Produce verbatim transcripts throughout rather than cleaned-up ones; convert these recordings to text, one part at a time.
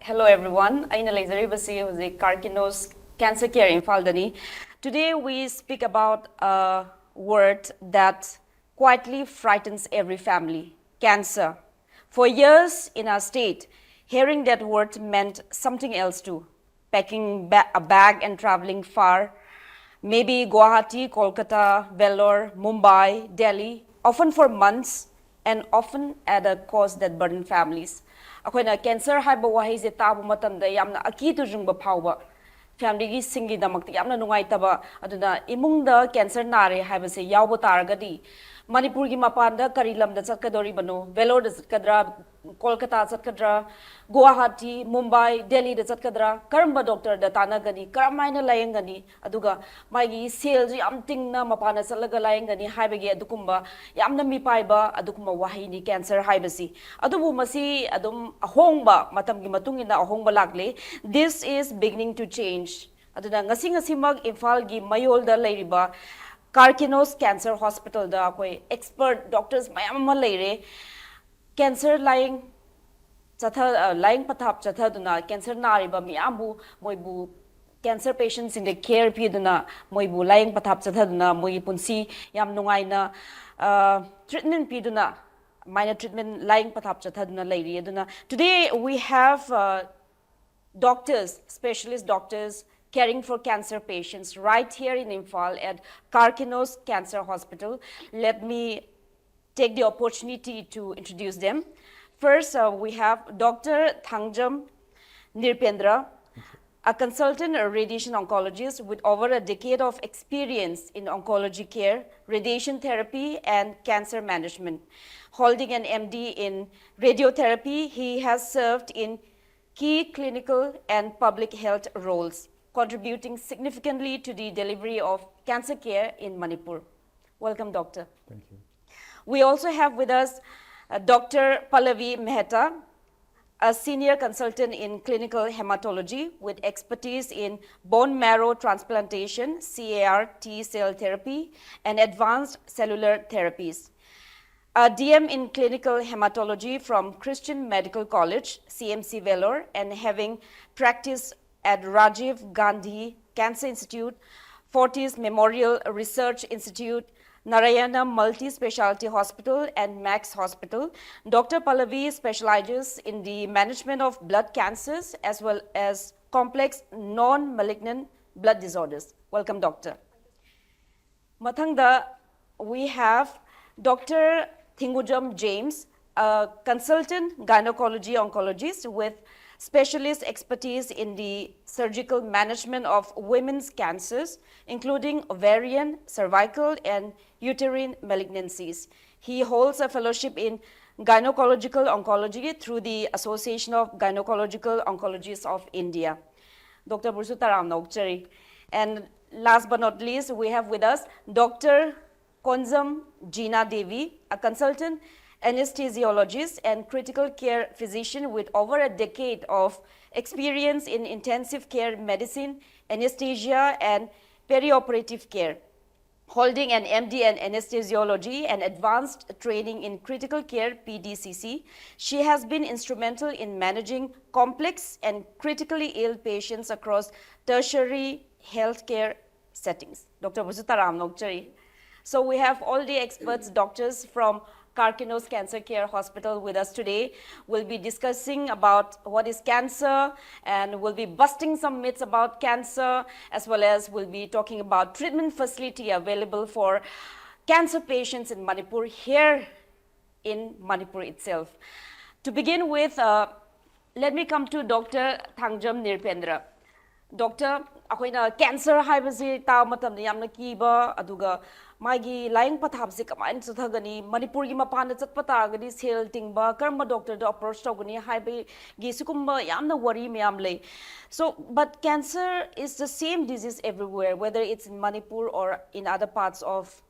Hello everyone, ꯑꯩꯅ ꯂꯩꯖꯔꯤꯕꯁꯤ ꯍꯧꯖꯤꯛ Karkinos Cancer Care ꯏꯝꯐꯥꯜꯗꯅꯤ. Today we speak about a word that quietly frightens every family: cancer. For years in our state, hearing that word meant something else too: packing ba- a bag and traveling far, maybe Guwahati, Kolkata, Vellore, Mumbai, Delhi, often for months and often at a cost that burdened families. ꯑꯩꯈꯣꯏꯅ cancer ꯍꯥꯏꯕ ꯋꯥꯍꯩꯁꯦ ꯇꯥꯕ ꯃꯇꯝꯗ ꯌꯥꯝꯅ ꯑꯀꯤ ꯇꯨꯖꯨꯡꯕ ꯐꯥꯎꯕ, ꯐꯦꯃꯤꯂꯤꯒꯤꯁꯤꯡꯒꯤꯗꯃꯛꯇ ꯌꯥꯝꯅ ꯅꯨꯡꯉꯥꯏꯇꯕ꯫ ꯑꯗꯨꯅ ꯏꯃꯨꯡꯗ cancer ꯅꯥꯔꯦ ꯍꯥꯏꯕꯁꯦ ꯌꯥꯎꯕ ꯇꯥꯔꯒꯗꯤ ꯃꯅꯤꯄꯨꯔꯒꯤ ꯃꯄꯥꯟꯗ ꯀꯔꯤ ꯂꯝꯗ ꯆꯠꯀꯗꯧꯔꯤꯕꯅꯣ? ꯚꯦꯂꯣꯔꯗ ꯆꯠꯀꯗ꯭ꯔꯥ, ꯀꯣꯜꯀꯇꯥ ꯆꯠꯀꯗ꯭ꯔꯥ, ꯒꯨꯋꯥꯍꯥꯇꯤ, ꯃꯨꯝꯕꯥꯏ, ꯗꯦꯜꯂꯤꯗ ꯆꯠꯀꯗ꯭ꯔꯥ, ꯀꯔꯝꯕ ꯗꯣꯛꯇꯔꯗ ꯇꯥꯟꯅꯒꯅꯤ, ꯀꯔꯝꯍꯥꯏꯅ ꯂꯥꯌꯦꯡꯒꯅꯤ, ꯑꯗꯨꯒ ꯃꯥꯒꯤ ꯁꯦꯜꯁꯨ ꯌꯥꯝ ꯇꯤꯡꯅ ꯃꯄꯥꯟꯗ ꯆꯠꯂꯒ ꯂꯥꯌꯦꯡꯒꯅꯤ ꯍꯥꯏꯕꯒꯤ ꯑꯗꯨꯒꯨꯝꯕ ꯌꯥꯝꯅ ꯃꯤꯄꯥꯏꯕ ꯑꯗꯨꯒꯨꯝꯕ ꯋꯥꯍꯩꯅꯤ cancer ꯍꯥꯏꯕꯁꯤ꯫ ꯑꯗꯨꯕꯨ ꯃꯁꯤ ꯑꯗꯨꯝ ꯑꯍꯣꯡꯕ, ꯃꯇꯝꯒꯤ ꯃꯇꯨꯡ ꯏꯟꯅ ꯑꯍꯣꯡꯕ ꯂꯥꯛꯂꯤ. This is beginning to change. ꯑꯗꯨꯅ ꯉꯁꯤ ꯉꯁꯤꯃꯛ ꯏꯝꯐꯥꯜꯒꯤ ꯃꯌꯣꯜꯗ ꯂꯩꯔꯤꯕ Karkinos Cancer Hospitalꯗ ꯑꯩꯈꯣꯏ expert doctors ꯃꯌꯥꯝ ꯑꯃ ꯂꯩꯔꯦ. Cancer ꯂꯥꯌꯦꯡ ꯆꯠꯊ ꯑ, ꯂꯥꯌꯦꯡ ꯄꯊꯥꯞ ꯆꯠꯊꯗꯨꯅ cancer ꯅꯥꯔꯤꯕ ꯃꯤꯌꯥꯝꯕꯨ, ꯃꯣꯏꯕꯨ, cancer patientꯁꯤꯡꯗ care ꯄꯤꯗꯨꯅ, ꯃꯣꯏꯕꯨ ꯂꯥꯌꯦꯡ ꯄꯊꯥꯞ ꯆꯠꯊꯗꯨꯅ ꯃꯣꯏꯒꯤ ꯄꯨꯟꯁꯤ ꯌꯥꯝ ꯅꯨꯡꯉꯥꯏꯅ ꯑ, treatment ꯄꯤꯗꯨꯅ, ꯑꯗꯨꯃꯥꯏꯅ treatment ꯂꯥꯌꯦꯡ ꯄꯊꯥꯞ ꯆꯠꯊꯗꯨꯅ ꯂꯩꯔꯤ꯫ ꯑꯗꯨꯅ today we have uh, doctors, specialist doctors caring for cancer patients right here in Imphal at Karkinos Cancer Hospital. Let me take the opportunity to introduce them. First, uh, we have Doctor Thangjam Nirpendra, a consultant radiation oncologist with over a decade of experience in oncology care, radiation therapy, and cancer management. Holding an M D in radiotherapy, he has served in key clinical and public health roles, contributing significantly to the delivery of cancer care in Manipur. Welcome, Doctor. Thank you. We also have with us uh, Doctor Pallavi Mehta, a senior consultant in clinical hematology with expertise in bone marrow transplantation, C A R T cell therapy, and advanced cellular therapies. A D M in clinical hematology from Christian Medical College, C M C Vellore, and having practiced at Rajiv Gandhi Cancer Institute, Fortis Memorial Research Institute, Narayana Multi Specialty Hospital, and Max Hospital, Doctor Pallavi specializes in the management of blood cancers as well as complex non malignant blood disorders. Welcome, Doctor. ꯃꯊꯪꯗ, we have Doctor Thingujam James, a consultant gynecology oncologist with specialist expertise in the surgical management of women's cancers, including ovarian, cervical, and uterine malignancies. He holds a fellowship in gynecological oncology through the Association of Gynecological Oncologists of India. Doctor ꯕꯨꯁꯨ ꯇꯔꯥꯝꯅ ꯑꯣꯛꯆꯔꯤ. And last but not least, we have with us Doctor Konjam Jina Devi, a consultant anesthesiologist and critical care physician with over a decade of experience in intensive care medicine, anesthesia, and perioperative care. Holding an M D in anesthesiology and advanced training in critical care, P D C C, she has been instrumental in managing complex and critically ill patients across tertiary healthcare settings. Doctor ꯕꯨꯁꯨ ꯇꯔꯥꯝꯅ ꯑꯣꯛꯆꯔꯤ. So we have all the experts, doctors from Karkinos Cancer Care Hospital with us today. We'll be discussing about what is cancer, and we'll be busting some myths about cancer, as well as we'll be talking about treatment facility available for cancer patients in Manipur, here in Manipur itself. To begin with, uh, let me come to Doctor Thangjam Nirpendra. Doctor, ꯑꯩꯈꯣꯏꯅ cancer ꯍꯥꯏꯕꯁꯤ ꯇꯥꯕ ꯃꯇꯝꯗ ꯌꯥꯝꯅ ꯀꯤꯕ, ꯑꯗꯨꯒ ꯃꯥꯒꯤ ꯂꯥꯏꯌꯦꯡ ꯄꯊꯥꯞꯁꯦ ꯀꯃꯥꯏꯅ ꯆꯠꯊꯒꯅꯤ? ꯃꯅꯤꯄꯨꯔꯒꯤ ꯃꯄꯥꯟꯗ ꯆꯠꯄ ꯇꯥꯔꯒꯗꯤ ꯁꯦꯜ ꯇꯤꯡꯕ, ꯀꯔꯝꯕ doctor ꯗ approach ꯇꯧꯒꯅꯤ ꯍꯥꯏꯕꯒꯤ ꯁꯤꯒꯨꯝꯕ ꯌꯥꯝꯅ worry ꯃꯌꯥꯝ ꯂꯩ꯫ So, but cancer is the same disease everywhere, whether it's in Manipur or in other parts of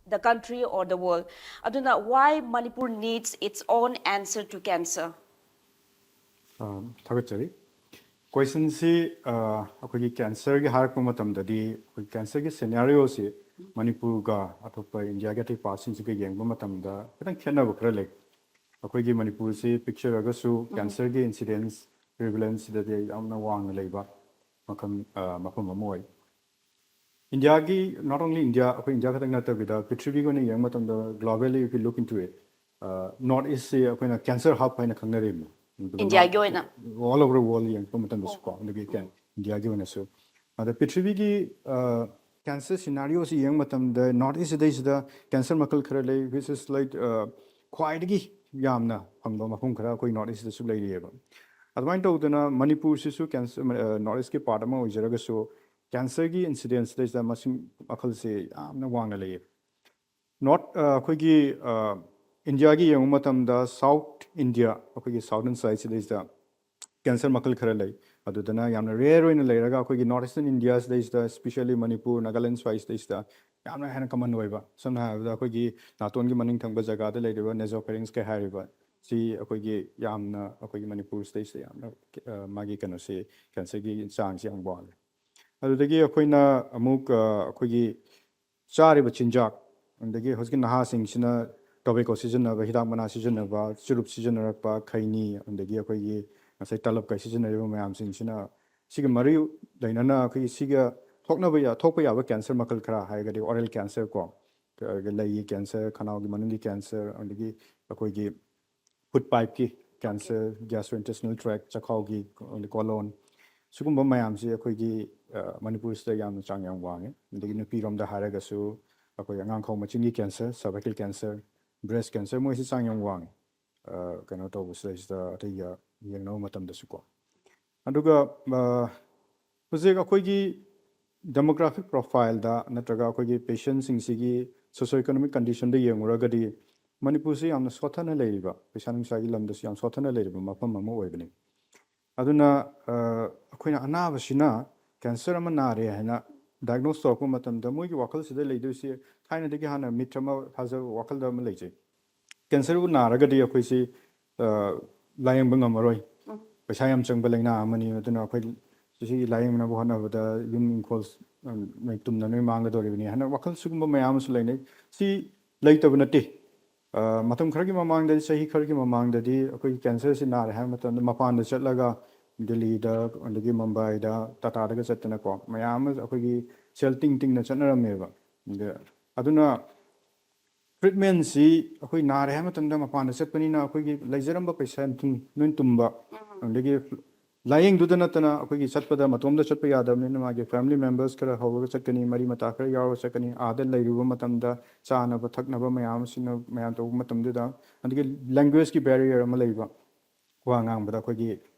the country or the world. ꯑꯗꯨꯅ, why Manipur needs its own answer to cancer? ꯑꯝ, ꯊꯥꯒꯠꯆꯔꯤ꯫ Question ꯁꯤ, ꯑ, ꯑꯩꯈꯣꯏꯒꯤ cancer ꯒꯤ ꯍꯥꯏꯔꯛꯄ ꯃꯇꯝꯗꯗꯤ, ꯑꯩꯈꯣꯏ cancer ꯒꯤ scenario ꯁꯤ ꯃꯅꯤꯄꯨꯔꯒ ꯑꯇꯣꯞꯄ ꯏꯟꯗꯤꯌꯥꯒꯤ ꯑꯇꯩ ꯄꯥꯔꯠꯁꯤꯡꯁꯤꯒ ꯌꯦꯡꯕ ꯃꯇꯝꯗ ꯈꯤꯇꯪ ꯈꯦꯠꯅꯕ ꯈꯔ ꯂꯩ꯫ ꯑꯩꯈꯣꯏꯒꯤ ꯃꯅꯤꯄꯨꯔꯁꯤ ꯄꯤꯛꯆꯔꯒꯁꯨ ꯀꯦꯟꯁꯔꯒꯤ ꯏꯟꯁꯤꯗꯦꯟꯁ ꯄ꯭ꯔꯤꯚꯤꯂꯦꯟꯁꯁꯤꯗꯗꯤ ꯌꯥꯝꯅ ꯋꯥꯡꯅ ꯂꯩꯕ ꯃꯐꯝ ꯃꯐꯝ ꯑꯃ ꯑꯣꯏ꯫ ꯏꯟꯗꯤꯌꯥꯒꯤ, not only ꯏꯟꯗꯤꯌꯥ, ꯑꯩꯈꯣꯏ ꯏꯟꯗꯤꯌꯥ ꯈꯛꯇꯪ ꯅꯠꯇꯕꯤꯗ ꯄ꯭ꯔꯤꯊꯤꯕꯤꯒꯤ ꯑꯣꯏꯅ ꯌꯦꯡꯕ ꯃꯇꯝꯗ, globally if you look into it, north ꯏꯁꯁꯤ ꯑꯩꯈꯣꯏꯅ ꯀꯦꯟꯁꯔ ꯍꯕ ꯍꯥꯏꯅ ꯈꯪꯅꯔꯤꯕꯅꯤ꯫ ꯏꯟꯗꯤꯌꯥꯒꯤ ꯑꯣꯏꯅ? All over the world ꯌꯦꯡꯉꯛꯄ ꯃꯇꯝꯗꯁꯨꯀꯣ, ꯑꯗꯒꯤ ꯏꯟꯗꯤꯌꯥꯒꯤ ꯑꯣꯏꯅꯁꯨ꯫ ꯑꯗ ꯄ꯭ꯔꯤꯊꯤꯕꯤꯒꯤ ꯀꯦꯟꯁꯔ ꯁꯤꯅꯥꯔꯤꯑꯣꯁꯤ ꯌꯦꯡꯕ ꯃꯇꯝꯗ, ꯅꯣꯔꯠ ꯏꯁꯁꯤꯗꯩꯁꯤꯗ ꯀꯦꯟꯁꯔ ꯃꯈꯜ ꯈꯔ ꯂꯩ, which is like ꯈ꯭ꯋꯥꯏꯗꯒꯤ ꯌꯥꯝꯅ ꯐꯪꯕ ꯃꯐꯝ ꯈꯔ ꯑꯩꯈꯣꯏ ꯅꯣꯔꯠ ꯏꯁꯇꯁꯨ ꯂꯩꯔꯤꯑꯕ꯫ ꯑꯗꯨꯃꯥꯏꯅ ꯇꯧꯗꯅ ꯃꯅꯤꯄꯨꯔꯁꯤꯁꯨ ꯀꯦꯟꯁꯔ, ꯅꯣꯔꯠ ꯏꯁꯀꯤ ꯄꯥꯔꯠ ꯑꯃ ꯑꯣꯏꯖꯔꯒꯁꯨ, ꯀꯦꯟꯁꯔꯒꯤ ꯏꯟꯁꯤꯗꯦꯟꯁ ꯁꯤꯗꯩꯁꯤꯗ ꯃꯁꯤꯡ ꯃꯈꯜꯁꯦ ꯌꯥꯝꯅ ꯋꯥꯡꯅ ꯂꯩꯌꯦ꯫ ꯅꯣꯔꯠ ꯑꯩꯈꯣꯏꯒꯤ ꯏꯟꯗꯤꯌꯥꯒꯤ ꯌꯦꯡꯕ ꯃꯇꯝꯗ, ꯁꯥꯎꯠ ꯏꯟꯗꯤꯌꯥ, ꯑꯩꯈꯣꯏꯒꯤ ꯁꯥꯎꯗꯔꯟ ꯁꯥꯏꯠꯁꯤꯗꯩꯁꯤꯗ ꯀꯦꯟꯁꯔ ꯃꯈꯜ ꯈꯔ ꯂꯩ꯫ ꯑꯗꯨꯗꯅ ꯌꯥꯝꯅ ꯔꯦꯌꯔ ꯑꯣꯏꯅ ꯂꯩꯔꯒ, ꯑꯩꯈꯣꯏꯒꯤ ꯅꯣꯔꯠ ꯏꯁꯇꯔꯟ ꯏꯟꯗꯤꯌꯥꯁꯤꯗꯩꯁꯤꯗ, especially ꯃꯅꯤꯄꯨꯔ, ꯅꯥꯒꯥꯂꯦꯟ ꯁ꯭ꯋꯥꯏꯁꯤꯗꯩꯁꯤꯗ ꯌꯥꯝꯅ ꯍꯦꯟꯅ ꯀꯃꯟ ꯑꯣꯏꯕ꯫ ꯁꯝꯅ ꯍꯥꯏꯔꯕꯗ, ꯑꯩꯈꯣꯏꯒꯤ ꯅꯥꯇꯣꯟꯒꯤ ꯃꯅꯤꯡ ꯊꯪꯕ ꯖꯒꯥꯗ ꯂꯩꯔꯤꯕ ꯅꯦꯖꯣꯐꯦꯔꯤꯡꯁꯀ ꯍꯥꯏꯔꯤꯕ ꯁꯤ ꯑꯩꯈꯣꯏꯒꯤ ꯌꯥꯝꯅ, ꯑꯩꯈꯣꯏꯒꯤ ꯃꯅꯤꯄꯨꯔꯁꯤꯗꯩꯁꯤꯗ ꯌꯥꯝꯅ ꯃꯥꯒꯤ ꯀꯩꯅꯣꯁꯤ, ꯀꯦꯟꯁꯔꯒꯤ ꯆꯥꯡꯁꯤ ꯌꯥꯝ ꯋꯥꯡꯉꯦ꯫ ꯑꯗꯨꯗꯒꯤ ꯑꯩꯈꯣꯏꯅ ꯑꯃꯨꯛ ꯑꯩꯈꯣꯏꯒꯤ ꯆꯥꯔꯤꯕ ꯆꯤꯟꯖꯥꯛ, ꯑꯗꯒꯤ ꯍꯧꯖꯤꯛꯀꯤ ꯅꯍꯥꯁꯤꯡꯁꯤꯅ ꯇꯣꯕꯦꯀꯣ ꯁꯤꯖꯤꯟꯅꯕ, ꯍꯤꯗꯥꯛ ꯃꯅꯥ ꯁꯤꯖꯤꯟꯅꯕ, ꯆꯨꯔꯨꯞ ꯁꯤꯖꯤꯟꯅꯔꯛꯄ, ꯈꯩꯅꯤ, ꯑꯗꯒꯤ ꯑꯩꯈꯣꯏꯒꯤ ꯉꯁꯥꯏ ꯇꯂꯞꯀ ꯁꯤꯖꯤꯟꯅꯔꯤꯕ ꯃꯌꯥꯝꯁꯤꯡꯁꯤꯅ, ꯁꯤꯒ ꯃꯔꯤ ꯂꯩꯅꯅ ꯑꯩꯈꯣꯏꯒꯤ ꯁꯤꯒ ꯊꯣꯛꯅꯕ ꯌꯥ-, ꯊꯣꯛꯄ ꯌꯥꯕ ꯀꯦꯟꯁꯔ ꯃꯈꯜ ꯈꯔ ꯍꯥꯏꯔꯒꯗꯤ, ꯑꯣꯔꯦꯜ ꯀꯦꯟꯁꯔ ꯀꯣ, ꯑꯗꯒꯤ ꯂꯩꯒꯤ ꯀꯦꯟꯁꯔ, ꯈꯅꯥꯎꯒꯤ ꯃꯅꯨꯡꯒꯤ ꯀꯦꯟꯁꯔ, ꯑꯗꯒꯤ ꯑꯩꯈꯣꯏꯒꯤ ꯐꯨꯗ ꯄꯥꯏꯞꯀꯤ ꯀꯦꯟꯁꯔ, ꯒ꯭ꯌꯥꯁꯇ꯭ꯔꯣꯏꯟꯇꯦꯁꯇꯤꯅꯦꯜ ꯇ꯭ꯔꯦꯛ, ꯆꯈꯥꯎꯒꯤ, ꯀꯣꯂꯣꯟ, ꯁꯤꯒꯨꯝꯕ ꯃꯌꯥꯝꯁꯤ ꯑꯩꯈꯣꯏꯒꯤ ꯃꯅꯤꯄꯨꯔꯁꯤꯗ ꯌꯥꯝꯅ ꯆꯥꯡ ꯌꯥꯝ ꯋꯥꯡꯉꯤ꯫ ꯑꯗꯒꯤ ꯅꯨꯄꯤꯔꯣꯝꯗ ꯍꯥꯏꯔꯒꯁꯨ, ꯑꯩꯈꯣꯏ ꯑꯉꯥꯡꯈꯧ ꯃꯆꯤꯟꯒꯤ ꯀꯦꯟꯁꯔ, ꯁꯔꯚꯥꯏꯀꯦꯜ ꯀꯦꯟꯁꯔ, ꯕ꯭ꯔꯦꯁ ꯀꯦꯟꯁꯔ, ꯃꯣꯏꯁꯤ ꯆꯥꯡ ꯌꯥꯝ ꯋꯥꯡꯉꯤ꯫ ꯀꯩꯅꯣ ꯇꯧꯕꯁꯤꯗꯩꯁꯤꯗ, ꯑꯇꯩꯒ ꯌꯦꯡꯅꯕ ꯃꯇꯝꯗꯁꯨꯀꯣ꯫ ꯑꯗꯨꯒ ꯍꯧꯖꯤꯛ ꯑꯩꯈꯣꯏꯒꯤ ꯗꯦꯃꯣꯒ꯭ꯔꯥꯐꯤꯛ ꯄ꯭ꯔꯣꯐꯥꯏꯜꯗ ꯅꯠꯇ꯭ꯔꯒ ꯑꯩꯈꯣꯏꯒꯤ ꯄꯦꯁꯦꯟꯁꯤꯡꯁꯤꯒꯤ ꯁꯣꯁꯤꯑꯣ ꯏꯀꯣꯅꯣꯃꯤꯛ ꯀꯟꯗꯤꯁꯟꯗ ꯌꯦꯡꯉꯨꯔꯒꯗꯤ, ꯃꯅꯤꯄꯨꯔꯁꯤ ꯌꯥꯝꯅ ꯁꯣꯠꯊꯅ ꯂꯩꯔꯤꯕ, ꯄꯩꯁꯥ ꯅꯨꯡꯁꯥꯒꯤ ꯂꯝꯗꯁꯨ ꯌꯥꯝ ꯁꯣꯠꯊꯅ ꯂꯩꯔꯤꯕ ꯃꯐꯝ ꯑꯃ ꯑꯣꯏꯕꯅꯤ꯫ ꯑꯗꯨꯅ ꯑꯩꯈꯣꯏꯅ ꯑꯅꯥꯕꯁꯤꯅ ꯀꯦꯟꯁꯔ ꯑꯃ ꯅꯥꯔꯦ ꯍꯥꯏꯅ ꯗꯥꯏꯒꯅꯣꯁ ꯇꯧꯔꯛꯄ ꯃꯇꯝꯗ, ꯃꯣꯏꯒꯤ ꯋꯥꯈꯜꯁꯤꯗ ꯂꯩꯗꯣꯏꯁꯦ, ꯊꯥꯏꯅꯗꯒꯤ ꯍꯥꯟꯅ ꯃꯤꯠ ꯑꯃ, ꯊꯥꯖꯕ, ꯋꯥꯈꯜꯗ ꯑꯃ ꯂꯩꯖꯩ, ꯀꯦꯟꯁꯔꯕꯨ ꯅꯥꯔꯒꯗꯤ ꯑꯩꯈꯣꯏꯁꯤ ꯂꯥꯏꯌꯦꯡꯕ ꯉꯝꯃꯔꯣꯏ, ꯄꯩꯁꯥ ꯌꯥꯝ ꯆꯪꯕ ꯂꯥꯏꯅꯥ ꯑꯃꯅꯤ, ꯑꯗꯨꯅ ꯑꯩꯈꯣꯏ ꯁꯤꯒꯤ ꯂꯥꯏꯌꯦꯡꯅꯕ ꯍꯣꯠꯅꯕꯗ ꯌꯨꯝ ꯏꯪꯈꯣꯜ, ꯎꯝ, ꯅꯣꯏ ꯇꯨꯝꯅ ꯅꯣꯏ ꯃꯥꯡꯒꯗꯧꯔꯤꯕꯅꯤ ꯍꯥꯏꯅ ꯋꯥꯈꯜ ꯁꯤꯒꯨꯝꯕ ꯃꯌꯥꯝ ꯑꯃꯁꯨ ꯂꯩꯅꯩ꯫ ꯁꯤ ꯂꯩꯇꯕ ꯅꯠꯇꯦ꯫ ꯑ, ꯃꯇꯝ ꯈꯔꯒꯤ ꯃꯃꯥꯡꯗꯗꯤ, ꯆꯍꯤ ꯈꯔꯒꯤ ꯃꯃꯥꯡꯗꯗꯤ ꯑꯩꯈꯣꯏꯒꯤ cancer ꯁꯤ ꯅꯥꯔꯦ ꯍꯥꯏꯕ ꯃꯇꯝꯗ ꯃꯄꯥꯟꯗ ꯆꯠꯂꯒ ꯗꯤꯜꯂꯤꯗ, ꯑꯗꯒꯤ ꯃꯨꯝꯕꯥꯏꯗ, ꯇꯥꯇꯥꯗꯒ ꯆꯠꯇꯅꯀꯣ, ꯃꯌꯥꯝ ꯑꯃ ꯑꯩꯈꯣꯏꯒꯤ ꯁꯦꯜ ꯇꯤꯡ ꯇꯤꯡꯅ ꯆꯠꯅꯔꯝꯃꯦꯕ꯫ ꯑꯗ-, ꯑꯗꯨꯅ treatment ꯁꯤ ꯑꯩꯈꯣꯏ ꯅꯥꯔꯦ ꯍꯥꯏꯕ ꯃꯇꯝꯗ ꯃꯄꯥꯟꯗ ꯆꯠꯄꯅꯤꯅ ꯑꯩꯈꯣꯏꯒꯤ ꯂꯩꯖꯔꯝꯕ ꯄꯩꯁꯥ ꯅꯨꯡ ꯂꯣꯏ ꯇꯨꯝꯕ, ꯑꯗꯒꯤ ꯂꯥꯏꯌꯦꯡꯗꯨꯗ ꯅꯠꯇꯅ ꯑꯩꯈꯣꯏꯒꯤ ꯆꯠꯄꯗ ꯃꯇꯣꯝꯗ ꯆꯠꯄ ꯌꯥꯗꯕꯅꯤꯅ ꯃꯥꯒꯤ family members ꯈꯔ ꯍꯧꯔꯒ ꯆꯠꯀꯅꯤ, ꯃꯔꯤ ꯃꯇꯥ ꯈꯔ ꯌꯥꯎꯔꯒ ꯆꯠꯀꯅꯤ꯫ ꯑꯥꯗ ꯂꯩꯔꯨꯕ ꯃꯇꯝꯗ ꯆꯥꯅꯕ ꯊꯛꯅꯕ ꯃꯌꯥꯝ ꯑꯁꯤꯅ ꯃꯌꯥꯝ ꯇꯧꯕ ꯃꯇꯝꯗꯨꯗ, ꯑꯗꯒꯤ language ꯀꯤ barrier ꯑꯃ ꯂꯩꯕ꯫ ꯋꯥ ꯉꯥꯡꯕꯗ ꯑꯩꯈꯣꯏꯒꯤ,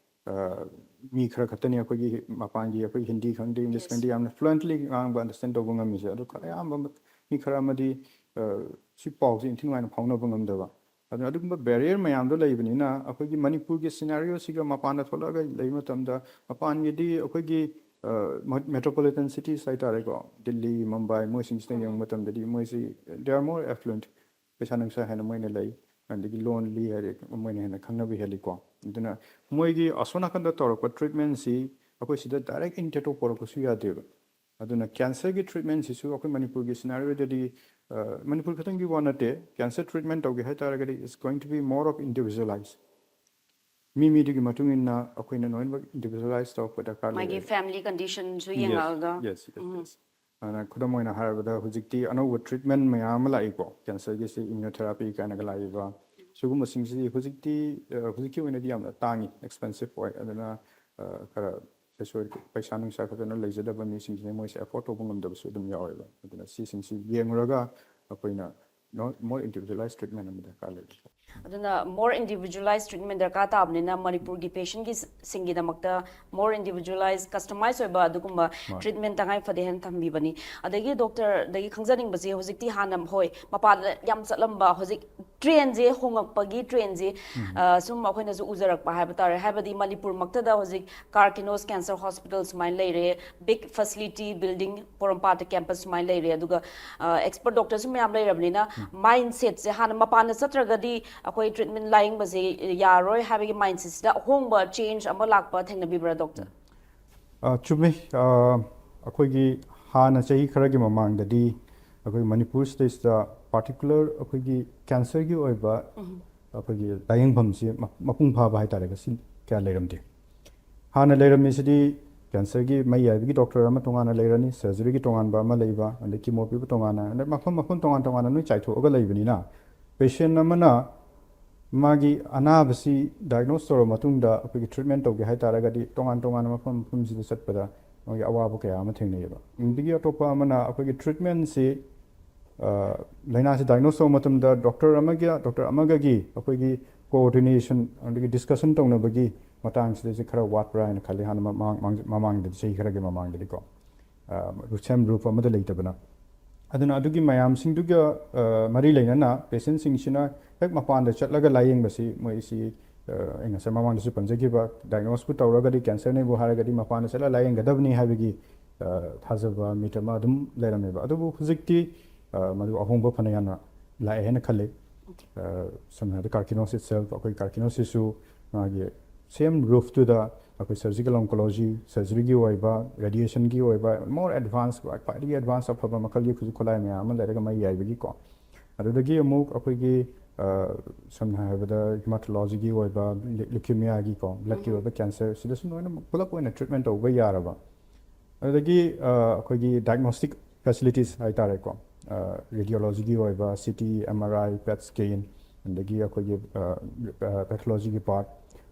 ꯑ, ꯃꯤ ꯈꯔ ꯈꯛꯇꯅꯤ ꯑꯩꯈꯣꯏꯒꯤ ꯃꯄꯥꯟꯒꯤ, ꯑꯩꯈꯣꯏ ꯍꯤꯟꯗꯤ ꯈꯪꯗꯦ, ꯏꯪꯂꯤꯁ ꯈꯪꯗꯦ, ꯌꯥꯝꯅ fluently ꯉꯥꯡꯕ, understand ꯇꯧꯕ ꯉꯝꯃꯤꯁꯦ꯫ ꯑꯗꯨ ꯈꯔ ꯑꯌꯥꯝꯕ ꯃ-, ꯃꯤ ꯈꯔ ꯑꯃꯗꯤ, ꯑ, ꯁꯤ ꯄꯥꯎꯁꯦ ꯏꯟꯊꯤ ꯅꯨꯡꯉꯥꯏꯅ ꯐꯥꯎꯅꯕ ꯉꯝꯗꯕ꯫ ꯑꯗꯨꯅ ꯑꯗꯨꯒꯨꯝꯕ barrier ꯃꯌꯥꯝꯗꯣ ꯂꯩꯕꯅꯤꯅ ꯑꯩꯈꯣꯏꯒꯤ ꯃꯅꯤꯄꯨꯔꯒꯤ scenario ꯁꯤꯒ ꯃꯄꯥꯟꯗ ꯊꯣꯛꯂꯛꯑꯒ ꯂꯩꯕ ꯃꯇꯝꯗ, ꯃꯄꯥꯟꯒꯤꯗꯤ ꯑꯩꯈꯣꯏꯒꯤ, ꯑ, ꯃ-, metropolitan cities ꯍꯥꯏꯇꯥꯔꯦꯀꯣ, ꯗꯤꯜꯂꯤ, ꯃꯨꯝꯕꯥꯏ, ꯃꯣꯏꯁꯤꯡꯁꯤꯅ ꯌꯦꯡꯕ ꯃꯇꯝꯗꯗꯤ ꯃꯣꯏꯁꯤ they are more affluent, ꯄꯩꯁꯥ ꯅꯨꯡꯁꯥ ꯍꯦꯟꯅ ꯃꯣꯏꯅ ꯂꯩ, ꯑꯗꯒꯤ ꯂꯣꯟ ꯂꯤ ꯍꯥꯏꯔꯦ, ꯃꯣꯏꯅ ꯍꯦꯟꯅ ꯈꯪꯅꯕ ꯍꯦꯜꯂꯤꯀꯣ꯫ ꯑꯗꯨꯅ ꯃꯣꯏꯒꯤ ꯑꯁꯣꯝ ꯅꯥꯀꯟꯗ ꯇꯧꯔꯛꯄ treatment ꯁꯤ ꯑꯩꯈꯣꯏ ꯁꯤꯗ direct intact ꯄꯣꯔꯛꯄꯁꯨ ꯌꯥꯗꯦꯕ꯫ ꯑꯗꯨꯅ cancer ꯒꯤ treatment ꯁꯤꯁꯨ ꯑꯩꯈꯣꯏ ꯃꯅꯤꯄꯨꯔꯒꯤ scenario ꯗꯗꯤ, ꯑ, ꯃꯅꯤꯄꯨꯔ ꯈꯛꯇꯪꯒꯤ ꯋꯥ ꯅꯠꯇꯦ, cancer treatment ꯇꯧꯒꯦ ꯍꯥꯏ ꯇꯥꯔꯒꯗꯤ it's going to be more of individualized꯫ ꯃꯤ ꯃꯤꯗꯨꯒꯤ ꯃꯇꯨꯡ ꯏꯟꯅ ꯑꯩꯈꯣꯏꯅ ꯂꯣꯏꯅꯃꯛ individualize ꯇꯧꯔꯛꯄ ꯗꯔꯀꯥꯔ ꯃꯥꯒꯤ ꯂꯩꯔꯦ꯫ Family condition ꯁꯨ Yes, ꯌꯦꯡꯉꯛꯑꯒ꯫ yes, yes, yes꯫ ꯑꯗꯨꯅ ꯈꯨꯗꯝ ꯑꯣꯏꯅ ꯍꯥꯏꯔꯕꯗ ꯍꯧꯖꯤꯛꯇꯤ ꯑꯅꯧꯕ treatment ꯃꯌꯥꯝ ꯑꯃ ꯂꯥꯛꯏꯀꯣ, cancer ꯒꯤꯁꯤ immunotherapy ꯀꯥꯏꯅꯒ ꯂꯥꯛꯏꯕ꯫ ꯁꯤꯒꯨꯝꯕꯁꯤꯡꯁꯤ ꯍꯧꯖꯤꯛꯇꯤ, ꯑ, ꯍꯧꯖꯤꯛꯀꯤ ꯑꯣꯏꯅꯗꯤ ꯌꯥꯝꯅ ꯇꯥꯡꯉꯤ, expensive ꯑꯣꯏ꯫ ꯑꯗꯨꯅ, ꯑ, ꯈꯔ ꯄꯩꯁꯥ, ꯄꯩꯁꯥ ꯅꯨꯡꯁꯥ ꯈꯛꯇꯅ ꯂꯩꯖꯗꯕ ꯃꯤꯁꯤꯡꯁꯤꯅ ꯃꯣꯏꯁꯦ afford ꯇꯧꯕ ꯉꯝꯗꯕꯁꯨ ꯑꯗꯨꯝ ꯌꯥꯎꯋꯦꯕ꯫ ꯑꯗꯨꯅ ꯁꯤꯁꯤꯡꯁꯤ ꯌꯦꯡꯉꯨꯔꯒ ꯑꯩꯈꯣꯏꯅ no-, more individualized treatment ꯑꯃ ꯗꯔꯀꯥꯔ ꯂꯩ꯫ ꯑꯗꯨꯅ more individualized treatment ꯗꯔꯀꯥꯔ ꯇꯥꯕꯅꯤꯅ ꯃꯅꯤꯄꯨꯔꯒꯤ patient ꯁꯤꯡꯒꯤꯗꯃꯛꯇ more individualized, customize ꯑꯣꯏꯕ ꯑꯗꯨꯒꯨꯝꯕ treatment ꯇꯉꯥꯏ ꯐꯗꯦ ꯍꯥꯏꯅ ꯊꯝꯕꯤꯕꯅꯤ꯫ ꯑꯗꯒꯤ doctor ꯗꯒꯤ ꯈꯪꯖꯅꯤꯡꯕꯁꯦ, ꯍꯧꯖꯤꯛꯇꯤ ꯍꯥꯟꯅ, ꯍꯣꯏ, ꯃꯄꯥꯟꯗ ꯌꯥꯝ ꯆꯠꯂꯝꯕ, ꯍꯧꯖꯤꯛ trend ꯁꯦ ꯍꯣꯡꯉꯛꯄꯒꯤ trend ꯁꯦ, ꯑ, ꯁꯨꯝ ꯑꯩꯈꯣꯏꯅꯁꯨ ꯎꯖꯔꯛꯄ ꯍꯥꯏꯕ ꯇꯥꯔꯦ꯫ ꯍꯥꯏꯕꯗꯤ ꯃꯅꯤꯄꯨꯔꯃꯛꯇꯗ ꯍꯧꯖꯤꯛ Karkinos Cancer Hospital ꯁꯨꯃꯥꯏꯅ ꯂꯩꯔꯦ, big facility building ꯄꯣꯔꯣꯝꯄꯥꯠꯇ campus ꯁꯨꯃꯥꯏꯅ ꯂꯩꯔꯦ꯫ ꯑꯗꯨꯒ, ꯑ, expert doctor ꯁꯨ ꯃꯌꯥꯝ ꯂꯩꯔꯕꯅꯤꯅ, mindset ꯁꯦ ꯍꯥꯟꯅ ꯃꯄꯥꯟꯗ ꯆꯠꯇ꯭ꯔꯒꯗꯤ ꯑꯩꯈꯣꯏ treatment ꯂꯥꯏꯌꯦꯡꯕꯁꯦ ꯌꯥꯔꯔꯣꯏ ꯍꯥꯏꯕꯒꯤ mindset ꯁꯤꯗ ꯑꯍꯣꯡꯕ, change ꯑꯃ ꯂꯥꯛꯄ ꯊꯦꯡꯅꯕꯤꯕ꯭ꯔꯥ, doctor? ꯑ, ꯆꯨꯝꯃꯤ꯫ ꯑ, ꯑꯩꯈꯣꯏꯒꯤ ꯍꯥꯟꯅ ꯆꯍꯤ ꯈꯔꯒꯤ ꯃꯃꯥꯡꯗꯗꯤ ꯑꯩꯈꯣꯏ ꯃꯅꯤꯄꯨꯔ ꯁ꯭ꯇꯦꯠꯁꯇ ꯄꯥꯔꯇꯤꯀꯨꯂꯔ ꯑꯩꯈꯣꯏꯒꯤ ꯀꯦꯟꯁꯔꯒꯤ ꯑꯣꯏꯕ ꯑꯩꯈꯣꯏꯒꯤ ꯂꯥꯌꯦꯡꯐꯝꯁꯤ ꯃ-, ꯃꯄꯨꯡ ꯐꯥꯕ ꯍꯥꯏꯇꯥꯔꯦ, ꯁꯤ ꯀꯌꯥ ꯂꯩꯔꯝꯗꯦ꯫ ꯍꯥꯟꯅ ꯂꯩꯔꯝꯃꯤꯁꯤꯗꯤ ꯀꯦꯟꯁꯔꯒꯤ ꯃꯩ ꯌꯥꯏꯕꯒꯤ ꯗꯣꯛꯇꯔ ꯑꯃ ꯇꯣꯉꯥꯟꯅ ꯂꯩꯔꯅꯤ, ꯁꯔꯖꯔꯤꯒꯤ ꯇꯣꯉꯥꯟꯕ ꯑꯃ ꯂꯩꯕ, ꯑꯗꯩ ꯀꯤꯃꯣ ꯄꯤꯕ ꯇꯣꯉꯥꯟꯅ, ꯑꯗꯩ ꯃꯐꯝ ꯃꯐꯝ ꯇꯣꯉꯥꯟ ꯇꯣꯉꯥꯟꯅ ꯂꯣꯏ ꯆꯥꯏꯊꯣꯛꯑꯒ ꯂꯩꯕꯅꯤꯅ, ꯄꯦꯁꯦꯟ ꯑꯃꯅ ꯃꯥꯒꯤ ꯑꯅꯥꯕꯁꯤ ꯗꯥꯏꯒꯅꯣꯁ ꯇꯧꯔꯕ ꯃꯇꯨꯡꯗ ꯑꯩꯈꯣꯏꯒꯤ ꯇ꯭ꯔꯤꯠꯃꯦꯟ ꯇꯧꯒꯦ ꯍꯥꯏ ꯇꯥꯔꯒꯗꯤ ꯇꯣꯉꯥꯟ ꯇꯣꯉꯥꯟꯕ ꯃꯐꯝ ꯃꯐꯝꯁꯤꯗ ꯆꯠꯄꯗ ꯃꯣꯏꯒꯤ ꯑꯋꯥꯕ ꯀꯌꯥ ꯑꯃ ꯊꯦꯡꯅꯩꯌꯦꯕ꯫ ꯑꯗꯒꯤ ꯑꯇꯣꯞꯄ ꯑꯃꯅ ꯑꯩꯈꯣꯏꯒꯤ ꯇ꯭ꯔꯤꯠꯃꯦꯟꯁꯤ, ꯑ, ꯂꯥꯏꯅꯥꯁꯤ ꯗꯥꯏꯒꯅꯣꯁ ꯇꯧꯕ ꯃꯇꯝꯗ ꯗꯣꯛꯇꯔ ꯑꯃꯒ ꯗꯣꯛꯇꯔ ꯑꯃꯒꯒꯤ ꯑꯩꯈꯣꯏꯒꯤ ꯀꯣꯑꯣꯔꯗꯤꯅꯦꯁꯟ ꯑꯗꯒꯤ ꯗꯤꯁꯀꯁꯟ ꯇꯧꯅꯕꯒꯤ ꯃꯇꯥꯡꯁꯤꯗꯁꯨ ꯈꯔ ꯋꯥꯠꯄ꯭ꯔꯥ ꯍꯥꯏꯅ ꯈꯜꯂꯤ, ꯍꯥꯟꯅ ꯃꯃꯥꯡ-, ꯃꯃꯥꯡ-, ꯃꯃꯥꯡꯗꯗꯤ, ꯆꯍꯤ ꯈꯔꯒꯤ ꯃꯃꯥꯡꯗꯗꯤꯀꯣ꯫ ꯑ, ꯁꯦꯝ ꯔꯨꯐ ꯑꯃꯗ ꯂꯩꯇꯕꯅ꯫ ꯑꯗꯨꯅ ꯑꯗꯨꯒꯤ ꯃꯌꯥꯝꯁꯤꯡꯗꯨꯒ, ꯑ, ꯃꯔꯤ ꯂꯩꯅꯅ ꯄꯦꯁꯦꯟꯁꯤꯡꯁꯤꯅ ꯍꯦꯛ ꯃꯄꯥꯟꯗ ꯆꯠꯂꯒ ꯂꯥꯌꯦꯡꯕꯁꯤ, ꯃꯣꯏꯁꯤ, ꯑ, ꯑꯩ ꯉꯁꯥꯏ ꯃꯃꯥꯡꯗꯁꯨ ꯄꯟꯖꯈꯤꯕ, ꯗꯥꯏꯒꯅꯣꯁꯄꯨ ꯇꯧꯔꯒꯗꯤ, ꯀꯦꯟꯁꯔꯅꯦꯕꯨ ꯍꯥꯏꯔꯒꯗꯤ, ꯃꯄꯥꯟꯗ ꯆꯠꯂ ꯂꯥꯌꯦꯡꯒꯗꯕꯅꯤ ꯍꯥꯏꯕꯒꯤ, ꯑ, ꯊꯥꯖꯕ ꯃꯤꯠ ꯑꯃ ꯑꯗꯨꯝ ꯂꯩꯔꯝꯃꯦꯕ꯫ ꯑꯗꯨꯕꯨ ꯍꯧꯖꯤꯛꯇꯤ, ꯑ, ꯃꯗꯨ ꯑꯍꯣꯡꯕ ꯐꯅ ꯌꯥꯝꯅ ꯂꯥꯛꯑꯦ ꯍꯥꯏꯅ ꯈꯜꯂꯤ꯫ ꯑ, ꯁꯝꯅ ꯍꯥꯏꯔꯕꯗ, ꯀꯥꯔꯀꯤꯅꯣꯁ ꯏꯠꯁꯦꯜꯐ, ꯑꯩꯈꯣꯏ ꯀꯥꯔꯀꯤꯅꯣꯁꯤꯁꯨ ꯃꯥꯒꯤ ꯁꯦꯝ ꯔꯨꯐꯇꯨꯗ ꯑꯩꯈꯣꯏ ꯁꯔꯖꯤꯀꯦꯜ ꯑꯣꯟꯀꯣꯂꯣꯖꯤ, ꯁꯔꯖꯔꯤꯒꯤ ꯑꯣꯏꯕ, ꯔꯦꯗꯤꯌꯦꯁꯟꯒꯤ ꯑꯣꯏꯕ, ꯃꯣꯔ ꯑꯦꯗꯚꯥꯟꯁ, ꯈ꯭ꯋꯥꯏꯗꯒꯤ ꯑꯦꯗꯚꯥꯟꯁ ꯑꯐꯕ ꯃꯈꯜꯒꯤ ꯈꯨꯠꯁꯨ ꯈꯨꯠꯂꯥꯏ ꯃꯌꯥꯝ ꯑꯃ ꯂꯩꯔꯒ ꯃꯩ ꯌꯥꯏꯕꯒꯤꯀꯣ꯫ ꯑꯗꯨꯗꯒꯤ ꯑꯃꯨꯛ ꯑꯩꯈꯣꯏꯒꯤ, ꯑ, ꯁꯝꯅ ꯍꯥꯏꯔꯕꯗ, ꯍꯤꯃꯥꯇꯣꯂꯣꯖꯤꯒꯤ ꯑꯣꯏꯕ, ꯂꯤ-, ꯂꯤꯀ꯭ꯌꯨꯃꯤꯌꯥꯒꯤꯀꯣ, ꯕ꯭ꯂꯗꯀꯤ ꯑꯣꯏꯕ ꯀꯦꯟꯁꯔ, ꯁꯤꯗꯁꯨ ꯂꯣꯏꯅꯃꯛ ꯄꯨꯂꯞ ꯑꯣꯏꯅ ꯇ꯭ꯔꯤꯠꯃꯦꯟ ꯇꯧꯕ ꯌꯥꯔꯕ꯫ ꯑꯗꯨꯗꯒꯤ, ꯑ, ꯑꯩꯈꯣꯏꯒꯤ ꯗꯥꯏꯒꯅꯣꯁꯇꯤꯛ ꯐꯦꯁꯤꯂꯤꯇꯤꯁ ꯍꯥꯏ ꯇꯥꯔꯦꯀꯣ, ꯑ, ꯔꯦꯗꯤꯌꯣꯂꯣꯖꯤꯒꯤ ꯑꯣꯏꯕ ꯁꯤ ꯇꯤ, ꯑꯦꯝ ꯑꯥꯔ ꯑꯥꯏ, ꯄꯦꯠ ꯁ꯭ꯀꯦꯟ, ꯑꯗꯒꯤ ꯑꯩꯈꯣꯏꯒꯤ, ꯑ, ꯑ, ꯄꯦꯊꯣꯂꯣꯖꯤꯒꯤ ꯄꯥꯔꯠ,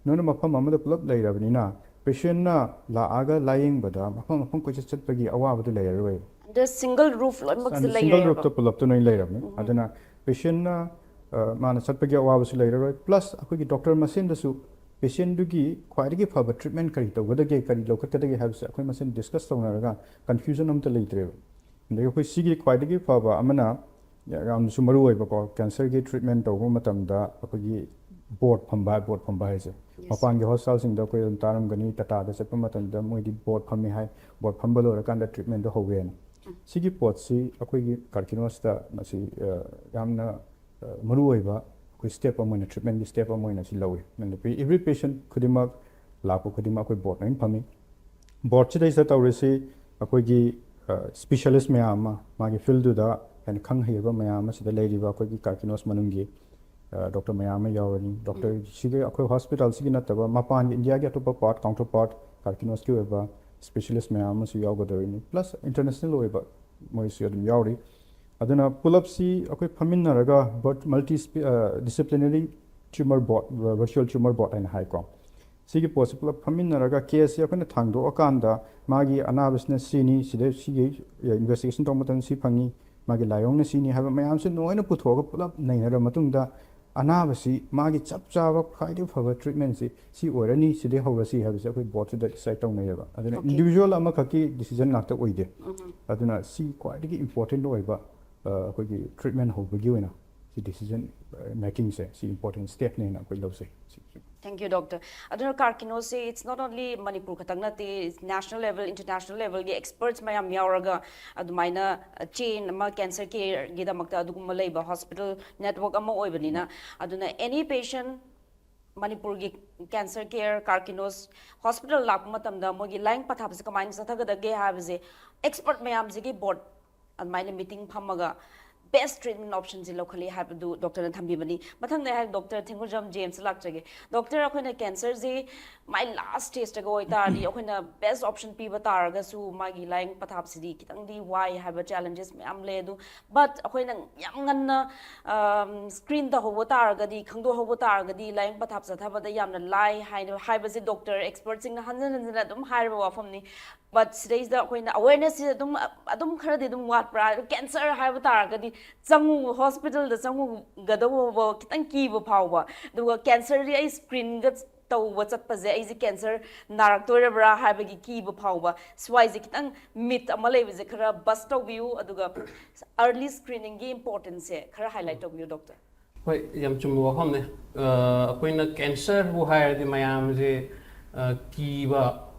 ꯅꯣꯏꯅ ꯃꯐꯝ ꯑꯃꯗ ꯄꯨꯂꯞ ꯂꯩꯔꯕꯅꯤꯅ, ꯄꯦꯁꯦꯟꯅ ꯂꯥꯛꯑꯒ ꯂꯥꯌꯦꯡꯕꯗ ꯃꯐꯝ ꯃꯐꯝ ꯀꯣꯏꯆꯠ ꯆꯠꯄꯒꯤ ꯑꯋꯥꯕꯗꯨ ꯂꯩꯔꯔꯣꯏ꯫ ꯑꯗ ꯁꯤꯡꯒꯜ ꯔꯨꯐ ꯂꯣꯏꯅꯃꯛꯁꯦ ꯁꯤꯡꯒꯜ ꯂꯩꯔꯦꯕ꯫ ꯔꯨꯐꯇ ꯄꯨꯂꯞꯇ ꯂꯣꯏ ꯂꯩꯔꯕꯅꯤ꯫ ꯑꯗꯨꯅ ꯄꯦꯁꯦꯟꯅ, ꯑ, ꯃꯥꯅ ꯆꯠꯄꯒꯤ ꯑꯋꯥꯕꯁꯨ ꯂꯩꯔꯔꯣꯏ, ꯄ꯭ꯂꯁ ꯑꯩꯈꯣꯏꯒꯤ ꯗꯣꯛꯇꯔ ꯃꯁꯦꯟꯗꯁꯨ ꯄꯦꯁꯦꯟꯗꯨꯒꯤ ꯈ꯭ꯋꯥꯏꯗꯒꯤ ꯐꯕ ꯇ꯭ꯔꯤꯠꯃꯦꯟ ꯀꯔꯤ ꯇꯧꯒꯗꯒꯦ, ꯀꯔꯤ ꯂꯧꯈꯠꯀꯗꯒꯦ ꯍꯥꯏꯕꯁꯦ ꯑꯩꯈꯣꯏ ꯃꯁꯦꯟ ꯗꯤꯁꯀꯁ ꯇꯧꯅꯔꯒ ꯀꯟꯐ꯭ꯌꯨꯖꯟ ꯑꯝꯇ ꯂꯩꯇ꯭ꯔꯦꯕ꯫ ꯑꯗꯒꯤ ꯑꯩꯈꯣꯏ ꯁꯤꯒꯤ ꯈ꯭ꯋꯥꯏꯗꯒꯤ ꯐꯕ ꯑꯃꯅ, ꯌꯥꯝꯅꯁꯨ ꯃꯔꯨ ꯑꯣꯏꯕꯀꯣ, ꯀꯦꯟꯁꯔꯒꯤ ꯇ꯭ꯔꯤꯠꯃꯦꯟ ꯇꯧꯕ ꯃꯇꯝꯗ ꯑꯩꯈꯣꯏꯒꯤ ꯕꯣꯔꯗ ꯐꯝꯕ, ꯕꯣꯔꯗ ꯐꯝꯕ ꯍꯥꯏꯁꯦ, ꯃꯄꯥꯟꯒꯤ ꯍꯣꯁꯄꯤꯇꯥꯜꯁꯤꯡꯗ ꯑꯩꯈꯣꯏ ꯑꯗꯨꯝ ꯇꯥꯔꯝꯒꯅꯤ, ꯇꯥꯇꯥꯗ ꯆꯠꯄ ꯃꯇꯝꯗ ꯃꯣꯏꯗꯤ ꯕꯣꯔꯗ ꯐꯝꯃꯤ ꯍꯥꯏ, ꯕꯣꯔꯗ ꯐꯝꯕ ꯂꯣꯏꯔꯀꯥꯟꯗ ꯇ꯭ꯔꯤꯠꯃꯦꯟꯗꯣ ꯍꯧꯋꯦꯅ꯫ ꯁꯤꯒꯤ ꯄꯣꯠꯁꯤ ꯑꯩꯈꯣꯏꯒꯤ ꯀꯥꯔꯀꯤꯅꯣꯁꯇ ꯃꯁꯤ, ꯑ, ꯌꯥꯝꯅ, ꯑ, ꯃꯔꯨ ꯑꯣꯏꯕ ꯑꯩꯈꯣꯏ ꯁ꯭ꯇꯦꯞ ꯑꯃ ꯑꯣꯏꯅ, ꯇ꯭ꯔꯤꯠꯃꯦꯟꯒꯤ ꯁ꯭ꯇꯦꯞ ꯑꯃ ꯑꯣꯏꯅ ꯁꯤ ꯂꯧꯏ꯫ ꯑꯗꯨꯅ every patient ꯈꯨꯗꯤꯡꯃꯛ, ꯂꯥꯛꯄ ꯈꯨꯗꯤꯡꯃꯛ ꯑꯩꯈꯣꯏ ꯕꯣꯔꯗ ꯂꯣꯏꯅ ꯐꯝꯃꯤ꯫ ꯕꯣꯔꯗꯁꯤꯗꯩꯁꯤꯗ ꯇꯧꯔꯤꯁꯤ ꯑꯩꯈꯣꯏꯒꯤ ꯁ꯭ꯄꯦꯁꯤꯌꯦꯂꯤꯁ ꯃꯌꯥꯝ ꯑꯃ, ꯃꯥꯒꯤ ꯐꯤꯜꯗꯨꯗ ꯍꯦꯟꯅ ꯈꯪ ꯍꯩꯔꯕ ꯃꯌꯥꯝ ꯑꯃ ꯁꯤꯗ ꯂꯩꯔꯤꯕ ꯑꯩꯈꯣꯏꯒꯤ ꯀꯥꯔꯀꯤꯅꯣꯁ ꯃꯅꯨꯡꯒꯤ ꯗꯣꯛꯇꯔ ꯃꯌꯥꯝ ꯑꯃ ꯌꯥꯎꯔꯅꯤ꯫ ꯗꯣꯛꯇꯔꯁꯤꯒꯤ ꯑꯩꯈꯣꯏ ꯍꯣꯁꯄꯤꯇꯥꯜꯁꯤꯒꯤ ꯅꯠꯇꯕ ꯃꯄꯥꯟꯒꯤ ꯏꯟꯗꯤꯌꯥꯒꯤ ꯑꯇꯣꯞꯄ ꯄꯥꯔꯠ, ꯀꯥꯎꯟꯇꯔ ꯄꯥꯔꯠ ꯀꯥꯔꯀꯤꯅꯣꯁꯀꯤ ꯑꯣꯏꯕ ꯁ꯭ꯄꯦꯁꯤꯌꯦꯂꯤꯁ ꯃꯌꯥꯝ ꯑꯃꯁꯨ ꯌꯥꯎꯒꯗꯧꯔꯤꯅꯤ꯫ ꯄ꯭ꯂꯁ ꯏꯟꯇꯔꯅꯦꯁꯅꯦꯜ ꯑꯣꯏꯕ ꯃꯣꯏꯁꯨ ꯑꯗꯨꯝ ꯌꯥꯎꯔꯤ꯫ ꯑꯗꯨꯅ ꯄꯨꯂꯞꯁꯤ ꯑꯩꯈꯣꯏ ꯐꯝꯃꯤꯟꯅꯔꯒ ꯕꯣꯔꯗ, ꯃꯜꯇꯤ ꯗꯤꯁꯤꯄ꯭ꯂꯤꯅꯔꯤ ꯇ꯭ꯌꯨꯃꯔ ꯕꯣꯔꯗ, ꯚꯔꯆꯨꯋꯦꯜ ꯇ꯭ꯌꯨꯃꯔ ꯕꯣꯔꯗ ꯍꯥꯏꯅ ꯍꯥꯏꯀꯣ, ꯁꯤꯒꯤ ꯄꯣꯠꯁꯤ ꯄꯨꯂꯞ ꯐꯝꯃꯤꯟꯅꯔꯒ ꯀꯦꯁꯁꯤ ꯑꯩꯈꯣꯏꯅ ꯊꯥꯡꯗꯣꯛꯑꯀꯥꯟꯗ ꯃꯥꯒꯤ ꯑꯅꯥꯕꯁꯤꯅ ꯁꯤꯅꯤ, ꯁꯤꯗ ꯁꯤꯒꯤ ꯏꯟꯚꯦꯁꯇꯤꯒꯦꯁꯟ ꯇꯧꯕ ꯃꯇꯝꯗ ꯁꯤ ꯐꯪꯉꯤ, ꯃꯥꯒꯤ ꯂꯥꯏꯑꯣꯡꯅ ꯁꯤꯅꯤ ꯍꯥꯏꯕ ꯃꯌꯥꯝꯁꯤ ꯂꯣꯏꯅ ꯄꯨꯊꯣꯛꯑꯒ ꯄꯨꯂꯞ ꯅꯩꯅꯔꯕ ꯃꯇꯨꯡꯗ ꯑꯅꯥꯕꯁꯤ ꯃꯥꯒꯤ ꯆꯞ ꯆꯥꯕ ꯈ꯭ꯋꯥꯏꯗꯒꯤ ꯐꯕ ꯇ꯭ꯔꯤꯠꯃꯦꯟꯁꯤ ꯁꯤ ꯑꯣꯏꯔꯅꯤ, ꯁꯤꯗꯩ ꯍꯧꯔꯁꯤ ꯍꯥꯏꯕꯁꯤ ꯑꯩꯈꯣꯏ ꯕꯣꯔꯗꯁꯤꯗ ꯗꯤꯁꯥꯏꯗ ꯇꯧꯅꯩꯌꯦꯕ꯫ ꯑꯗꯨꯅ Okay. ꯏꯟꯗꯤꯕꯤꯖꯨꯋꯦꯜ ꯑꯃꯈꯛꯀꯤ ꯗꯤꯁꯤꯖꯟ ꯉꯥꯛꯇ ꯑꯣꯏꯗꯦ꯫ ꯑꯗꯨꯅ ꯁꯤ ꯈ꯭ꯋꯥꯏꯗꯒꯤ ꯏꯝꯄꯣꯔꯇꯦꯟ ꯑꯣꯏꯕ ꯑ, ꯑꯩꯈꯣꯏꯒꯤ ꯇ꯭ꯔꯤꯠꯃꯦꯟ ꯍꯧꯕꯒꯤ ꯑꯣꯏꯅ ꯁꯤ ꯗꯤꯁꯤꯖꯟ ꯃꯦꯀꯤꯡꯁꯦ ꯁꯤ ꯏꯝꯄꯣꯔꯇꯦꯟ ꯁ꯭ꯇꯦꯞꯅꯦꯅ ꯑꯩꯈꯣꯏ ꯂꯧꯖꯩ꯫ ꯁꯤ Thank you, doctor. ꯑꯗꯨꯅ ꯀꯥꯔꯀꯤꯅꯣꯁꯁꯦ it's not only ꯃꯅꯤꯄꯨꯔ ꯈꯛꯇꯪ ꯅꯠꯇꯦ, ꯅꯦꯁꯅꯦꯜ ꯂꯦꯚꯦꯜ, ꯏꯟꯇꯔꯅꯦꯁꯅꯦꯜ ꯂꯦꯚꯦꯜꯒꯤ ꯑꯦꯛꯁꯄꯔꯠꯁ ꯃꯌꯥꯝ ꯌꯥꯎꯔꯒ ꯑꯗꯨꯃꯥꯏꯅ ꯆꯦꯟ ꯑꯃ ꯀꯦꯟꯁꯔ ꯀꯦꯌꯔꯒꯤꯗꯃꯛꯇ ꯑꯗꯨꯒꯨꯝꯕ ꯂꯩꯕ ꯍꯣꯁꯄꯤꯇꯥꯜ ꯅꯦꯠꯋꯥꯔꯛ ꯑꯃ ꯑꯣꯏꯕꯅꯤꯅ, ꯑꯗꯨꯅ ꯑꯦꯅꯤ ꯄꯦꯁꯦꯟ ꯃꯅꯤꯄꯨꯔꯒꯤ ꯀꯦꯟꯁꯔ ꯀꯦꯌꯔ, ꯀꯥꯔꯀꯤꯅꯣꯁ ꯍꯣꯁꯄꯤꯇꯥꯜ ꯂꯥꯛꯄ ꯃꯇꯝꯗ ꯃꯣꯏꯒꯤ ꯂꯥꯏꯌꯦꯡ ꯄꯊꯥꯞꯁꯦ ꯀꯃꯥꯏꯅ ꯆꯠꯊꯒꯗꯒꯦ ꯍꯥꯏꯕꯁꯦ ꯑꯦꯛꯁꯄꯔꯠ ꯃꯌꯥꯝꯁꯤꯒꯤ ꯕꯣꯔꯗ ꯑꯗꯨꯃꯥꯏꯅ ꯃꯤꯇꯤꯡ ꯐꯝꯃꯒ ꯕꯦꯁ ꯇ꯭ꯔꯤꯠꯃꯦꯟ ꯑꯣꯞꯁꯟꯁꯦ ꯂꯧꯈꯠꯂꯤ ꯍꯥꯏꯕꯗꯨ ꯗꯣꯛꯇꯔꯅ ꯊꯝꯕꯤꯕꯅꯤ꯫ ꯃꯊꯪꯗ ꯑꯩ ꯗꯣꯛꯇꯔ ꯊꯦꯡꯒꯨꯖꯝ ꯖꯦꯝꯁꯇ ꯂꯥꯛꯆꯒꯦ꯫ ꯗꯣꯛꯇꯔ, ꯑꯩꯈꯣꯏꯅ ꯀꯦꯟꯁꯔꯁꯤ ꯃꯥꯏ ꯂꯥꯁ ꯁ꯭ꯇꯦꯖꯇꯒ ꯑꯣꯏꯇꯥꯔꯗꯤ ꯑꯩꯈꯣꯏꯅ ꯕꯦꯁ ꯑꯣꯞꯁꯟ ꯄꯤꯕ ꯇꯥꯔꯒꯁꯨ ꯃꯥꯒꯤ ꯂꯥꯏꯌꯦꯡ ꯄꯊꯥꯞꯁꯤꯗꯤ ꯈꯤꯇꯪꯗꯤ ꯋꯥꯏ ꯍꯥꯏꯕ ꯆꯦꯂꯦꯟꯖꯦꯁ ꯃꯌꯥꯝ ꯂꯩ꯫ ꯑꯗꯨ ꯕꯠ ꯑꯩꯈꯣꯏꯅ ꯌꯥꯝ ꯉꯟꯅ ꯁ꯭ꯀ꯭ꯔꯤꯟ ꯇꯧꯍꯧꯕ ꯇꯥꯔꯒꯗꯤ, ꯈꯪꯗꯣꯛꯍꯧꯕ ꯇꯥꯔꯒꯗꯤ ꯂꯥꯏꯌꯦꯡ ꯄꯊꯥꯞ ꯆꯠꯊꯕꯗ ꯌꯥꯝꯅ ꯂꯥꯏ ꯍꯥꯏꯅ ꯍꯥꯏꯕꯁꯦ ꯗꯣꯛꯇꯔ ꯑꯦꯛꯁꯄꯔꯠꯁꯤꯡꯅ ꯍꯟꯖꯤꯟ ꯍꯟꯖꯤꯟ ꯑꯗꯨꯝ ꯍꯥꯏꯔꯕ ꯋꯥꯐꯝꯅꯤ꯫ ꯕꯠ ꯁꯤꯗꯩꯁꯤꯗ ꯑꯩꯈꯣꯏꯅ ꯑꯋꯦꯔꯅꯦꯁꯁꯦ ꯑꯗꯨꯝ, ꯑꯗꯨꯝ ꯈꯔꯗꯤ ꯑꯗꯨꯝ ꯋꯥꯠꯄ꯭ꯔꯥ? ꯑꯗꯨ ꯀꯦꯟꯁꯔ ꯍꯥꯏꯕ ꯇꯥꯔꯒꯗꯤ ꯆꯪꯉꯨ, ꯍꯣꯁꯄꯤꯇꯥꯜꯗ ꯆꯪꯉꯨꯒꯗꯧꯕ ꯈꯤꯇꯪ ꯀꯤꯕ ꯐꯥꯎꯕ, ꯑꯗꯨꯒ ꯀꯦꯟꯁꯔꯗꯤ ꯑꯩ ꯁ꯭ꯀ꯭ꯔꯤꯟꯒ ꯇꯧꯕ ꯆꯠꯄꯁꯦ ꯑꯩꯁꯦ ꯀꯦꯟꯁꯔ ꯅꯥꯔꯛꯇꯣꯏꯔꯕ꯭ꯔꯥ ꯍꯥꯏꯕꯒꯤ ꯀꯤꯕ ꯐꯥꯎꯕ, ꯁ꯭ꯋꯥꯏꯁꯦ ꯈꯤꯇꯪ ꯃꯤꯠ ꯑꯃ ꯂꯩꯕꯁꯦ ꯈꯔ ꯕꯁ ꯇꯧꯕꯤꯌꯨ, ꯑꯗꯨꯒ ꯑꯥꯔꯂꯤ ꯁ꯭ꯀ꯭ꯔꯤꯅꯤꯡꯒꯤ ꯏꯝꯄꯣꯔꯇꯦꯟꯁꯁꯦ ꯈꯔ ꯍꯥꯏꯂꯥꯏꯠ ꯇꯧꯕꯤꯌꯨ, ꯗꯣꯛꯇꯔ꯫ ꯍꯣꯏ, ꯌꯥꯝ ꯆꯨꯝꯕ ꯋꯥꯐꯝꯅꯦ꯫ ꯑ, ꯑꯩꯈꯣꯏꯅ ꯀꯦꯟꯁꯔꯕꯨ ꯍꯥꯏꯔꯗꯤ ꯃꯌꯥꯝꯁꯦ, ꯑ, ꯀꯤꯕ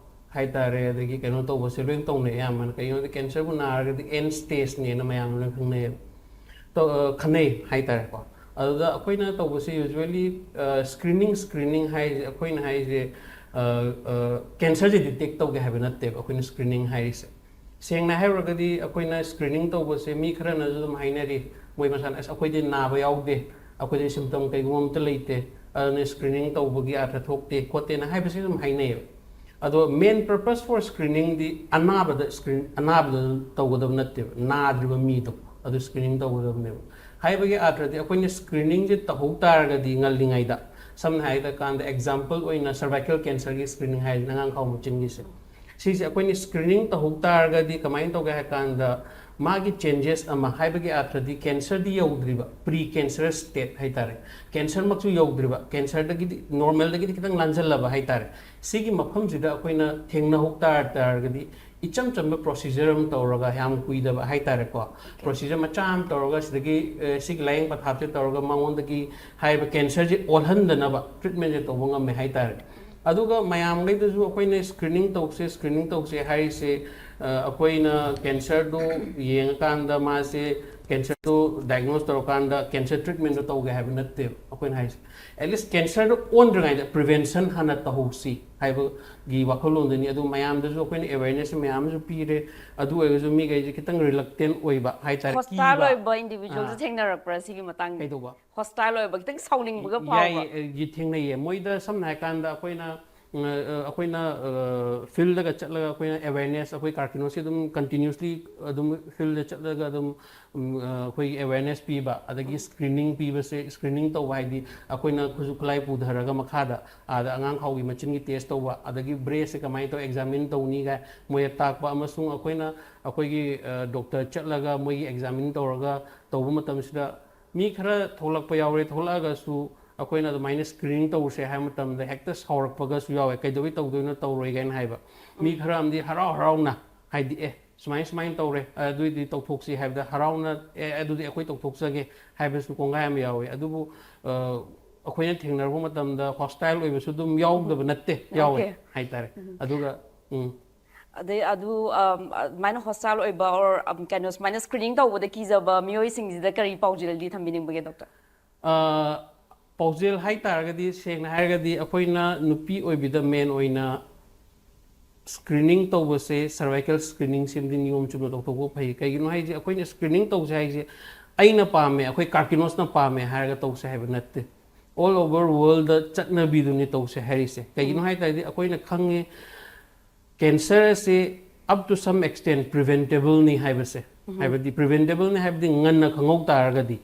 ꯍꯥꯏꯇꯥꯔꯦ, ꯑꯗꯒꯤ ꯀꯩꯅꯣ ꯇꯧꯕꯁꯦ ꯂꯣꯏ ꯇꯧꯅꯩ ꯑꯌꯥꯝꯕꯅ꯫ ꯀꯩꯒꯤꯅꯣꯗꯤ ꯀꯦꯟꯁꯔꯕꯨ ꯅꯥꯔꯒꯗꯤ ꯑꯦꯟ ꯁ꯭ꯇꯦꯖꯅꯦꯅ ꯃꯌꯥꯝ ꯂꯣꯏ ꯈꯪꯅꯩꯌꯦꯕ꯫ ꯇꯧ-, ꯑ, ꯈꯟꯅꯩ ꯍꯥꯏꯇꯥꯔꯦꯀꯣ꯫ ꯑꯗꯨꯗ ꯑꯩꯈꯣꯏꯅ ꯇꯧꯕꯁꯦ ꯌꯨꯖ꯭ꯋꯦꯂꯤ, ꯑ, ꯁ꯭ꯀ꯭ꯔꯤꯅꯤꯡ, ꯁ꯭ꯀ꯭ꯔꯤꯅꯤꯡ ꯍꯥꯏꯁꯦ, ꯑꯩꯈꯣꯏꯅ ꯍꯥꯏꯁꯦ, ꯀꯦꯟꯁꯔꯁꯦ ꯗꯤꯇꯦꯛ ꯇꯧꯒꯦ ꯍꯥꯏꯕ ꯅꯠꯇꯦꯕ ꯑꯩꯈꯣꯏꯅ ꯁ꯭ꯀ꯭ꯔꯤꯅꯤꯡ ꯍꯥꯏꯔꯤꯁꯦ꯫ ꯁꯦꯡꯅ ꯍꯥꯏꯔꯨꯔꯒꯗꯤ ꯑꯩꯈꯣꯏꯅ ꯁ꯭ꯀ꯭ꯔꯤꯅꯤꯡ ꯇꯧꯕꯁꯦ ꯃꯤ ꯈꯔꯅꯁꯨ ꯑꯗꯨꯝ ꯍꯥꯏꯅꯔꯤ, ꯃꯣꯏ ꯃꯁꯥꯅ "ꯑꯁ, ꯑꯩꯈꯣꯏꯗꯤ ꯅꯥꯕ ꯌꯥꯎꯗꯦ, ꯑꯩꯈꯣꯏꯗꯤ ꯁꯤꯝꯇꯝ ꯀꯩꯒꯨꯝꯕ ꯑꯝꯇ ꯂꯩꯇꯦ, ꯑꯗꯨꯅ ꯁ꯭ꯀ꯭ꯔꯤꯅꯤꯡ ꯇꯧꯕꯒꯤ ꯑꯥꯔꯊ ꯊꯣꯛꯇꯦ" ꯈꯣꯠꯇꯦꯅ ꯍꯥꯏꯕꯁꯤ ꯑꯗꯨꯝ ꯍꯥꯏꯅꯩꯌꯦꯕ꯫ ꯑꯗꯣ main purpose for screeningꯗꯤ ꯑꯅꯥꯕꯗ ꯁ꯭ꯀ꯭ꯔꯤꯟ ꯑꯅꯥꯕꯗ ꯇꯧꯒꯗꯕ ꯅꯠꯇꯦꯕ, ꯅꯥꯗ꯭ꯔꯤꯕ ꯃꯤꯗꯣ ꯑꯗꯨ ꯁ꯭ꯀ꯭ꯔꯤꯅꯤꯡ ꯇꯧꯒꯗꯕꯅꯦꯕ꯫ ꯍꯥꯏꯕꯒꯤ ꯑꯥꯔꯊꯗꯤ ꯑꯩꯈꯣꯏꯅ ꯁ꯭ꯀ꯭ꯔꯤꯅꯤꯡꯁꯦ ꯇꯧꯍꯧ ꯇꯥꯔꯒꯗꯤ ꯉꯜꯂꯤꯉꯩꯗ, ꯁꯝꯅ ꯍꯥꯏꯔ ꯀꯥꯟꯗ ꯑꯦꯛꯖꯥꯝꯄꯜ ꯑꯣꯏꯅ ꯁꯔꯚꯥꯏꯀꯦꯜ ꯀꯦꯟꯁꯔꯒꯤ ꯁ꯭ꯀ꯭ꯔꯤꯅꯤꯡ ꯍꯥꯏꯔꯤꯁꯦ, ꯑꯉꯥꯡꯈꯥꯎ ꯃꯆꯤꯟꯒꯤꯁꯦ, ꯁꯤꯁꯦ ꯑꯩꯈꯣꯏꯅ ꯁ꯭ꯀ꯭ꯔꯤꯅꯤꯡ ꯇꯧꯍꯧ ꯇꯥꯔꯒꯗꯤ ꯀꯃꯥꯏꯅ ꯇꯧꯒꯦ ꯍꯥꯏ ꯀꯥꯟꯗ ꯃꯥꯒꯤ ꯆꯦꯟꯖꯦꯁ ꯑꯃ, ꯍꯥꯏꯕꯒꯤ ꯑꯥꯔꯊꯗꯤ ꯀꯦꯟꯁꯔꯗꯤ ꯌꯧꯗ꯭ꯔꯤꯕ, ꯄ꯭ꯔꯤ ꯀꯦꯟꯁꯔꯁ ꯁ꯭ꯇꯦꯠ ꯍꯥꯏꯇꯥꯔꯦ, ꯀꯦꯟꯁꯔꯃꯛꯁꯨ ꯌꯧꯗ꯭ꯔꯤꯕ, ꯀꯦꯟꯁꯔꯗꯒꯤꯗꯤ ꯅꯣꯔꯃꯦꯜꯗꯒꯤꯗꯤ ꯈꯤꯇꯪ ꯂꯥꯟꯖꯜꯂꯕ ꯍꯥꯏꯇꯥꯔꯦ, ꯁꯤꯒꯤ ꯃꯐꯝꯁꯤꯗ ꯑꯩꯈꯣꯏꯅ ꯊꯦꯡꯅꯍꯧ ꯇꯥꯔ ꯇꯥꯔꯒꯗꯤ ꯏꯆꯝ ꯆꯝꯕ ꯄ꯭ꯔꯣꯁꯤꯖꯔ ꯑꯃ ꯇꯧꯔꯒ, ꯌꯥꯝ ꯀꯨꯏꯗꯕ ꯍꯥꯏꯇꯥꯔꯦꯀꯣ, ꯄ꯭ꯔꯣꯁꯤꯖꯔ ꯃꯆꯥ ꯑꯃ ꯇꯧꯔꯒ ꯁꯤꯗꯒꯤ ꯑꯦ, ꯁꯤꯒꯤ ꯂꯥꯏꯌꯦꯡ ꯄꯊꯥꯞꯁꯦ ꯇꯧꯔꯒ ꯃꯉꯣꯟꯗꯒꯤ ꯍꯥꯏꯔꯤꯕ ꯀꯦꯟꯁꯔꯁꯦ ꯑꯣꯜꯍꯟꯗꯅꯕ ꯇ꯭ꯔꯤꯠꯃꯦꯟꯁꯦ ꯇꯧꯕ ꯉꯝꯃꯦ ꯍꯥꯏꯇꯥꯔꯦ꯫ ꯑꯗꯨꯒ ꯃꯌꯥꯝꯈꯩꯗꯁꯨ ꯑꯩꯈꯣꯏꯅ ꯁ꯭ꯀ꯭ꯔꯤꯅꯤꯡ ꯇꯧꯁꯦ, ꯁ꯭ꯀ꯭ꯔꯤꯅꯤꯡ ꯇꯧꯁꯦ ꯍꯥꯏꯔꯤꯁꯦ, ꯑ, ꯑꯩꯈꯣꯏꯅ ꯀꯦꯟꯁꯔꯗꯨ ꯌꯦꯡꯉꯀꯥꯟꯗ ꯃꯥꯁꯦ ꯀꯦꯟꯁꯔꯗꯨ ꯗꯥꯏꯒꯅꯣꯁ ꯇꯧꯔꯀꯥꯟꯗ ꯀꯦꯟꯁꯔ ꯇ꯭ꯔꯤꯠꯃꯦꯟꯗꯣ ꯇꯧꯒꯦ ꯍꯥꯏꯕ ꯅꯠꯇꯦꯕ ꯑꯩꯈꯣꯏꯅ ꯍꯥꯏꯁꯦ꯫ ꯑꯦꯠꯂꯤꯁ ꯀꯦꯟꯁꯔꯗꯣ ꯑꯣꯟꯗ꯭ꯔꯤꯉꯩꯗ ꯄ꯭ꯔꯤꯚꯦꯟꯁꯟ ꯍꯥꯟꯅ ꯇꯧꯍꯧꯁꯤ ꯍꯥꯏꯕꯒꯤ ꯋꯥꯈꯜꯂꯣꯟꯗꯨꯅꯤ꯫ ꯑꯗꯨ ꯃꯌꯥꯝꯗꯁꯨ ꯑꯩꯈꯣꯏꯅ ꯑꯦꯋꯦꯔꯅꯦꯁ ꯃꯌꯥꯝ ꯑꯃꯁꯨ ꯄꯤꯔꯦ꯫ ꯑꯗꯨ ꯑꯣꯏꯔꯒꯁꯨ ꯃꯤꯈꯩꯁꯦ ꯈꯤꯇꯪ ꯔꯤꯂꯛꯇꯦꯟ ꯑꯣꯏꯕ ꯍꯥꯏꯇꯥꯔꯦ, ꯍꯣꯁꯇꯥꯏꯜ ꯀꯤꯕ꯫ ꯑꯣꯏꯕ ꯏꯟꯗꯤꯚꯤꯖꯨꯋꯦꯜꯁꯨ ꯑꯥ꯫ ꯊꯦꯡꯅꯔꯛꯄ꯭ꯔꯥ ꯁꯤꯒꯤ ꯃꯇꯥꯡꯗ? ꯀꯩꯗꯧꯕ? ꯍꯣꯁꯇꯥꯏꯜ ꯑꯣꯏꯕ, ꯈꯤꯇꯪ ꯁꯥꯎꯅꯤꯡꯕꯒ ꯐꯥꯎꯕ? ꯌꯥꯏꯌꯦ, ꯑꯦ, ꯊꯦꯡꯅꯩꯌꯦ꯫ ꯃꯣꯏꯗ ꯁꯝꯅ ꯍꯥꯏꯔꯀꯥꯟꯗ ꯑꯩꯈꯣꯏꯅ, ꯎꯝ, ꯑ, ꯑꯩꯈꯣꯏꯅ, ꯑ, ꯐꯤꯜꯗꯒ ꯆꯠꯂꯒ ꯑꯩꯈꯣꯏꯅ ꯑꯦꯋꯦꯔꯅꯦꯁ, ꯑꯩꯈꯣꯏ ꯀꯥꯔꯀꯤꯅꯣꯁꯤ ꯑꯗꯨꯝ ꯀꯟꯇꯤꯅ꯭ꯌꯨꯁꯂꯤ ꯑꯗꯨꯝ ꯐꯤꯜꯗ ꯆꯠꯂꯒ ꯑꯗꯨꯝ, ꯎꯝ, ꯑ, ꯑꯩꯈꯣꯏꯒꯤ ꯑꯦꯋꯦꯔꯅꯦꯁ ꯄꯤꯕ, ꯑꯗꯒꯤ ꯁ꯭ꯀ꯭ꯔꯤꯅꯤꯡ ꯄꯤꯕꯁꯦ, ꯁ꯭ꯀ꯭ꯔꯤꯅꯤꯡ ꯇꯧꯕ ꯍꯥꯏꯗꯤ ꯑꯩꯈꯣꯏꯅ ꯈꯨꯠꯁꯨ ꯈꯨꯠꯂꯥꯏ ꯄꯨꯊꯔꯒ ꯃꯈꯥꯗ ꯑꯥꯗ ꯑꯉꯥꯡ ꯈꯥꯎꯒꯤ ꯃꯆꯤꯟꯒꯤ ꯇꯦꯁ ꯇꯧꯕ, ꯑꯗꯒꯤ ꯕ꯭ꯔꯦꯁꯁꯦ ꯀꯃꯥꯏꯅ ꯇꯧ ꯑꯦꯛꯖꯥꯃꯤꯟ ꯇꯧꯅꯤ ꯀꯥꯏ ꯃꯣꯏꯗ ꯇꯥꯛꯄ, ꯑꯃꯁꯨꯡ ꯑꯩꯈꯣꯏꯅ ꯑꯩꯈꯣꯏꯒꯤ, ꯑ, ꯗꯣꯛꯇꯔ ꯆꯠꯂꯒ ꯃꯣꯏꯒꯤ ꯑꯦꯛꯖꯥꯃꯤꯟ ꯇꯧꯔꯒ ꯇꯧꯕ ꯃꯇꯝꯁꯤꯗ ꯃꯤ ꯈꯔ ꯊꯣꯛꯂꯛꯄ ꯌꯥꯎꯔꯦ꯫ ꯊꯣꯛꯂꯛꯑꯒꯁꯨ ꯑꯩꯈꯣꯏꯅ ꯑꯗꯨꯃꯥꯏꯅ ꯁ꯭ꯀ꯭ꯔꯤꯅꯤꯡ ꯇꯧꯁꯦ ꯍꯥꯏꯕ ꯃꯇꯝꯗ ꯍꯦꯛꯇ ꯁꯥꯎꯔꯛꯄꯒꯁꯨ ꯌꯥꯎꯋꯦ, "ꯀꯩꯗꯧꯕꯩ ꯇꯧꯗꯣꯏꯅꯣ, ꯇꯧꯔꯣꯏ" ꯀꯥꯏꯅ ꯍꯥꯏꯕ꯫ ꯃꯤ ꯈꯔ ꯑꯃꯗꯤ ꯍꯔꯥꯎ ꯍꯔꯥꯎꯅ ꯍꯥꯏꯗꯤ, "ꯑꯦ, ꯁꯨꯃꯥꯏꯅ ꯁꯨꯃꯥꯏꯅ ꯇꯧꯔꯦ, ꯑꯗꯨꯏꯗꯤ ꯇꯧꯊꯣꯛꯁꯤ" ꯍꯥꯏꯕꯗ ꯍꯔꯥꯎꯅ, "ꯑꯦ, ꯑꯗꯨꯗꯤ ꯑꯩꯈꯣꯏ ꯇꯧꯊꯣꯛꯆꯒꯦ" ꯍꯥꯏꯕꯁꯨ ꯀꯣꯡꯒꯥꯏ ꯑꯃ ꯌꯥꯎꯋꯦ꯫ ꯑꯗꯨꯕꯨ, ꯑ, ꯑꯩꯈꯣꯏꯅ ꯊꯦꯡꯅꯔꯛꯄ ꯃꯇꯝꯗ ꯍꯣꯁꯇꯥꯏꯜ ꯑꯣꯏꯕꯁꯨ ꯑꯗꯨꯝ ꯌꯥꯎꯗꯕ ꯅꯠꯇꯦ, ꯌꯥꯎꯋꯦ Okay. ꯍꯥꯏꯇꯥꯔꯦ꯫ ꯑꯗꯨꯒ, ꯎꯝ꯫ ꯑꯗꯩ ꯑꯗꯨ, ꯑꯝ, ꯑꯗꯨꯃꯥꯏꯅ ꯍꯣꯁꯇꯥꯏꯜ ꯑꯣꯏꯕ or, ꯑꯝ, ꯀꯩꯅꯣ, ꯁꯨꯃꯥꯏꯅ ꯁ꯭ꯀ꯭ꯔꯤꯅꯤꯡ ꯇꯧꯕꯗ ꯀꯤꯖꯕ ꯃꯤꯑꯣꯏꯁꯤꯡꯁꯤꯗ ꯀꯔꯤ ꯄꯥꯎꯖꯦꯜꯗꯤ ꯊꯝꯕꯤꯅꯤꯡꯕꯒꯦ, ꯗꯣꯛꯇꯔ? ꯑ, ꯄꯥꯎꯖꯦꯜ ꯍꯥꯏ ꯇꯥꯔꯒꯗꯤ, ꯁꯦꯡꯅ ꯍꯥꯏꯔꯒꯗꯤ, ꯑꯩꯈꯣꯏꯅ ꯅꯨꯄꯤ ꯑꯣꯏꯕꯤꯗ ꯃꯦꯟ ꯑꯣꯏꯅ ꯁ꯭ꯀ꯭ꯔꯤꯅꯤꯡ ꯇꯧꯕꯁꯦ, ꯁꯔꯚꯥꯏꯀꯦꯜ ꯁ꯭ꯀ꯭ꯔꯤꯅꯤꯡꯁꯤꯃꯗꯤ ꯅꯤꯌꯣꯝ ꯆꯨꯝꯅ ꯇꯧꯊꯣꯛꯄ ꯐꯩ꯫ ꯀꯩꯒꯤꯅꯣ ꯍꯥꯏꯁꯦ, ꯑꯩꯈꯣꯏꯅ ꯁ꯭ꯀ꯭ꯔꯤꯅꯤꯡ ꯇꯧꯁꯦ ꯍꯥꯏꯁꯦ ꯑꯩꯅ ꯄꯥꯝꯃꯦ, ꯑꯩꯈꯣꯏ ꯀꯥꯔꯀꯤꯅꯣꯁꯅ ꯄꯥꯝꯃꯦ ꯍꯥꯏꯔꯒ ꯇꯧꯁꯦ ꯍꯥꯏꯕ ꯅꯠꯇꯦ꯫ ꯑꯣꯜ ꯑꯣꯚꯔ ꯋꯥꯔꯜꯗ ꯆꯠꯅꯕꯤꯗꯨꯅꯤ ꯇꯧꯁꯦ ꯍꯥꯏꯔꯤꯁꯦ꯫ ꯀꯩꯒꯤꯅꯣ ꯍꯥꯏ ꯇꯥꯔꯗꯤ, ꯑꯩꯈꯣꯏꯅ ꯈꯪꯉꯦ, ꯀꯦꯟꯁꯔ ꯑꯁꯤ up to some extent ꯄ꯭ꯔꯤꯚꯦꯟꯇꯦꯕꯜꯅꯤ ꯍꯥꯏꯕꯁꯦ꯫ ꯍꯥꯏꯕꯗꯤ ꯄ꯭ꯔꯤꯚꯦꯟꯇꯦꯕꯜꯅꯤ ꯍꯥꯏꯕꯗꯤ ꯉꯟꯅ ꯈꯪꯍꯧ ꯇꯥꯔꯒꯗꯤ,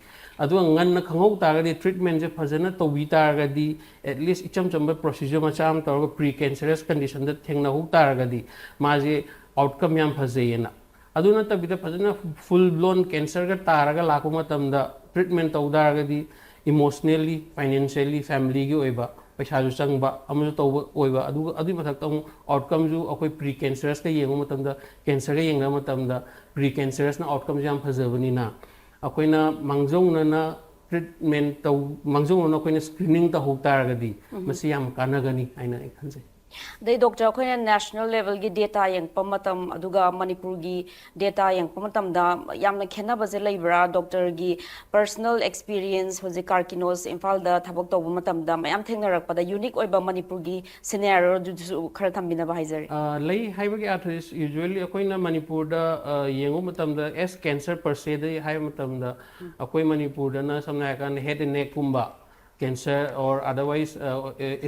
ꯑꯗꯨꯒ ꯉꯟꯅ ꯈꯪꯍꯧ ꯇꯥꯔꯒꯗꯤ ꯇ꯭ꯔꯤꯠꯃꯦꯟꯁꯦ ꯐꯖꯅ ꯇꯧꯕꯤ ꯇꯥꯔꯒꯗꯤ, ꯑꯦꯠꯂꯤꯁ ꯏꯆꯝ ꯆꯝꯕ ꯄ꯭ꯔꯣꯁꯤꯖꯔ ꯃꯆꯥ ꯑꯃ ꯇꯧꯔꯒ ꯄ꯭ꯔꯤ ꯀꯦꯟꯁꯔꯁ ꯀꯟꯗꯤꯁꯟꯗ ꯊꯦꯡꯅꯍꯧ ꯇꯥꯔꯒꯗꯤ, ꯃꯥꯁꯦ ꯑꯥꯎꯠꯀꯝ ꯌꯥꯝ ꯐꯖꯩꯌꯦꯅ꯫ ꯑꯗꯨ ꯅꯠꯇꯕꯤꯗ ꯐꯖꯅ ꯐꯨꯜ ꯕ꯭ꯂꯣꯟ ꯀꯦꯟꯁꯔꯒ ꯇꯥꯔꯒ ꯂꯥꯛꯄ ꯃꯇꯝꯗ ꯇ꯭ꯔꯤꯠꯃꯦꯟ ꯇꯧ ꯇꯥꯔꯒꯗꯤ, ꯏꯃꯣꯁꯅꯦꯜꯂꯤ, ꯐꯥꯏꯅꯥꯟꯁꯤꯌꯦꯜꯂꯤ, ꯐꯦꯃꯤꯂꯤꯒꯤ ꯑꯣꯏꯕ ꯄꯩꯁꯥꯁꯨ ꯆꯪꯕ ꯑꯃꯁꯨ ꯇꯧꯕ ꯑꯣꯏꯕ, ꯑꯗꯨꯒ ꯑꯗꯨꯒꯤ ꯃꯊꯛꯇ ꯑꯃꯨꯛ ꯑꯥꯎꯠꯀꯝꯁꯨ ꯑꯩꯈꯣꯏ ꯄ꯭ꯔꯤ ꯀꯦꯟꯁꯔꯁꯀ ꯌꯦꯡꯕ ꯃꯇꯝꯗ, ꯀꯦꯟꯁꯔꯒ ꯌꯦꯡꯅꯕ ꯃꯇꯝꯗ ꯄ꯭ꯔꯤ ꯀꯦꯟꯁꯔꯁꯅ ꯑꯥꯎꯠꯀꯝꯁꯦ ꯌꯥꯝ ꯐꯖꯕꯅꯤꯅ, ꯑꯩꯈꯣꯏꯅ ꯃꯥꯡꯖꯧꯅꯅ ꯇ꯭ꯔꯤꯠꯃꯦꯟ ꯇꯧ, ꯃꯥꯡꯖꯧꯅꯅ ꯑꯩꯈꯣꯏꯅ ꯁ꯭ꯀ꯭ꯔꯤꯅꯤꯡ ꯇꯧꯍꯧ ꯇꯥꯔꯒꯗꯤ, ꯃꯁꯤ ꯌꯥꯝ ꯀꯥꯟꯅꯒꯅꯤ ꯍꯥꯏꯅ ꯑꯩ ꯈꯟꯖꯩ꯫ ꯑꯗꯩ ꯗꯣꯛꯇꯔ, ꯑꯩꯈꯣꯏꯅ ꯅꯦꯁꯅꯦꯜ ꯂꯦꯚꯦꯜꯒꯤ ꯗꯦꯇꯥ ꯌꯦꯡꯉꯛꯄ ꯃꯇꯝ, ꯑꯗꯨꯒ ꯃꯅꯤꯄꯨꯔꯒꯤ ꯗꯦꯇꯥ ꯌꯦꯡꯉꯛꯄ ꯃꯇꯝꯗ ꯌꯥꯝꯅ ꯈꯦꯠꯅꯕꯁꯦ ꯂꯩꯕ꯭ꯔꯥ? ꯗꯣꯛꯇꯔꯒꯤ ꯄꯔꯁꯅꯦꯜ ꯑꯦꯛꯁꯄꯤꯔꯤꯌꯦꯟꯁ, ꯍꯧꯖꯤꯛ ꯀꯥꯔꯀꯤꯅꯣꯁ ꯏꯝꯐꯥꯜꯗ ꯊꯕꯛ ꯇꯧꯕ ꯃꯇꯝꯗ ꯃꯌꯥꯝ ꯊꯦꯡꯅꯔꯛꯄꯗ ꯌꯨꯅꯤꯛ ꯑꯣꯏꯕ ꯃꯅꯤꯄꯨꯔꯒꯤ ꯁꯤꯅꯦꯔꯤꯑꯣꯗꯨꯁꯨ ꯈꯔ ꯊꯝꯕꯤꯅꯕ ꯍꯥꯏꯖꯔꯤ꯫ ꯑ, ꯂꯩ ꯍꯥꯏꯕꯒꯤ ꯑꯥꯔꯊꯁꯤ, ꯌꯨꯖ꯭ꯋꯦꯜꯂꯤ ꯑꯩꯈꯣꯏꯅ ꯃꯅꯤꯄꯨꯔꯗ, ꯑ, ꯌꯦꯡꯕ ꯃꯇꯝꯗ, ꯑꯦꯁ ꯀꯦꯟꯁꯔ ꯄꯔꯁꯦꯗ ꯍꯥꯏꯕ ꯃꯇꯝꯗ, ꯑꯩꯈꯣꯏ ꯃꯅꯤꯄꯨꯔꯗꯅ ꯁꯝꯅ ꯍꯥꯏꯔꯀꯥꯟꯗ ꯍꯦꯗ ꯑꯦꯟ ꯅꯦꯛꯀꯨꯝꯕ ꯀꯦꯟꯁꯔ, ꯑꯣꯔ ꯑꯗꯔꯋꯥꯏꯁ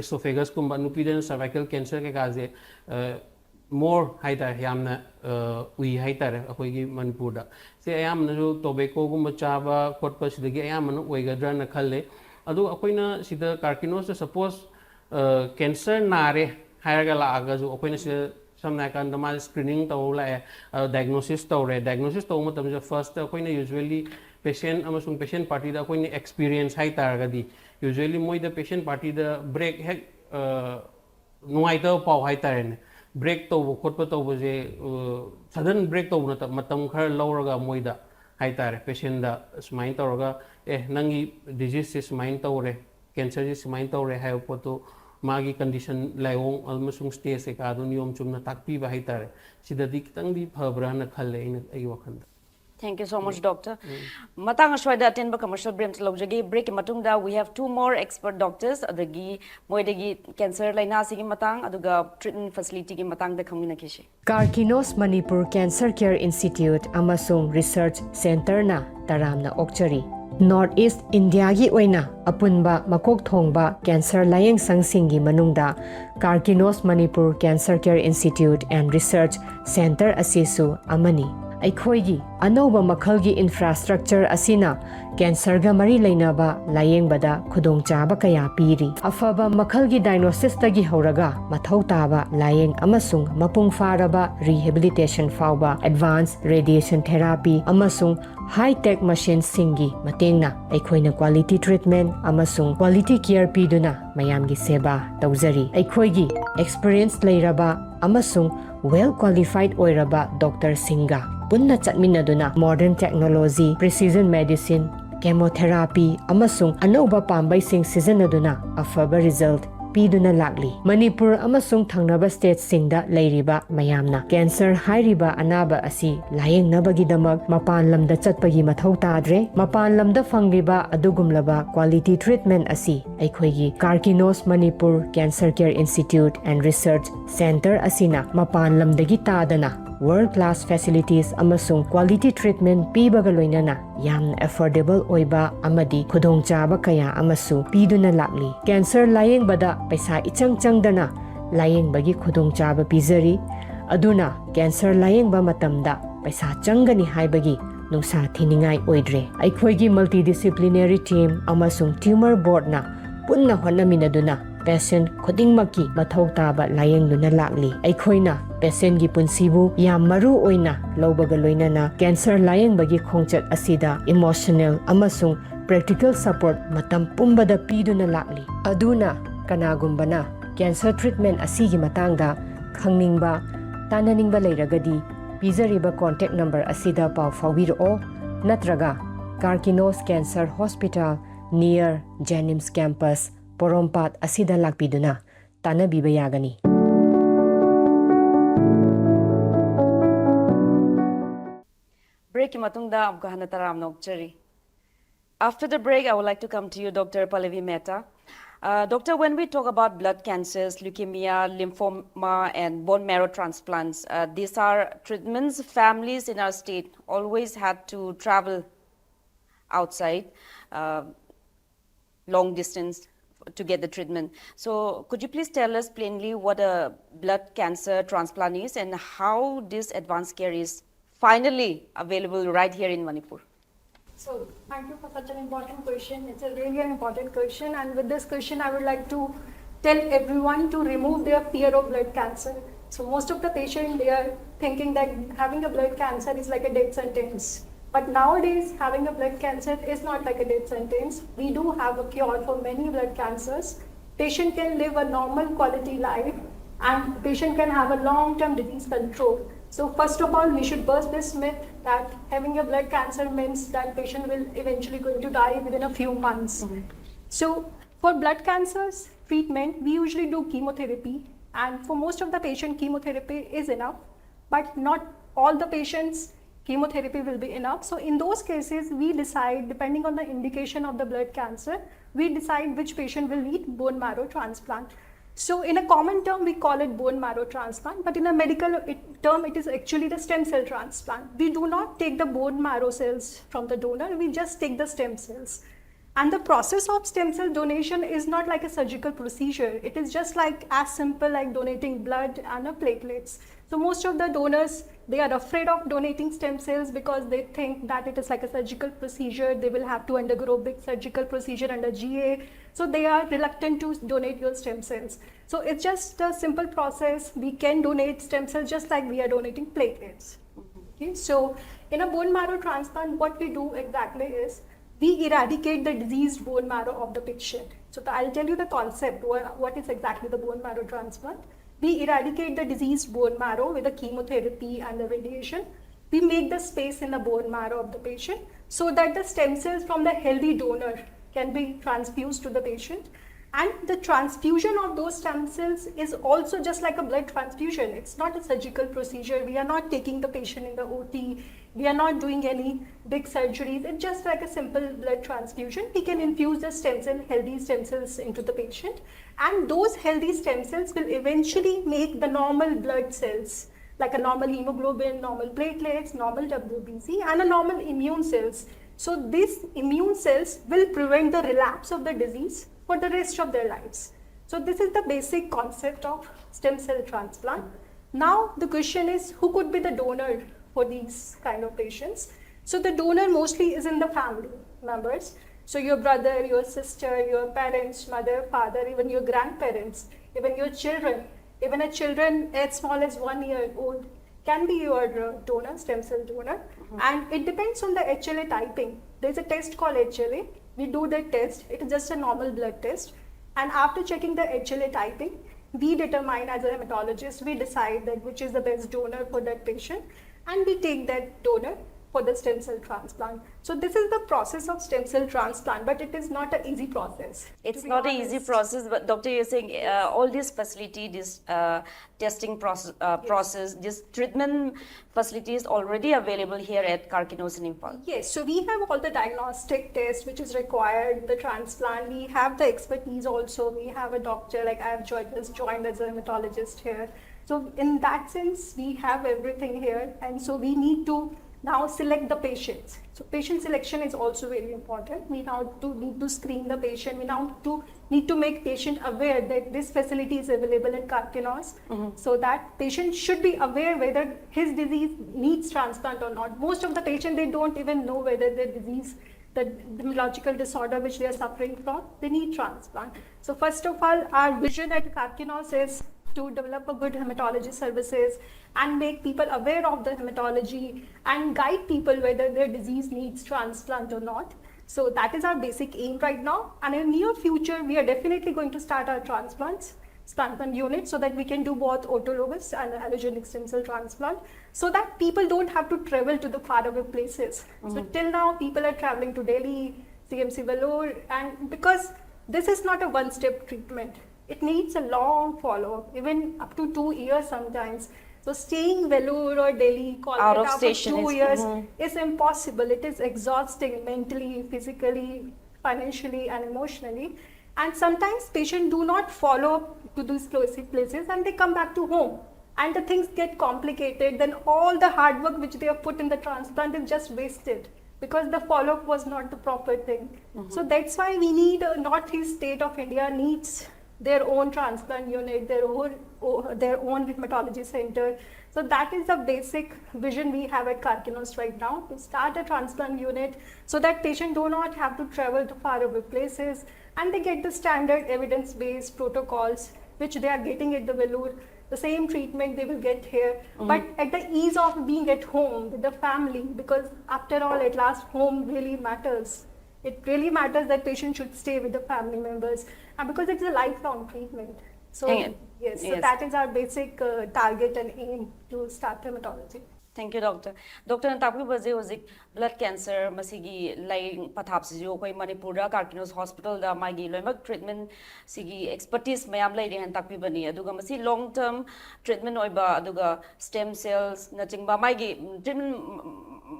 ꯏꯁꯣꯐꯦꯒꯁꯀꯨꯝꯕ, ꯅꯨꯄꯤꯗꯅ ꯁꯔꯚꯥꯏꯀꯦꯜ ꯀꯦꯟꯁꯔ ꯀꯩꯀꯥꯁꯦ ꯃꯣꯔ ꯍꯥꯏꯇꯥꯔꯦ, ꯌꯥꯝꯅ, ꯑ, ꯎꯏ ꯍꯥꯏꯇꯥꯔꯦ ꯑꯩꯈꯣꯏꯒꯤ ꯃꯅꯤꯄꯨꯔꯗ꯫ ꯁꯤ ꯑꯌꯥꯝꯕꯅꯁꯨ ꯇꯣꯕꯦꯀꯣꯒꯨꯝꯕ ꯆꯥꯕ ꯈꯣꯠꯄ ꯁꯤꯗꯒꯤ ꯑꯌꯥꯝꯕꯅ ꯑꯣꯏꯒꯗ꯭ꯔꯅ ꯈꯜꯂꯦ꯫ ꯑꯗꯨꯒ ꯑꯩꯈꯣꯏꯅ ꯁꯤꯗ ꯀꯥꯔꯀꯤꯅꯣꯁꯇ ꯁꯄꯣꯁ ꯀꯦꯟꯁꯔ ꯅꯥꯔꯦ ꯍꯥꯏꯔꯒ ꯂꯥꯛꯑꯒꯁꯨ, ꯑꯩꯈꯣꯏꯅ ꯁꯤꯗ ꯁꯝꯅ ꯍꯥꯏꯔꯀꯥꯟꯗ ꯃꯥꯁꯦ ꯁ꯭ꯀ꯭ꯔꯤꯅꯤꯡ ꯇꯧꯔ ꯂꯥꯛꯑꯦ, ꯑꯗꯣ ꯗꯥꯏꯒꯅꯣꯁꯤꯁ ꯇꯧꯔꯦ꯫ ꯗꯥꯏꯒꯅꯣꯁꯤꯁ ꯇꯧꯕ ꯃꯇꯝꯁꯤꯗ ꯐꯥꯔꯁꯇ ꯑꯩꯈꯣꯏꯅ ꯌꯨꯖ꯭ꯋꯦꯜꯂꯤ ꯄꯦꯁꯦꯟ ꯑꯃꯁꯨꯡ ꯄꯦꯁꯦꯟ ꯄꯥꯔꯇꯤꯗ ꯑꯩꯈꯣꯏꯅ ꯑꯦꯛꯁꯄꯤꯔꯤꯌꯦꯟꯁ ꯍꯥꯏ ꯇꯥꯔꯒꯗꯤ, ꯌꯨꯖ꯭ꯋꯦꯜꯂꯤ ꯃꯣꯏꯗ ꯄꯦꯁꯦꯟ ꯄꯥꯔꯇꯤꯗ ꯕ꯭ꯔꯦꯛ ꯍꯦꯛ, ꯑ, ꯅꯨꯡꯉꯥꯏꯇꯕ ꯄꯥꯎ ꯍꯥꯏꯇꯥꯔꯦꯅꯦ, ꯕ꯭ꯔꯦꯛ ꯇꯧꯕ ꯈꯣꯠꯄ ꯇꯧꯕꯁꯦ, ꯑ, ꯁꯗꯟ ꯕ꯭ꯔꯦꯛ ꯇꯧꯕ ꯅꯠꯇꯕ, ꯃꯇꯝ ꯈꯔ ꯂꯧꯔꯒ ꯃꯣꯏꯗ ꯍꯥꯏꯇꯥꯔꯦ, ꯄꯦꯁꯦꯟꯗ ꯁꯨꯃꯥꯏꯅ ꯇꯧꯔꯒ, "ꯑꯦ, ꯅꯪꯒꯤ ꯗꯤꯖꯤꯖꯁꯦ ꯁꯨꯃꯥꯏꯅ ꯇꯧꯔꯦ, ꯀꯦꯟꯁꯔꯁꯦ ꯁꯨꯃꯥꯏꯅ ꯇꯧꯔꯦ" ꯍꯥꯏꯕ ꯄꯣꯠꯇꯣ, ꯃꯥꯒꯤ ꯀꯟꯗꯤꯁꯟ, ꯂꯥꯏꯑꯣꯡ ꯑꯃꯁꯨꯡ ꯁ꯭ꯇꯦꯖ ꯀꯩꯀꯥꯗꯣ ꯅꯤꯌꯣꯝ ꯆꯨꯝꯅ ꯇꯥꯛꯄꯤꯕ ꯍꯥꯏꯇꯥꯔꯦ, ꯁꯤꯗꯗꯤ ꯈꯤꯇꯪꯗꯤ ꯐꯕ꯭ꯔꯥꯅ ꯈꯜꯂꯦ ꯑꯩꯅ, ꯑꯩꯒꯤ ꯋꯥꯈꯜꯗ꯫ Thank you so much, doctor. ꯃꯇꯥꯡ ꯑꯁ꯭ꯋꯥꯏꯗ ꯑꯇꯦꯟꯕ commercial break ꯑꯃꯁꯨ ꯂꯧꯖꯒꯦ. Break ꯀꯤ ꯃꯇꯨꯡꯗ we have two more expert doctors, ꯑꯗꯒꯤ ꯃꯣꯏꯗꯒꯤ cancer ꯂꯥꯏꯅꯥꯁꯤꯒꯤ ꯃꯇꯥꯡ ꯑꯗꯨꯒ treatment facility ꯒꯤ ꯃꯇꯥꯡꯗ ꯈꯪꯃꯤꯟꯅꯈꯤꯁꯤ꯫ Karkinos Manipur Cancer Care Institute ꯑꯃꯁꯨꯡ Research Centre ꯅ ꯇꯔꯥꯝꯅ ꯑꯣꯛꯆꯔꯤ꯫ North East India ꯒꯤ ꯑꯣꯏꯅ ꯑꯄꯨꯟꯕ ꯃꯀꯣꯛ ꯊꯣꯡꯕ cancer ꯂꯥꯌꯦꯡꯁꯪꯁꯤꯡꯒꯤ ꯃꯅꯨꯡꯗ Karkinos Manipur Cancer Care Institute and Research Centre ꯑꯁꯤꯁꯨ ꯑꯃꯅꯤ꯫ ꯑꯩꯈꯣꯏꯒꯤ ꯑꯅꯧꯕ ꯃꯈꯜꯒꯤ infrastructure ꯑꯁꯤꯅ cancer ꯒ ꯃꯔꯤ ꯂꯩꯅꯕ ꯂꯥꯌꯦꯡꯕꯗ ꯈꯨꯗꯣꯡꯆꯥꯕ ꯀꯌꯥ ꯄꯤꯔꯤ꯫ ꯑꯐꯕ ꯃꯈꯜꯒꯤ diagnosis ꯇꯒꯤ ꯍꯧꯔꯒ ꯃꯊꯧ ꯇꯥꯕ ꯂꯥꯌꯦꯡ ꯑꯃꯁꯨꯡ ꯃꯄꯨꯡ ꯐꯥꯔꯕ rehabilitation ꯐꯥꯎꯕ advanced radiation therapy ꯑꯃꯁꯨꯡ high tech machine ꯁꯤꯡꯒꯤ ꯃꯇꯦꯡꯅ ꯑꯩꯈꯣꯏꯅ quality treatment ꯑꯃꯁꯨꯡ quality care ꯄꯤꯗꯨꯅ ꯃꯌꯥꯝꯒꯤ ꯁꯦꯕꯥ ꯇꯧꯖꯔꯤ꯫ ꯑꯩꯈꯣꯏꯒꯤ experience ꯂꯩꯔꯕ ꯑꯃꯁꯨꯡ well qualified ꯑꯣꯏꯔꯕ doctor ꯁꯤꯡꯒ ꯄꯨꯟꯅ ꯆꯠꯃꯤꯟꯅꯗꯨꯅ modern technology, precision medicine, chemotherapy ꯑꯃꯁꯨꯡ ꯑꯅꯧꯕ ꯄꯥꯝꯕꯩꯁꯤꯡ ꯁꯤꯖꯤꯟꯅꯗꯨꯅ ꯑꯐꯕ result ꯄꯤꯗꯨꯅ ꯂꯥꯛꯂꯤ꯫ ꯃꯅꯤꯄꯨꯔ ꯑꯃꯁꯨꯡ ꯊꯪꯅꯕ state ꯁꯤꯡꯗ ꯂꯩꯔꯤꯕ ꯃꯌꯥꯝꯅ cancer ꯍꯥꯏꯔꯤꯕ ꯑꯅꯥꯕ ꯑꯁꯤ ꯂꯥꯌꯦꯡꯅꯕꯒꯤꯗꯃꯛ ꯃꯄꯥꯟ ꯂꯝꯗ ꯆꯠꯄꯒꯤ ꯃꯊꯧ ꯇꯥꯗ꯭ꯔꯦ꯫ ꯃꯄꯥꯟ ꯂꯝꯗ ꯐꯪꯂꯤꯕ ꯑꯗꯨꯒꯨꯝꯂꯕ quality treatment ꯑꯁꯤ ꯑꯩꯈꯣꯏꯒꯤ Karkinos Manipur Cancer Care Institute and Research Centre ꯑꯁꯤꯅ ꯃꯄꯥꯟ ꯂꯝꯗꯒꯤ ꯇꯥꯗꯅ world class facilities ꯑꯃꯁꯨꯡ quality treatment ꯄꯤꯕꯒ ꯂꯣꯏꯅꯅ ꯌꯥꯝꯅ affordable ꯑꯣꯏꯕ ꯑꯃꯗꯤ ꯈꯨꯗꯣꯡꯆꯥꯕ ꯀꯌꯥ ꯑꯃꯁꯨ ꯄꯤꯗꯨꯅ ꯂꯥꯛꯂꯤ꯫ Cancer ꯂꯥꯌꯦꯡꯕꯗ ꯄꯩꯁꯥ ꯏꯆꯪ ꯆꯪꯗꯅ ꯂꯥꯌꯦꯡꯕꯒꯤ ꯈꯨꯗꯣꯡꯆꯥꯕ ꯄꯤꯖꯔꯤ꯫ ꯑꯗꯨꯅ cancer ꯂꯥꯌꯦꯡꯕ ꯃꯇꯝꯗ ꯄꯩꯁꯥ ꯆꯪꯒꯅꯤ ꯍꯥꯏꯕꯒꯤ ꯅꯨꯡꯁꯥ ꯊꯤꯅꯤꯡꯉꯥꯏ ꯑꯣꯏꯗ꯭ꯔꯦ꯫ ꯑꯩꯈꯣꯏꯒꯤ multidisciplinary team ꯑꯃꯁꯨꯡ tumor board ꯅ ꯄꯨꯟꯅ ꯍꯣꯠꯅꯃꯤꯟꯅꯗꯨꯅ patient ꯈꯨꯗꯤꯡꯃꯛꯀꯤ ꯃꯊꯧ ꯇꯥꯕ ꯂꯥꯌꯦꯡꯗꯨꯅ ꯂꯥꯛꯂꯤ꯫ ꯑꯩꯈꯣꯏꯅ patient ꯒꯤ ꯄꯨꯟꯁꯤꯕꯨ ꯌꯥꯝ ꯃꯔꯨ ꯑꯣꯏꯅ ꯂꯧꯕꯒ ꯂꯣꯏꯅꯅ cancer ꯂꯥꯌꯦꯡꯕꯒꯤ ꯈꯣꯡꯆꯠ ꯑꯁꯤꯗ emotional ꯑꯃꯁꯨꯡ practical support ꯃꯇꯝ ꯄꯨꯝꯕꯗ ꯄꯤꯗꯨꯅ ꯂꯥꯛꯂꯤ꯫ ꯑꯗꯨꯅ ꯀꯅꯥꯒꯨꯝꯕꯅ cancer treatment ꯑꯁꯤꯒꯤ ꯃꯇꯥꯡꯗ ꯈꯪꯅꯤꯡꯕ, ꯇꯥꯟꯅꯅꯤꯡꯕ ꯂꯩꯔꯒꯗꯤ ꯄꯤꯖꯔꯤꯕ contact number ꯑꯁꯤꯗ ꯄꯥꯎ ꯐꯥꯎꯕꯤꯔꯛꯑꯣ, ꯅꯠꯇ꯭ꯔꯒ Karkinos Cancer Hospital near JNIMS campus ꯄꯣꯔꯣꯝꯄꯥꯠ ꯑꯁꯤꯗ ꯂꯥꯛꯄꯤꯗꯨꯅ ꯇꯥꯟꯅꯕꯤꯕ ꯌꯥꯒꯅꯤ꯫ Break ꯃꯇꯨꯡꯗ ꯑꯃꯨꯛꯀ ꯍꯟꯅ ꯇꯔꯥꯝꯅ ꯑꯣꯛꯆꯔꯤ꯫ After the break, I would like to come to you, Doctor Pallavi Mehta. Uh, doctor, when we talk about blood cancers, leukemia, lymphoma, and bone marrow transplants, uh, these are treatments families in our state always had to travel outside, uh, long distance to get the treatment. So, could you please tell us plainly what a blood cancer transplant is and how this advanced care is finally available right here in Manipur? So, thank you for such an important question. It's a really an important question, and with this question, I would like to tell everyone to remove their fear of blood cancer. So, most of the patient, they are thinking that having a blood cancer is like a death sentence. But nowadays, having a blood cancer is not like a death sentence. We do have a cure for many blood cancers. Patient can live a normal quality life, and patient can have a long-term disease control. So first of all, we should burst this myth that having a blood cancer means that patient will eventually going to die within a few months. So for blood cancers treatment, we usually do chemotherapy, and for most of the patient, chemotherapy is enough, but not all the patients chemotherapy will be enough. So in those cases, we decide, depending on the indication of the blood cancer, we decide which patient will need bone marrow transplant. So in a common term, we call it bone marrow transplant, but in a medical it, term, it is actually the stem cell transplant. We do not take the bone marrow cells from the donor, we just take the stem cells. And the process of stem cell donation is not like a surgical procedure. It is just like as simple like donating blood and a platelets. So most of the donors, they are afraid of donating stem cells because they think that it is like a surgical procedure. They will have to undergo big surgical procedure under G A. So they are reluctant to donate your stem cells. So it's just a simple process. We can donate stem cells just like we are donating platelets. Okay, so in a bone marrow transplant, what we do exactly is we eradicate the diseased bone marrow of the patient. So the, I'll tell you the concept, what, what is exactly the bone marrow transplant. We eradicate the diseased bone marrow with the chemotherapy and the radiation. We make the space in the bone marrow of the patient so that the stem cells from the healthy donor can be transfused to the patient. And the transfusion of those stem cells is also just like a blood transfusion. It's not a surgical procedure. We are not taking the patient in the O T. We are not doing any big surgeries. It's just like a simple blood transfusion. We can infuse the stem cell, healthy stem cells into the patient. And those healthy stem cells will eventually make the normal blood cells, like a normal hemoglobin, normal platelets, normal W B C, and a normal immune cells. So these immune cells will prevent the relapse of the disease for the rest of their lives. So this is the basic concept of stem cell transplant. Now the question is, who could be the donor for these kind of patients? So the donor mostly is in the family members. So your brother, your sister, your parents, mother, father, even your grandparents, even your children, even a children as small as one year old can be your uh, donor, stem cell donor. And it depends on the H L A typing. There's a test called H L A. We do that test. It is just a normal blood test. And after checking the H L A typing, we determine, as a hematologist, we decide that which is the best donor for that patient, and we take that donor for the stem cell transplant. So this is the process of stem cell transplant, but it is not an easy process. It's not an easy process, but doctor, you're saying uh, all this facility, this uh, testing process, uh, process, this treatment facility is already available here at Karkinos in Imphal. Yes, so we have all the diagnostic tests which is required, the transplant. We have the expertise also. We have a doctor, like I have joined, just joined as a hematologist here. So in that sense, we have everything here, and so we need to now select the patients. So patient selection is also very important. We now do need to screen the patient. We now do need to make patient aware that this facility is available in Karkinos, so that patient should be aware whether his disease needs transplant or not. Most of the patient, they don't even know whether their disease, the neurological disorder which they are suffering from, they need transplant. So first of all, our vision at Karkinos is to develop a good hematology services and make people aware of the hematology and guide people whether their disease needs transplant or not. So that is our basic aim right now. And in near future, we are definitely going to start our transplants, transplant unit, so that we can do both autologous and allogenic stem cell transplant, so that people don't have to travel to the faraway places. So till now, people are traveling to Delhi, C M C Vellore, and because This is not a one-step treatment. It needs a long follow-up, even up to two years sometimes. So staying Vellore or Delhi, Out of Kolkata for station two is- years Mhm. is impossible. It is exhausting mentally, physically, financially, and emotionally. And sometimes patients do not follow up to these places, places and they come back to home. And the things get complicated. Then all the hard work which they have put in the transplant is just wasted because the follow-up was not the proper thing. So that's why we need a Northeast state of India needs their own transplant unit, their own, o- their own rheumatology center. So that is the basic vision we have at Karkinos right now, to start a transplant unit so that patients do not have to travel to faraway places and they get the standard evidence-based protocols which they are getting at the Vellore. The same treatment they will get here, but at the ease of being at home with the family, because after all, at last, home really matters. It really matters that patient should stay with the family members, and because it's a lifelong treatment. So And- yes, so yes. That is our basic uh, target and aim to start rheumatology. Thank you, doctor. Doctor ꯅ ꯇꯥꯛꯄꯤꯕꯁꯦ ꯍꯧꯖꯤꯛ blood cancer ꯃꯁꯤꯒꯤ ꯂꯥꯏꯌꯦꯡ ꯄꯊꯥꯞꯁꯤꯁꯨ ꯑꯩꯈꯣꯏ ꯃꯅꯤꯄꯨꯔꯗ Karkinos Hospital ꯗ ꯃꯥꯒꯤ ꯂꯣꯏꯅꯃꯛ treatment ꯁꯤꯒꯤ expertise ꯃꯌꯥꯝ ꯂꯩꯔꯦ ꯍꯥꯏꯅ ꯇꯥꯛꯄꯤꯕꯅꯤ꯫ ꯑꯗꯨꯒ ꯃꯁꯤ long term treatment ꯑꯣꯏꯕ, ꯑꯗꯨꯒ stem cells ꯅꯆꯤꯡꯕ ꯃꯥꯒꯤ treatment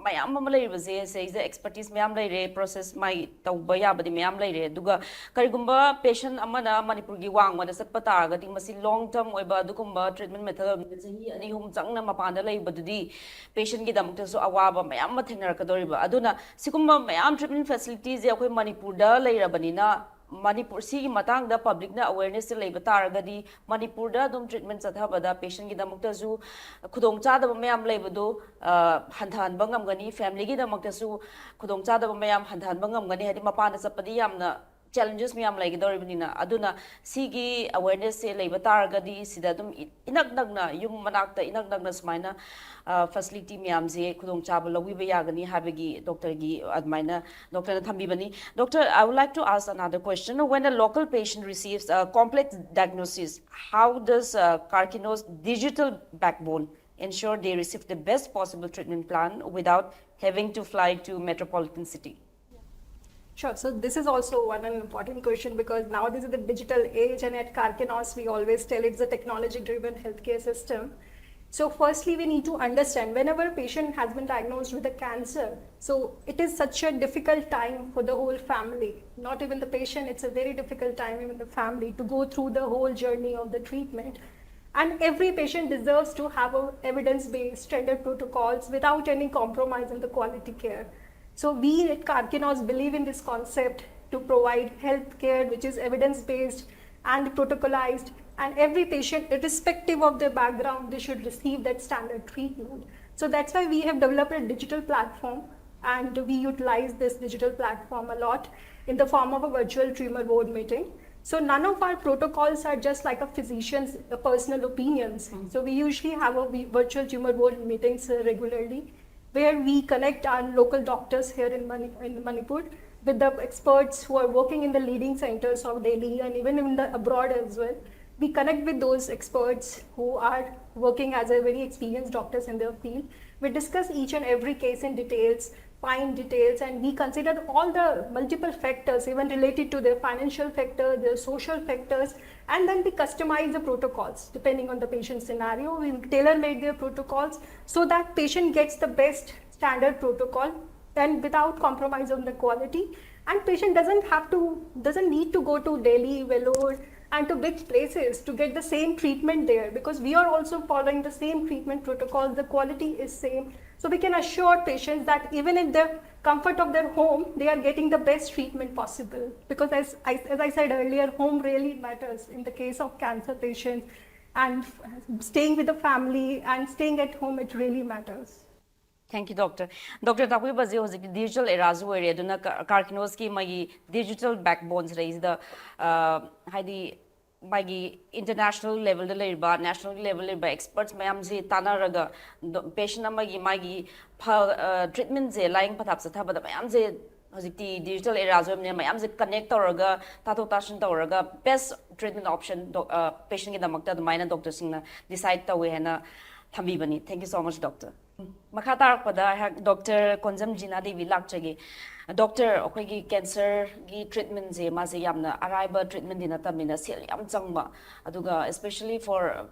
ꯃꯌꯥꯝ ꯑꯃ ꯂꯩꯔꯤꯕꯁꯦ, ꯁꯤꯗꯩꯁꯤꯗ expertise ꯃꯌꯥꯝ ꯂꯩꯔꯦ, process ꯃꯥꯒꯤ ꯇꯧꯕ ꯌꯥꯕꯗꯤ ꯃꯌꯥꯝ ꯂꯩꯔꯦ꯫ ꯑꯗꯨꯒ ꯀꯔꯤꯒꯨꯝꯕ patient ꯑꯃꯅ ꯃꯅꯤꯄꯨꯔꯒꯤ ꯋꯥꯡꯃꯗ ꯆꯠꯄ ꯇꯥꯔꯒꯗꯤ, ꯃꯁꯤ long term ꯑꯣꯏꯕ ꯑꯗꯨꯒꯨꯝꯕ treatment method ꯑꯣꯏꯕꯅꯤꯅ ꯆꯍꯤ ꯑꯅꯤ ꯑꯍꯨꯝ ꯆꯪꯅ ꯃꯄꯥꯟꯗ ꯂꯩꯕꯗꯨꯗꯤ patient ꯀꯤꯗꯃꯛꯇꯁꯨ ꯑꯋꯥꯕ ꯃꯌꯥꯝ ꯑꯃ ꯊꯦꯡꯅꯔꯛꯀꯗꯧꯔꯤꯕ꯫ ꯑꯗꯨꯅ ꯁꯤꯒꯨꯝꯕ ꯃꯌꯥꯝ treatment facility ꯁꯦ ꯑꯩꯈꯣꯏ ꯃꯅꯤꯄꯨꯔꯗ ꯂꯩꯔꯕꯅꯤꯅ, ꯃꯅꯤꯄꯨꯔ ꯁꯤꯒꯤ ꯃꯇꯥꯡꯗ public ꯅ awareness ꯁꯦ ꯂꯩꯕ ꯇꯥꯔꯒꯗꯤ, ꯃꯅꯤꯄꯨꯔꯗ ꯑꯗꯨꯝ treatment ꯆꯠꯊꯕꯗ patient ꯀꯤꯗꯃꯛꯇꯁꯨ ꯈꯨꯗꯣꯡꯆꯥꯗꯕ ꯃꯌꯥꯝ ꯂꯩꯕꯗꯣ ꯑ, ꯍꯟꯊꯍꯟꯕ ꯉꯝꯒꯅꯤ, family ꯒꯤꯗꯃꯛꯇꯁꯨ ꯈꯨꯗꯣꯡꯆꯥꯗꯕ ꯃꯌꯥꯝ ꯍꯟꯊꯍꯟꯕ ꯉꯝꯒꯅꯤ꯫ ꯍꯥꯏꯗꯤ ꯃꯄꯥꯟꯗ ꯆꯠꯄꯗꯤ ꯌꯥꯝꯅ challenges ꯃꯌꯥꯝ ꯂꯩꯒꯗꯧꯔꯤꯕꯅꯤꯅ, ꯑꯗꯨꯅ ꯁꯤꯒꯤ awareness ꯁꯦ ꯂꯩꯕ ꯇꯥꯔꯒꯗꯤ ꯁꯤꯗ ꯑꯗꯨꯝ ꯏ- ꯏꯅꯛ ꯅꯛꯅ, ꯌꯨꯝ ꯃꯅꯥꯛꯇ ꯏꯅꯛ ꯅꯛꯅ ꯁꯨꯃꯥꯏꯅ facility ꯃꯌꯥꯝꯁꯦ ꯈꯨꯗꯣꯡꯆꯥꯕ ꯂꯧꯕꯤꯕ ꯌꯥꯒꯅꯤ ꯍꯥꯏꯕꯒꯤ doctor ꯒꯤ ꯑꯗꯨꯃꯥꯏꯅ doctor ꯅ ꯊꯝꯕꯤꯕꯅꯤ꯫ Doctor, I would like to ask another question. When a local patient receives a complex diagnosis, how does uh, Karkinos digital backbone ensure they receive the best possible treatment plan without having to fly to metropolitan city? Sure. So this is also one an important question, because now this is the digital age, and at Karkinos we always tell it's a technology-driven healthcare system. So firstly, we need to understand, whenever a patient has been diagnosed with a cancer, so it is such a difficult time for the whole family. Not even the patient, it's a very difficult time even the family to go through the whole journey of the treatment. And every patient deserves to have a evidence-based standard protocols without any compromise in the quality care. So we at Karkinos believe in this concept to provide healthcare which is evidence-based and protocolized, and every patient, irrespective of their background, they should receive that standard treatment. So that's why we have developed a digital platform, and we utilize this digital platform a lot in the form of a virtual tumor board meeting. So none of our protocols are just like a physician's uh, personal opinions. So we usually have a we- virtual tumor board meetings uh, regularly, where we connect our local doctors here in, Mani- in Manipur with the experts who are working in the leading centers of Delhi and even in the abroad as well. We connect with those experts who are working as a very experienced doctors in their field. We discuss each and every case in details, fine details, and we consider all the multiple factors, even related to their financial factor, their social factors, and then we customize the protocols depending on the patient scenario. We tailor-make their protocols so that patient gets the best standard protocol and without compromise on the quality. And patient doesn't have to, doesn't need to go to Delhi, Vellore, and to big places to get the same treatment there, because we are also following the same treatment protocols. The quality is same. So we can assure patients that even in the comfort of their home, they are getting the best treatment possible. Because as I, as I said earlier, home really matters in the case of cancer patients, and staying with the family and staying at home, it really matters. Thank you, doctor. Doctor ꯇꯥꯛꯄꯤꯕꯁꯦ ꯍꯧꯖꯤꯛꯇꯤ digital eraꯁꯨ ꯑꯣꯏꯔꯦ, ꯑꯗꯨꯅ ꯀꯥꯔꯀꯤꯅꯣꯁꯀꯤ ꯃꯥꯒꯤ digital backbone ꯁꯤꯗꯩꯁꯤꯗ ꯍꯥꯏꯗꯤ ꯃꯥꯒꯤ international levelꯗ ꯂꯩꯔꯤꯕ, national level ꯂꯩꯔꯤꯕ experts ꯃꯌꯥꯝꯁꯤ ꯇꯥꯟꯅꯔꯒ patient ꯑꯃꯒꯤ ꯃꯥꯒꯤ ꯐ treatmentꯁꯦ, ꯂꯥꯏꯌꯦꯡ ꯄꯊꯥꯞ ꯆꯠꯊꯕꯗ ꯃꯌꯥꯝꯁꯦ ꯍꯧꯖꯤꯛꯇꯤ digital eraꯁꯨ ꯑꯣꯏꯕꯅꯤꯅ ꯃꯌꯥꯝꯁꯦ connect ꯇꯧꯔꯒ, ꯇꯥꯊꯣꯛ ꯇꯥꯁꯤꯟ ꯇꯧꯔꯒ best treatment option patientꯒꯤꯗꯃꯛꯇ ꯑꯗꯨꯃꯥꯏꯅ doctorꯁꯤꯡꯅ decide ꯇꯧꯋꯦ ꯍꯥꯏꯅ ꯊꯝꯕꯤꯕꯅꯤ꯫ Thank you so much, doctor. ꯃꯈꯥ ꯇꯥꯔꯛꯄꯗ ꯑꯩꯍꯥꯛ ꯗꯣꯛꯇꯔ ꯀꯣꯟꯖꯝ ꯖꯤꯅꯥ ꯗꯦꯕꯤ ꯂꯥꯛꯆꯒꯦ꯫ ꯗꯣꯛꯇꯔ, ꯑꯩꯈꯣꯏꯒꯤ ꯀꯦꯟꯁꯔꯒꯤ ꯇ꯭ꯔꯤꯠꯃꯦꯟꯁꯦ ꯃꯥꯁꯦ ꯌꯥꯝꯅ ꯑꯔꯥꯏꯕ ꯇ꯭ꯔꯤꯠꯃꯦꯟꯗꯤ ꯅꯠꯇꯕꯅꯤꯅ ꯁꯦꯜ ꯌꯥꯝ ꯆꯪꯕ, ꯑꯗꯨꯒ especially for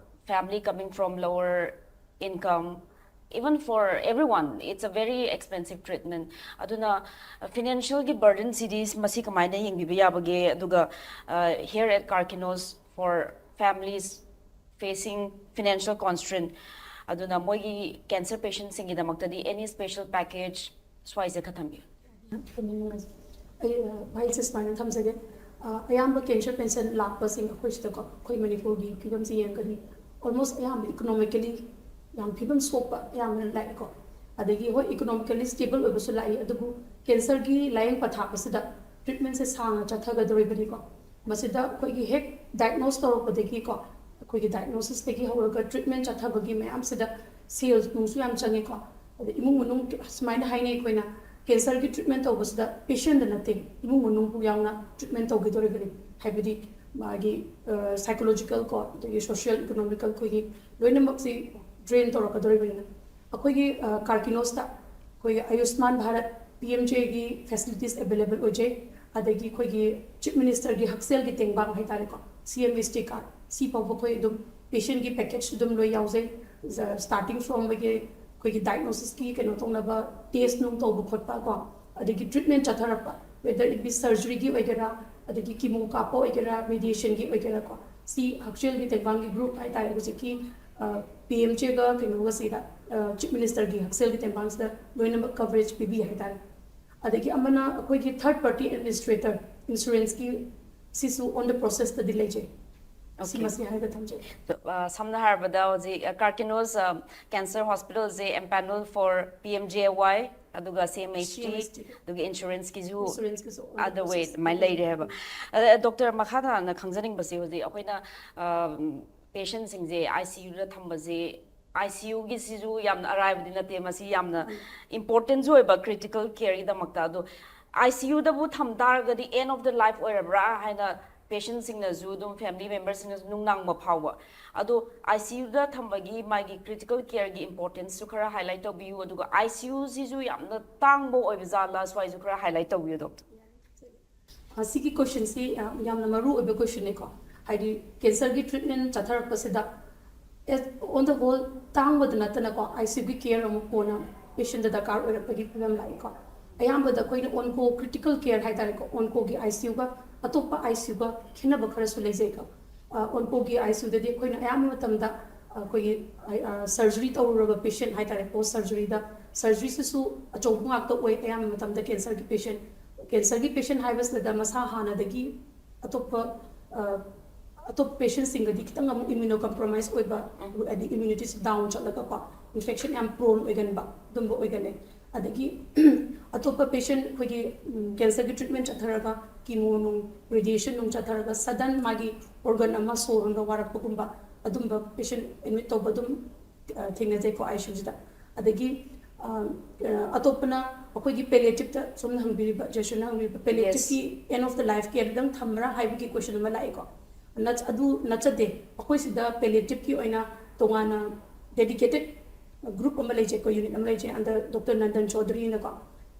family coming from lower income, even for everyone, it's a very expensive treatment. ꯑꯗꯨꯅ ꯐꯤꯅꯥꯟꯁꯤꯌꯦꯜꯒꯤ ꯕꯔꯗꯟꯁꯤꯗꯤ ꯃꯁꯤ ꯀꯃꯥꯏꯅ ꯌꯦꯡꯕꯤꯕ ꯌꯥꯕꯒꯦ? ꯑꯗꯨꯒ here at Karkinos for families facing financial constraint, ꯑꯗꯨꯅ ꯃꯣꯏꯒꯤ ꯀꯦꯟꯁꯔ ꯄꯦꯁꯦꯟꯁꯤꯡꯒꯤꯗꯃꯛꯇꯗꯤ any special package ꯁ꯭ꯋꯥꯏꯁꯦ ꯈꯔ ꯊꯝꯕꯤꯌꯨ꯫ ꯑꯩ ꯋꯥꯍꯩꯁꯦ ꯁꯨꯃꯥꯏꯅ ꯊꯝꯖꯒꯦ꯫ ꯑꯌꯥꯝꯕ ꯀꯦꯟꯁꯔ ꯄꯦꯁꯦꯟ ꯂꯥꯛꯄꯁꯤꯡ ꯑꯩꯈꯣꯏ ꯁꯤꯗꯀꯣ, ꯑꯩꯈꯣꯏ ꯃꯅꯤꯄꯨꯔꯒꯤ ꯐꯤꯕꯝꯁꯤ ꯌꯦꯡꯒꯅꯤ, almost ꯑꯌꯥꯝꯕ ꯏꯀꯣꯅꯣꯃꯤꯀꯦꯂꯤ ꯌꯥꯝ ꯐꯤꯕꯝ ꯁꯣꯛꯄ ꯑꯌꯥꯝꯕꯅ ꯂꯥꯛꯑꯦꯀꯣ꯫ ꯑꯗꯒꯤ ꯍꯣꯏ, ꯏꯀꯣꯅꯣꯃꯤꯀꯦꯂꯤ ꯁ꯭ꯇꯦꯕꯜ ꯑꯣꯏꯕꯁꯨ ꯂꯥꯛꯏ, ꯑꯗꯨꯕꯨ ꯀꯦꯟꯁꯔꯒꯤ ꯂꯥꯏꯌꯦꯡ ꯄꯊꯥꯞ ꯑꯁꯤꯗ ꯇ꯭ꯔꯤꯠꯃꯦꯟꯁꯦ ꯁꯥꯡꯅ ꯆꯠꯊꯒꯗꯧꯔꯤꯕꯅꯤꯀꯣ꯫ ꯃꯁꯤꯗ ꯑꯩꯈꯣꯏꯒꯤ ꯍꯦꯛ ꯗꯥꯏꯒꯅꯣꯁ ꯇꯧꯔꯛꯄꯗꯒꯤꯀꯣ, ꯑꯩꯈꯣꯏꯒꯤ ꯗꯥꯏꯒꯅꯣꯁꯤꯁꯇꯒꯤ ꯍꯧꯔꯒ ꯇ꯭ꯔꯤꯠꯃꯦꯟ ꯆꯠꯊꯕꯒꯤ ꯃꯌꯥꯝꯁꯤꯗ ꯁꯦꯜꯁ ꯅꯨꯡꯁꯨ ꯌꯥꯝ ꯆꯪꯉꯤꯀꯣ꯫ ꯑꯗ ꯏꯃꯨꯡ ꯃꯅꯨꯡ ꯁꯨꯃꯥꯏꯅ ꯍꯥꯏꯅꯩ ꯑꯩꯈꯣꯏꯅ, ꯀꯦꯟꯁꯔꯒꯤ ꯇ꯭ꯔꯤꯠꯃꯦꯟ ꯇꯧꯕꯁꯤꯗ ꯄꯦꯁꯦꯟꯗ ꯅꯠꯇꯦ, ꯏꯃꯨꯡ ꯃꯅꯨꯡꯕꯨ ꯌꯥꯎꯅ ꯇ꯭ꯔꯤꯠꯃꯦꯟ ꯇꯧꯈꯤꯗꯧꯔꯤꯕꯅꯤ꯫ ꯍꯥꯏꯕꯗꯤ ꯃꯥꯒꯤ ꯁꯥꯏꯀꯣꯂꯣꯖꯤꯀꯦꯜ ꯀꯣ, ꯑꯗꯒꯤ ꯁꯣꯁꯤꯌꯦꯜ ꯏꯀꯣꯅꯣꯃꯤꯀꯦꯜ ꯑꯩꯈꯣꯏꯒꯤ ꯂꯣꯏꯅꯃꯛꯁꯤ ꯗ꯭ꯔꯦꯟ ꯇꯧꯔꯛꯀꯗꯧꯔꯤꯕꯅꯤꯅ, ꯑꯩꯈꯣꯏꯒꯤ ꯀꯥꯔꯀꯤꯅꯣꯁꯇ ꯑꯩꯈꯣꯏꯒꯤ ꯑꯌꯨꯁꯃꯥꯟ ꯚꯥꯔꯠ, ꯄꯤ ꯑꯦꯝ ꯖꯦꯒꯤ ꯐꯦꯁꯤꯂꯤꯇꯤꯁ ꯑꯦꯕꯥꯏꯂꯦꯕꯜ ꯑꯣꯏꯖꯩ꯫ ꯑꯗꯒꯤ ꯑꯩꯈꯣꯏꯒꯤ ꯆꯤꯐ ꯃꯤꯅꯤꯁꯇꯔꯒꯤ ꯍꯛꯁꯦꯜꯒꯤ ꯇꯦꯡꯕꯥꯡ ꯍꯥꯏꯇꯥꯔꯦꯀꯣ, ꯁꯤ ꯑꯦꯝ ꯑꯦꯁ ꯇꯤ ꯀꯥꯔꯗ, ꯁꯤ ꯐꯥꯎꯕ ꯑꯩꯈꯣꯏ ꯑꯗꯨꯝ ꯄꯦꯁꯦꯟꯒꯤ ꯄꯦꯀꯦꯖ ꯑꯗꯨꯝ ꯂꯣꯏ ꯌꯥꯎꯖꯩ꯫ ꯁ꯭ꯇꯥꯔꯇꯤꯡ ꯐ꯭ꯔꯣꯝ ꯑꯩꯈꯣꯏꯒꯤ ꯑꯩꯈꯣꯏꯒꯤ ꯗꯥꯏꯒꯅꯣꯁꯤꯁꯀꯤ ꯀꯩꯅꯣ ꯇꯧꯅꯕ ꯇꯦꯁ ꯅꯨꯡ ꯇꯧꯕ ꯈꯣꯠꯄ ꯀꯣ, ꯑꯗꯒꯤ ꯇ꯭ꯔꯤꯠꯃꯦꯟ ꯆꯠꯊꯔꯛꯄ, ꯋꯦꯗꯔ ꯏꯠ ꯕꯤ ꯁꯔꯖꯔꯤꯒꯤ ꯑꯣꯏꯒꯦꯔꯥ, ꯑꯗꯒꯤ ꯀꯤꯃꯣ ꯀꯥꯞꯄ ꯑꯣꯏꯒꯦꯔꯥ, ꯔꯦꯗꯤꯌꯦꯁꯟꯒꯤ ꯑꯣꯏꯒꯦꯔꯥ ꯀꯣ, ꯁꯤ ꯍꯛꯁꯦꯜꯒꯤ ꯇꯦꯡꯕꯥꯡꯒꯤ ꯒ꯭ꯔꯨꯞ ꯍꯥꯏꯇꯥꯔꯦ ꯍꯧꯖꯤꯛꯀꯤ ꯄꯤ ꯑꯦꯝ ꯖꯦꯒ ꯀꯩꯅꯣꯒꯁꯤꯗ, ꯆꯤꯐ ꯃꯤꯅꯤꯁꯇꯔꯒꯤ ꯍꯛꯁꯦꯜꯒꯤ ꯇꯦꯡꯕꯥꯡꯁꯤꯗ ꯂꯣꯏꯅꯃꯛ ꯀꯚꯔꯦꯖ ꯄꯤꯕꯤ ꯍꯥꯏꯇꯥꯔꯦ꯫ ꯑꯗꯒꯤ ꯑꯃꯅ ꯑꯩꯈꯣꯏꯒꯤ ꯊꯥꯔꯗ ꯄꯥꯔꯇꯤ ꯑꯦꯗꯃꯤꯅꯤꯁꯇ꯭ꯔꯦꯇꯔ ꯏꯟꯁꯨꯔꯦꯟꯁꯀꯤ ꯁꯤꯁꯨ ꯑꯣꯟ ꯗ ꯄ꯭ꯔꯣꯁꯦꯁꯇꯗꯤ ꯂꯩꯖꯩ꯫ ꯁꯤ Okay. ꯃꯁꯤ ꯍꯥꯏꯔꯒ ꯊꯝꯖꯒꯦ꯫ ꯑ, ꯁꯝꯅ ꯍꯥꯏꯔꯕꯗ ꯍꯧꯖꯤꯛ ꯀꯥꯔꯀꯤꯅꯣꯁ ꯀꯦꯟꯁꯔ ꯍꯣꯁꯄꯤꯇꯥꯜꯁꯦ ꯑꯦꯝꯄꯦꯅꯦꯜ ꯐꯣꯔ ꯄꯤ ꯑꯦꯝ ꯖꯦ ꯋꯥꯏ, ꯑꯗꯨꯒ ꯁꯤ ꯑꯦꯝ ꯑꯩꯆ ꯇꯤ, ꯁꯤ ꯑꯦꯝ ꯑꯩꯆ ꯇꯤ, ꯑꯗꯨꯒ ꯏꯟꯁꯨꯔꯦꯟꯁꯀꯤꯁꯨ ꯏꯟꯁꯨꯔꯦꯟꯁꯀꯤꯁꯨ ꯑꯗ ꯋꯦ ꯑꯗꯨꯃꯥꯏꯅ ꯂꯩꯔꯦ ꯍꯥꯏꯕ꯫ ꯑꯗ ꯗꯣꯛꯇꯔ, ꯃꯈꯥ ꯇꯥꯅ ꯈꯪꯖꯅꯤꯡꯕꯁꯦ ꯍꯧꯖꯤꯛ ꯑꯩꯈꯣꯏꯅ ꯄꯦꯁꯦꯟꯁꯤꯡꯁꯦ ꯑꯥꯏ ꯁꯤ ꯌꯨꯗ ꯊꯝꯕꯁꯦ, ꯑꯥꯏ ꯁꯤ ꯌꯨꯒꯤꯁꯤꯁꯨ ꯌꯥꯝꯅ ꯑꯔꯥꯏꯕꯗꯤ ꯅꯠꯇꯦ, ꯃꯁꯤ ꯌꯥꯝꯅ ꯏꯝꯄꯣꯔꯇꯦꯟꯁꯨ ꯑꯣꯏꯕ ꯀ꯭ꯔꯤꯇꯤꯀꯦꯜ ꯀꯦꯌꯔꯒꯤꯗꯃꯛꯇ꯫ ꯑꯗꯣ ꯑꯥꯏ ꯁꯤ ꯌꯨꯗꯕꯨ ꯊꯝ ꯇꯥꯔꯒꯗꯤ ꯑꯦꯟ ꯑꯣꯐ ꯗ ꯂꯥꯏꯐ ꯑꯣꯏꯔꯕ꯭ꯔꯥ ꯍꯥꯏꯅ ꯄꯦꯁꯦꯟꯁꯤꯡꯅꯁꯨ ꯑꯗꯨꯝ ꯐꯦꯃꯤꯂꯤ ꯃꯦꯝꯕꯔꯁꯤꯡꯅꯁꯨ ꯅꯨꯡꯅꯥꯡꯕ ꯐꯥꯎꯕ꯫ ꯑꯗꯣ ꯑꯥꯏ ꯁꯤ ꯌꯨꯗ ꯊꯝꯕꯒꯤ ꯃꯥꯒꯤ ꯀ꯭ꯔꯤꯇꯤꯀꯦꯜ ꯀꯦꯌꯔꯒꯤ ꯏꯝꯄꯣꯔꯇꯦꯟꯁꯁꯨ ꯈꯔ ꯍꯥꯏꯂꯥꯏꯠ ꯇꯧꯕꯤꯌꯨ, ꯑꯗꯨꯒ ꯑꯥꯏ ꯁꯤ ꯌꯨꯁꯤꯁꯨ ꯌꯥꯝꯅ ꯇꯥꯡꯕ ꯑꯣꯏꯕ ꯖꯥꯠꯂꯥ, ꯁ꯭ꯋꯥꯏꯁꯨ ꯈꯔ ꯍꯥꯏꯂꯥꯏꯠ ꯇꯧꯕꯤꯌꯨ, ꯗꯣꯛꯇꯔ꯫ ꯁꯤꯒꯤ ꯀꯣꯏꯁꯟꯁꯤ ꯌꯥꯝꯅ ꯃꯔꯨ ꯑꯣꯏꯕ ꯀꯣꯏꯁꯟꯅꯦꯀꯣ꯫ ꯍꯥꯏꯗꯤ ꯀꯦꯟꯁꯔꯒꯤ treatment ꯆꯠꯊꯔꯛꯄꯁꯤꯗ, on the hall, ꯇꯥꯡꯕꯗ ꯅꯠꯇꯅꯀꯣ, I C ꯌꯨꯒꯤ ꯀꯦꯌꯔ ꯑꯃꯨꯛ ꯀꯣꯟꯅ ꯄꯦꯁꯦꯟꯗ ꯗꯔꯀꯥꯔ ꯑꯣꯏꯔꯛꯄꯒꯤ ꯐꯤꯕꯝ ꯂꯥꯛꯏꯀꯣ꯫ ꯑꯌꯥꯝꯕꯗ ꯑꯩꯈꯣꯏꯅ ꯑꯣꯟꯀꯣ ꯀ꯭ꯔꯤꯇꯤꯀꯦꯜ ꯀꯦꯌꯔ ꯍꯥꯏꯇꯥꯔꯦꯀꯣ, ꯑꯣꯟꯀꯣꯒꯤ ꯑꯥꯏ ꯁꯤ ꯌꯨꯒ ꯑꯇꯣꯞꯄ ꯑꯥꯏ ꯁꯤ ꯌꯨꯒ ꯈꯦꯠꯅꯕ ꯈꯔꯁꯨ ꯂꯩꯖꯩꯀꯣ꯫ ꯑꯣꯟꯀꯣꯒꯤ ꯑꯥꯏ ꯁꯤ ꯌꯨꯗꯗꯤ ꯑꯩꯈꯣꯏꯅ ꯑꯌꯥꯝꯕ ꯃꯇꯝꯗ ꯑꯩꯈꯣꯏꯒꯤ ꯁꯔꯖꯔꯤ ꯇꯧꯔꯨꯔꯕ ꯄꯦꯁꯦꯟ ꯍꯥꯏꯇꯥꯔꯦ, ꯄꯣꯁ ꯁꯔꯖꯔꯤꯗ, ꯁꯔꯖꯔꯤꯁꯤꯁꯨ ꯑꯆꯧꯕ ꯉꯥꯛꯇ ꯑꯣꯏ ꯑꯌꯥꯝꯕ ꯃꯇꯝꯗ ꯀꯦꯟꯁꯔꯒꯤ ꯄꯦꯁꯦꯟ꯫ ꯀꯦꯟꯁꯔꯒꯤ ꯄꯦꯁꯦꯟ ꯍꯥꯏꯕꯁꯤꯗ ꯃꯁꯥ ꯍꯥꯟꯅꯗꯒꯤ ꯑꯇꯣꯞꯄ ꯑꯇꯣꯞꯄ ꯄꯦꯁꯦꯟꯁꯤꯡꯒꯗꯤ ꯈꯤꯇꯪ ꯑꯃꯨꯛ ꯏꯝꯌꯨꯅꯣ ꯀꯝꯄ꯭ꯔꯣꯃꯥꯏꯁ ꯑꯣꯏꯕ, ꯍꯥꯏꯗꯤ ꯏꯝꯌꯨꯅꯤꯇꯤꯁꯤ ꯗꯥꯎꯟ ꯆꯠꯂꯒꯀꯣ, ꯏꯟꯐꯦꯛꯁꯟ ꯌꯥꯝ ꯄ꯭ꯔꯣꯟ ꯑꯣꯏꯒꯟꯕ ꯑꯗꯨꯝꯕ ꯑꯣꯏꯒꯜꯂꯦ꯫ ꯑꯗꯒꯤ ꯑꯇꯣꯞꯄ ꯄꯦꯁꯦꯟ ꯑꯩꯈꯣꯏꯒꯤ ꯀꯦꯟꯁꯔꯒꯤ ꯇ꯭ꯔꯤꯠꯃꯦꯟ ꯆꯠꯊꯔꯒ ꯀꯤꯃꯣ ꯅꯨꯡ, ꯔꯦꯗꯤꯌꯦꯁꯟ ꯅꯨꯡ ꯆꯠꯊꯔꯒ ꯁꯗꯟ ꯃꯥꯒꯤ ꯑꯣꯔꯒꯟ ꯑꯃ ꯁꯣꯔ ꯍꯣꯟꯕ ꯋꯥꯔꯛꯄꯒꯨꯝꯕ ꯑꯗꯨꯝꯕ ꯄꯦꯁꯦꯟ ꯑꯦꯗꯃꯤꯠ ꯇꯧꯕ ꯑꯗꯨꯝ ꯊꯦꯡꯅꯖꯩꯀꯣ ꯑꯥꯏ ꯁꯤ ꯌꯨꯁꯤꯗ꯫ ꯑꯗꯒꯤ ꯑꯇꯣꯞꯄꯅ ꯑꯩꯈꯣꯏꯒꯤ ꯄꯦꯂꯦꯇꯤꯞꯇ ꯁꯣꯝꯅ ꯍꯪꯕꯤꯔꯤꯕ, ꯖꯦꯁꯟꯅ ꯍꯪꯕꯤꯔꯤꯕ ꯄꯦꯂꯦꯇꯤꯞꯀꯤ ꯑꯦꯟ ꯑꯣꯐ ꯗ ꯂꯥꯏꯐ ꯀꯦꯌꯔꯗꯪ ꯊꯝꯕ꯭ꯔꯥ ꯍꯥꯏꯕꯒꯤ ꯀꯣꯏꯁꯟ ꯑꯃ ꯂꯥꯛꯑꯦꯀꯣ꯫ ꯑꯗꯨ ꯅꯠꯆꯗꯦ꯫ ꯑꯩꯈꯣꯏ ꯁꯤꯗ ꯄꯦꯂꯦꯇꯤꯞꯀꯤ ꯑꯣꯏꯅ ꯇꯣꯉꯥꯟꯅ ꯗꯦꯗꯤꯀꯦꯇꯦꯠ ꯒ꯭ꯔꯨꯞ ꯑꯃ ꯂꯩꯖꯩꯀꯣ, ꯌꯨꯅꯤꯠ ꯑꯃ ꯂꯩꯖꯩ, ꯑꯟꯗꯔ ꯗꯣꯛꯇꯔ ꯅꯟꯗꯟ ꯆꯧꯙꯔꯤꯅꯀꯣ,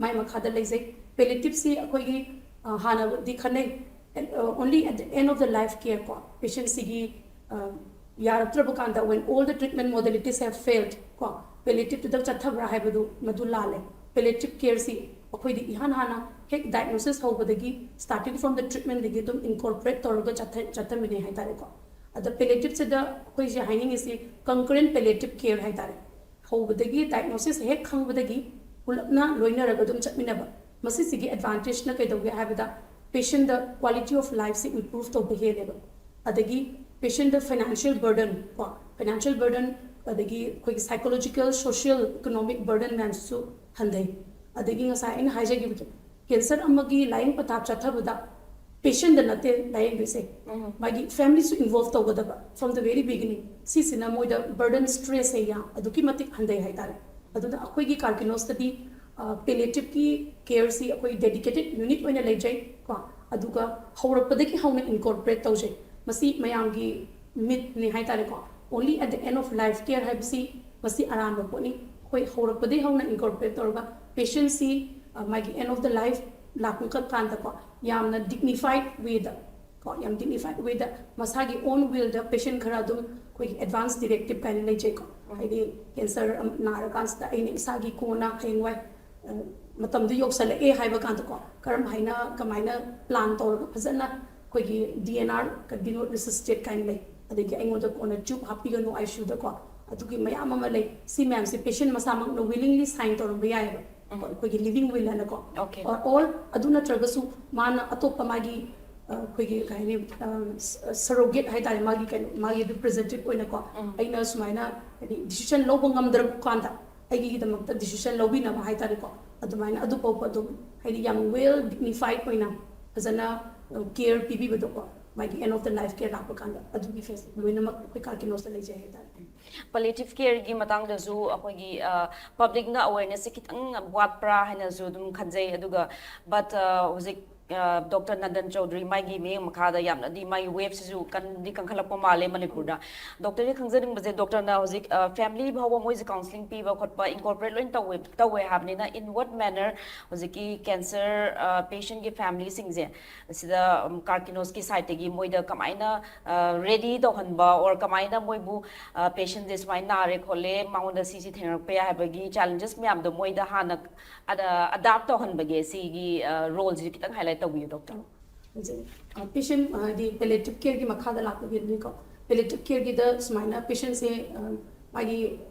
ꯃꯥꯏ ꯃꯈꯥꯗ ꯂꯩꯖꯩ꯫ ꯄꯦꯂꯦꯇꯤꯞꯁꯤ ꯑꯩꯈꯣꯏꯒꯤ ꯍꯥꯟꯅꯗꯤ ꯈꯟꯅꯩ, only at the end of the life care ꯀꯣ, ꯄꯦꯁꯦꯟꯁꯤꯒꯤ ꯌꯥꯔꯛꯇ꯭ꯔꯕ ꯀꯥꯟꯗ, when all the treatment modalities have failed ꯀꯣ, ꯄꯦꯂꯦꯇꯤꯞꯇꯨꯗ ꯆꯠꯊꯕ꯭ꯔꯥ ꯍꯥꯏꯕꯗꯨ ꯃꯗꯨ ꯂꯥꯜꯂꯦ꯫ ꯄꯦꯂꯦꯇꯤꯞ ꯀꯦꯌꯔꯁꯤ ꯑꯩꯈꯣꯏꯗꯤ ꯏꯍꯥꯟ ꯍꯥꯟꯅ ꯍꯦꯛ ꯗꯥꯏꯒꯅꯣꯁꯤꯁ ꯍꯧꯕꯗꯒꯤ, starting from the treatmentꯗꯒꯤ ꯑꯗꯨꯝ ꯏꯟꯀꯣꯔꯄꯣꯔꯦꯠ ꯇꯧꯔꯒ ꯆꯠꯊ ꯆꯠꯊꯃꯤꯟꯅꯩ ꯍꯥꯏꯇꯥꯔꯦꯀꯣ꯫ ꯑꯗ ꯄꯦꯂꯦꯇꯤꯞꯁꯤꯗ ꯑꯩꯈꯣꯏꯁꯦ ꯍꯥꯏꯅꯤꯡꯉꯤꯁꯤ concurrent palliative care ꯍꯥꯏꯇꯥꯔꯦ꯫ ꯍꯧꯕꯗꯒꯤ, ꯗꯥꯏꯒꯅꯣꯁꯤꯁ ꯍꯦꯛ ꯈꯪꯕꯗꯒꯤ ꯄꯨꯂꯞꯅ ꯂꯣꯏꯅꯔꯒ ꯑꯗꯨꯝ ꯆꯠꯃꯤꯟꯅꯕ꯫ ꯃꯁꯤꯁꯤꯒꯤ ꯑꯦꯗꯚꯥꯟꯇꯦꯖꯅ ꯀꯩꯗꯧꯒꯦ ꯍꯥꯏꯕꯗ, ꯄꯦꯁꯦꯟꯗ quality of lifeꯁꯤ ꯏꯝꯄ꯭ꯔꯨꯚ ꯇꯧꯕ ꯍꯦꯜꯂꯦꯕ꯫ ꯑꯗꯒꯤ ꯄꯦꯁꯦꯟꯗ ꯐꯥꯏꯅꯥꯟꯁꯤꯌꯦꯜ ꯕꯔꯗꯟ ꯀꯣ, ꯐꯥꯏꯅꯥꯟꯁꯤꯌꯦꯜ ꯕꯔꯗꯟ, ꯑꯗꯒꯤ ꯑꯩꯈꯣꯏꯒꯤ ꯁꯥꯏꯀꯣꯂꯣꯖꯤꯀꯦꯜ, ꯁꯣꯁꯤꯌꯦꯜ, ꯏꯀꯣꯅꯣꯃꯤꯛ ꯕꯔꯗꯟ ꯃꯌꯥꯝꯁꯤꯁꯨ ꯍꯟꯊꯩ꯫ ꯑꯗꯒꯤ ꯉꯁꯥꯏ ꯑꯩꯅ ꯍꯥꯏꯖꯈꯤꯕꯗꯣ, ꯀꯦꯟꯁꯔ ꯑꯃꯒꯤ ꯂꯥꯏꯌꯦꯡ ꯄꯊꯥꯞ ꯆꯠꯊꯕꯗ ꯄꯦꯁꯦꯟꯗ ꯅꯠꯇꯦ ꯂꯥꯏꯌꯦꯡꯗꯣꯏꯁꯦ, ꯃꯥꯒꯤ ꯐꯦꯃꯤꯂꯤꯁꯨ ꯏꯟꯚꯣꯜꯚ ꯇꯧꯒꯗꯕ from the very beginning꯫ ꯁꯤꯁꯤꯅ ꯃꯣꯏꯗ ꯕꯔꯗꯟ, ꯁ꯭ꯇ꯭ꯔꯦꯁꯁꯦ ꯌꯥꯝ ꯑꯗꯨꯛꯀꯤ ꯃꯇꯤꯛ ꯍꯟꯊꯩ ꯍꯥꯏꯇꯥꯔꯦ꯫ ꯑꯗꯨꯅ ꯑꯩꯈꯣꯏꯒꯤ ꯀꯥꯔꯀꯤꯅꯣꯁꯇꯗꯤ ꯄꯦꯂꯦꯇꯤꯞꯀꯤ ꯀꯦꯌꯔꯁꯤ ꯑꯩꯈꯣꯏ ꯗꯦꯗꯤꯀꯦꯇꯦꯠ ꯌꯨꯅꯤꯠ ꯑꯣꯏꯅ ꯂꯩꯖꯩ ꯀꯣ꯫ ꯑꯗꯨꯒ ꯍꯧꯔꯛꯄꯗꯒꯤ ꯍꯧꯅ ꯏꯟꯀꯣꯔꯄꯣꯔꯦꯠ ꯇꯧꯖꯩ꯫ ꯃꯁꯤ ꯃꯌꯥꯝꯒꯤ ꯃꯤꯠꯅꯤ ꯍꯥꯏꯇꯥꯔꯦꯀꯣ꯫ Only at the end of life care ꯍꯥꯏꯕꯁꯤ ꯃꯁꯤ ꯑꯔꯥꯟꯕ ꯄꯣꯠꯅꯤ꯫ ꯑꯩꯈꯣꯏ ꯍꯧꯔꯛꯄꯗꯒꯤ ꯍꯧꯅ ꯏꯟꯀꯣꯔꯄꯣꯔꯦꯠ ꯇꯧꯔꯒ ꯄꯦꯁꯦꯟꯁꯤ ꯃꯥꯒꯤ ꯑꯦꯟ ꯑꯣꯐ ꯗ ꯂꯥꯏꯐ ꯂꯥꯛꯄ ꯀꯥꯟꯗꯀꯣ, ꯌꯥꯝꯅ ꯗꯤꯒꯅꯤꯐꯥꯏꯠ ꯋꯦꯗ ꯀꯣ, ꯌꯥꯝ ꯗꯤꯒꯅꯤꯐꯥꯏꯠ ꯋꯦꯗ ꯃꯁꯥꯒꯤ ꯑꯣꯟ ꯋꯤꯜꯗ ꯄꯦꯁꯦꯟ ꯈꯔ ꯑꯗꯨꯝ ꯑꯩꯈꯣꯏꯒꯤ ꯑꯦꯗꯚꯥꯟꯁ ꯗꯤꯔꯦꯛꯇꯤꯞ ꯀꯥꯏꯅ ꯂꯩꯖꯩꯀꯣ꯫ ꯍꯥꯏꯗꯤ ꯀꯦꯟꯁꯔ ꯅꯥꯔꯀꯥꯟꯁꯤꯗ ꯑꯩꯅ ꯏꯁꯥꯒꯤ ꯀꯣꯟꯅ ꯍꯌꯦꯡꯋꯥꯏ ꯃꯇꯝꯗꯨ ꯌꯧꯁꯜꯂꯛꯑꯦ ꯍꯥꯏꯕ ꯀꯥꯟꯗꯀꯣ, ꯀꯔꯝ ꯍꯥꯏꯅ, ꯀꯃꯥꯏꯅ ꯄ꯭ꯂꯥꯟ ꯇꯧꯔꯒ ꯐꯖꯅ ꯑꯩꯈꯣꯏꯒꯤ ꯗꯤ ꯑꯦꯟ ꯑꯥꯔ, ꯀꯟꯇꯤꯅ꯭ꯌꯨ ꯔꯤꯁꯁꯤꯇꯦꯠ ꯀꯥꯏꯅ ꯂꯩ, ꯑꯗꯒꯤ ꯑꯩꯉꯣꯟꯗ ꯀꯣꯟꯅ ꯇ꯭ꯌꯨꯕ ꯍꯥꯞꯄꯤꯒꯅꯨ ꯑꯥꯏ ꯁꯤ ꯌꯨꯗꯀꯣ, ꯑꯗꯨꯒꯤ ꯃꯌꯥꯝ ꯑꯃ ꯂꯩ꯫ ꯁꯤ ꯃꯌꯥꯝꯁꯦ ꯄꯦꯁꯦꯟ ꯃꯁꯥꯃꯛꯅ ꯋꯤꯂꯤꯡꯂꯤ ꯁꯥꯏꯟ ꯇꯧꯔꯝꯕ ꯌꯥꯏꯑꯕ꯫ ꯑꯩꯈꯣꯏꯒꯤ ꯂꯤꯚꯤꯡ ꯋꯤꯜ ꯍꯥꯏꯅꯀꯣ꯫ Okay. Or, or ꯑꯗꯨ ꯅꯠꯇ꯭ꯔꯒꯁꯨ ꯃꯥꯅ ꯑꯇꯣꯞꯄ ꯃꯥꯒꯤ, ꯑ, ꯑꯩꯈꯣꯏꯒꯤ ꯀꯩ ꯍꯥꯏꯅꯤ, ꯁꯔꯣꯒꯦꯠ ꯍꯥꯏꯇꯥꯔꯦ, ꯃꯥꯒꯤ ꯀꯩꯅꯣ, ꯃꯥꯒꯤ ꯔꯤꯄ꯭ꯔꯦꯖꯦꯟꯇꯦꯇꯤꯚ ꯑꯣꯏꯅꯀꯣ, ꯑꯩꯅ ꯁꯨꯃꯥꯏꯅ ꯍꯥꯏꯗꯤ ꯗꯤꯁꯤꯖꯟ ꯂꯧꯕ ꯉꯝꯗ꯭ꯔꯕ ꯀꯥꯟꯗ ꯑꯩꯒꯤꯗꯃꯛꯇ ꯗꯤꯁꯤꯖꯟ ꯂꯧꯕꯤꯅꯕ ꯍꯥꯏꯇꯥꯔꯦꯀꯣ, ꯑꯗꯨꯃꯥꯏꯅ ꯑꯗꯨ ꯐꯥꯎꯕ ꯑꯗꯨꯝ ꯍꯥꯏꯗꯤ ꯌꯥꯝ ꯋꯦꯜ ꯗꯤꯒꯅꯤꯐꯥꯏꯠ ꯑꯣꯏꯅ ꯐꯖꯅ ꯀꯦꯌꯔ ꯄꯤꯕꯤꯕꯗꯣꯀꯣ, ꯃꯥꯒꯤ end of the life care ꯂꯥꯛꯄ ꯀꯥꯟꯗ ꯑꯗꯨꯒꯤ ꯐꯦꯁ ꯂꯣꯏꯅꯃꯛ ꯑꯩꯈꯣꯏ ꯀꯥꯔꯀꯤꯅꯣꯁꯇ ꯂꯩꯖꯩ ꯍꯥꯏꯇꯥꯔꯦ꯫ ꯄꯦꯂꯤꯌꯦꯇꯤꯚ ꯀꯦꯌꯔꯒꯤ ꯃꯇꯥꯡꯗꯁꯨ ꯑꯩꯈꯣꯏꯒꯤ ꯄꯕ꯭ꯂꯤꯛꯅ ꯑꯋꯦꯔꯅꯦꯁꯁꯦ ꯈꯤꯇꯪ ꯋꯥꯠꯄ꯭ꯔꯥ ꯍꯥꯏꯅꯁꯨ ꯑꯗꯨꯝ ꯈꯟꯖꯩ꯫ ꯑꯗꯨꯒ ꯕꯠ ꯍꯧꯖꯤꯛ ꯗꯣꯛꯇꯔ ꯅꯟꯗꯟ ꯆꯧꯗ꯭ꯔꯤ ꯃꯥꯒꯤ ꯃꯤꯠꯌꯦꯡ ꯃꯈꯥꯗ ꯌꯥꯝꯅꯗꯤ ꯃꯥꯒꯤ ꯋꯦꯕꯁꯤꯁꯨ ꯀꯟꯗꯤ ꯀꯟꯈꯠꯂꯛꯄ ꯃꯥꯜꯂꯦ ꯃꯅꯤꯄꯨꯔꯗ꯫ ꯗꯣꯛꯇꯔꯗꯤ ꯈꯪꯖꯅꯤꯡꯕꯁꯦ, ꯗꯣꯛꯇꯔꯅ ꯍꯧꯖꯤꯛ ꯐꯦꯃꯤꯂꯤ ꯐꯥꯎꯕ ꯃꯣꯏꯁꯦ ꯀꯥꯎꯟꯁꯤꯂꯤꯡ ꯄꯤꯕ ꯈꯣꯠꯄ ꯏꯟꯀꯣꯔꯄꯣꯔꯦꯠ ꯂꯣꯏꯅ ꯇꯧꯋꯦ ꯇꯧꯋꯦ ꯍꯥꯏꯕꯅꯤꯅ, in what manner ꯍꯧꯖꯤꯛꯀꯤ ꯀꯦꯟꯁꯔ ꯄꯦꯁꯦꯟꯒꯤ ꯐꯦꯃꯤꯂꯤꯁꯤꯡꯁꯦ ꯑꯁꯤꯗ ꯀꯥꯔꯀꯤꯅꯣꯁꯀꯤ ꯁꯥꯏꯠꯇꯒꯤ ꯃꯣꯏꯗ ꯀꯃꯥꯏꯅ ꯔꯦꯗꯤ ꯇꯧꯍꯟꯕ, ꯑꯣꯔ ꯀꯃꯥꯏꯅ ꯃꯣꯏꯕꯨ ꯄꯦꯁꯦꯟꯁꯦ ꯁꯨꯃꯥꯏꯅ ꯅꯥꯔꯦ ꯈꯣꯠꯂꯦ, ꯃꯉꯣꯟꯗ ꯁꯤꯁꯤ ꯊꯦꯡꯅꯔꯛꯄ ꯌꯥꯏ ꯍꯥꯏꯕꯒꯤ ꯆꯦꯂꯦꯟꯖꯦꯁ ꯃꯌꯥꯝꯗꯣ ꯃꯣꯏꯗ ꯍꯥꯟꯅ ꯑꯗꯥꯞ ꯇꯧꯍꯟꯕꯒꯦ, ꯁꯤꯒꯤ ꯔꯣꯜꯁꯤꯁꯨ ꯈꯤꯇꯪ ꯍꯥꯏꯂꯥꯏꯠ ꯇꯧꯕꯤꯌꯨ ꯗꯣꯛꯇꯔ꯫ ꯍꯧꯖꯤꯛ ꯄꯦꯁꯦꯟ ꯍꯥꯏꯗꯤ ꯄꯦꯂꯦꯇꯤꯚ ꯀꯦꯌꯔꯒꯤ ꯃꯈꯥꯗ ꯂꯥꯛꯄꯒꯤꯅꯤꯀꯣ꯫ ꯄꯦꯂꯦꯇꯤꯚ ꯀꯦꯌꯔꯒꯤꯗ ꯁꯨꯃꯥꯏꯅ ꯄꯦꯁꯦꯟꯁꯦ ꯃꯥꯒꯤ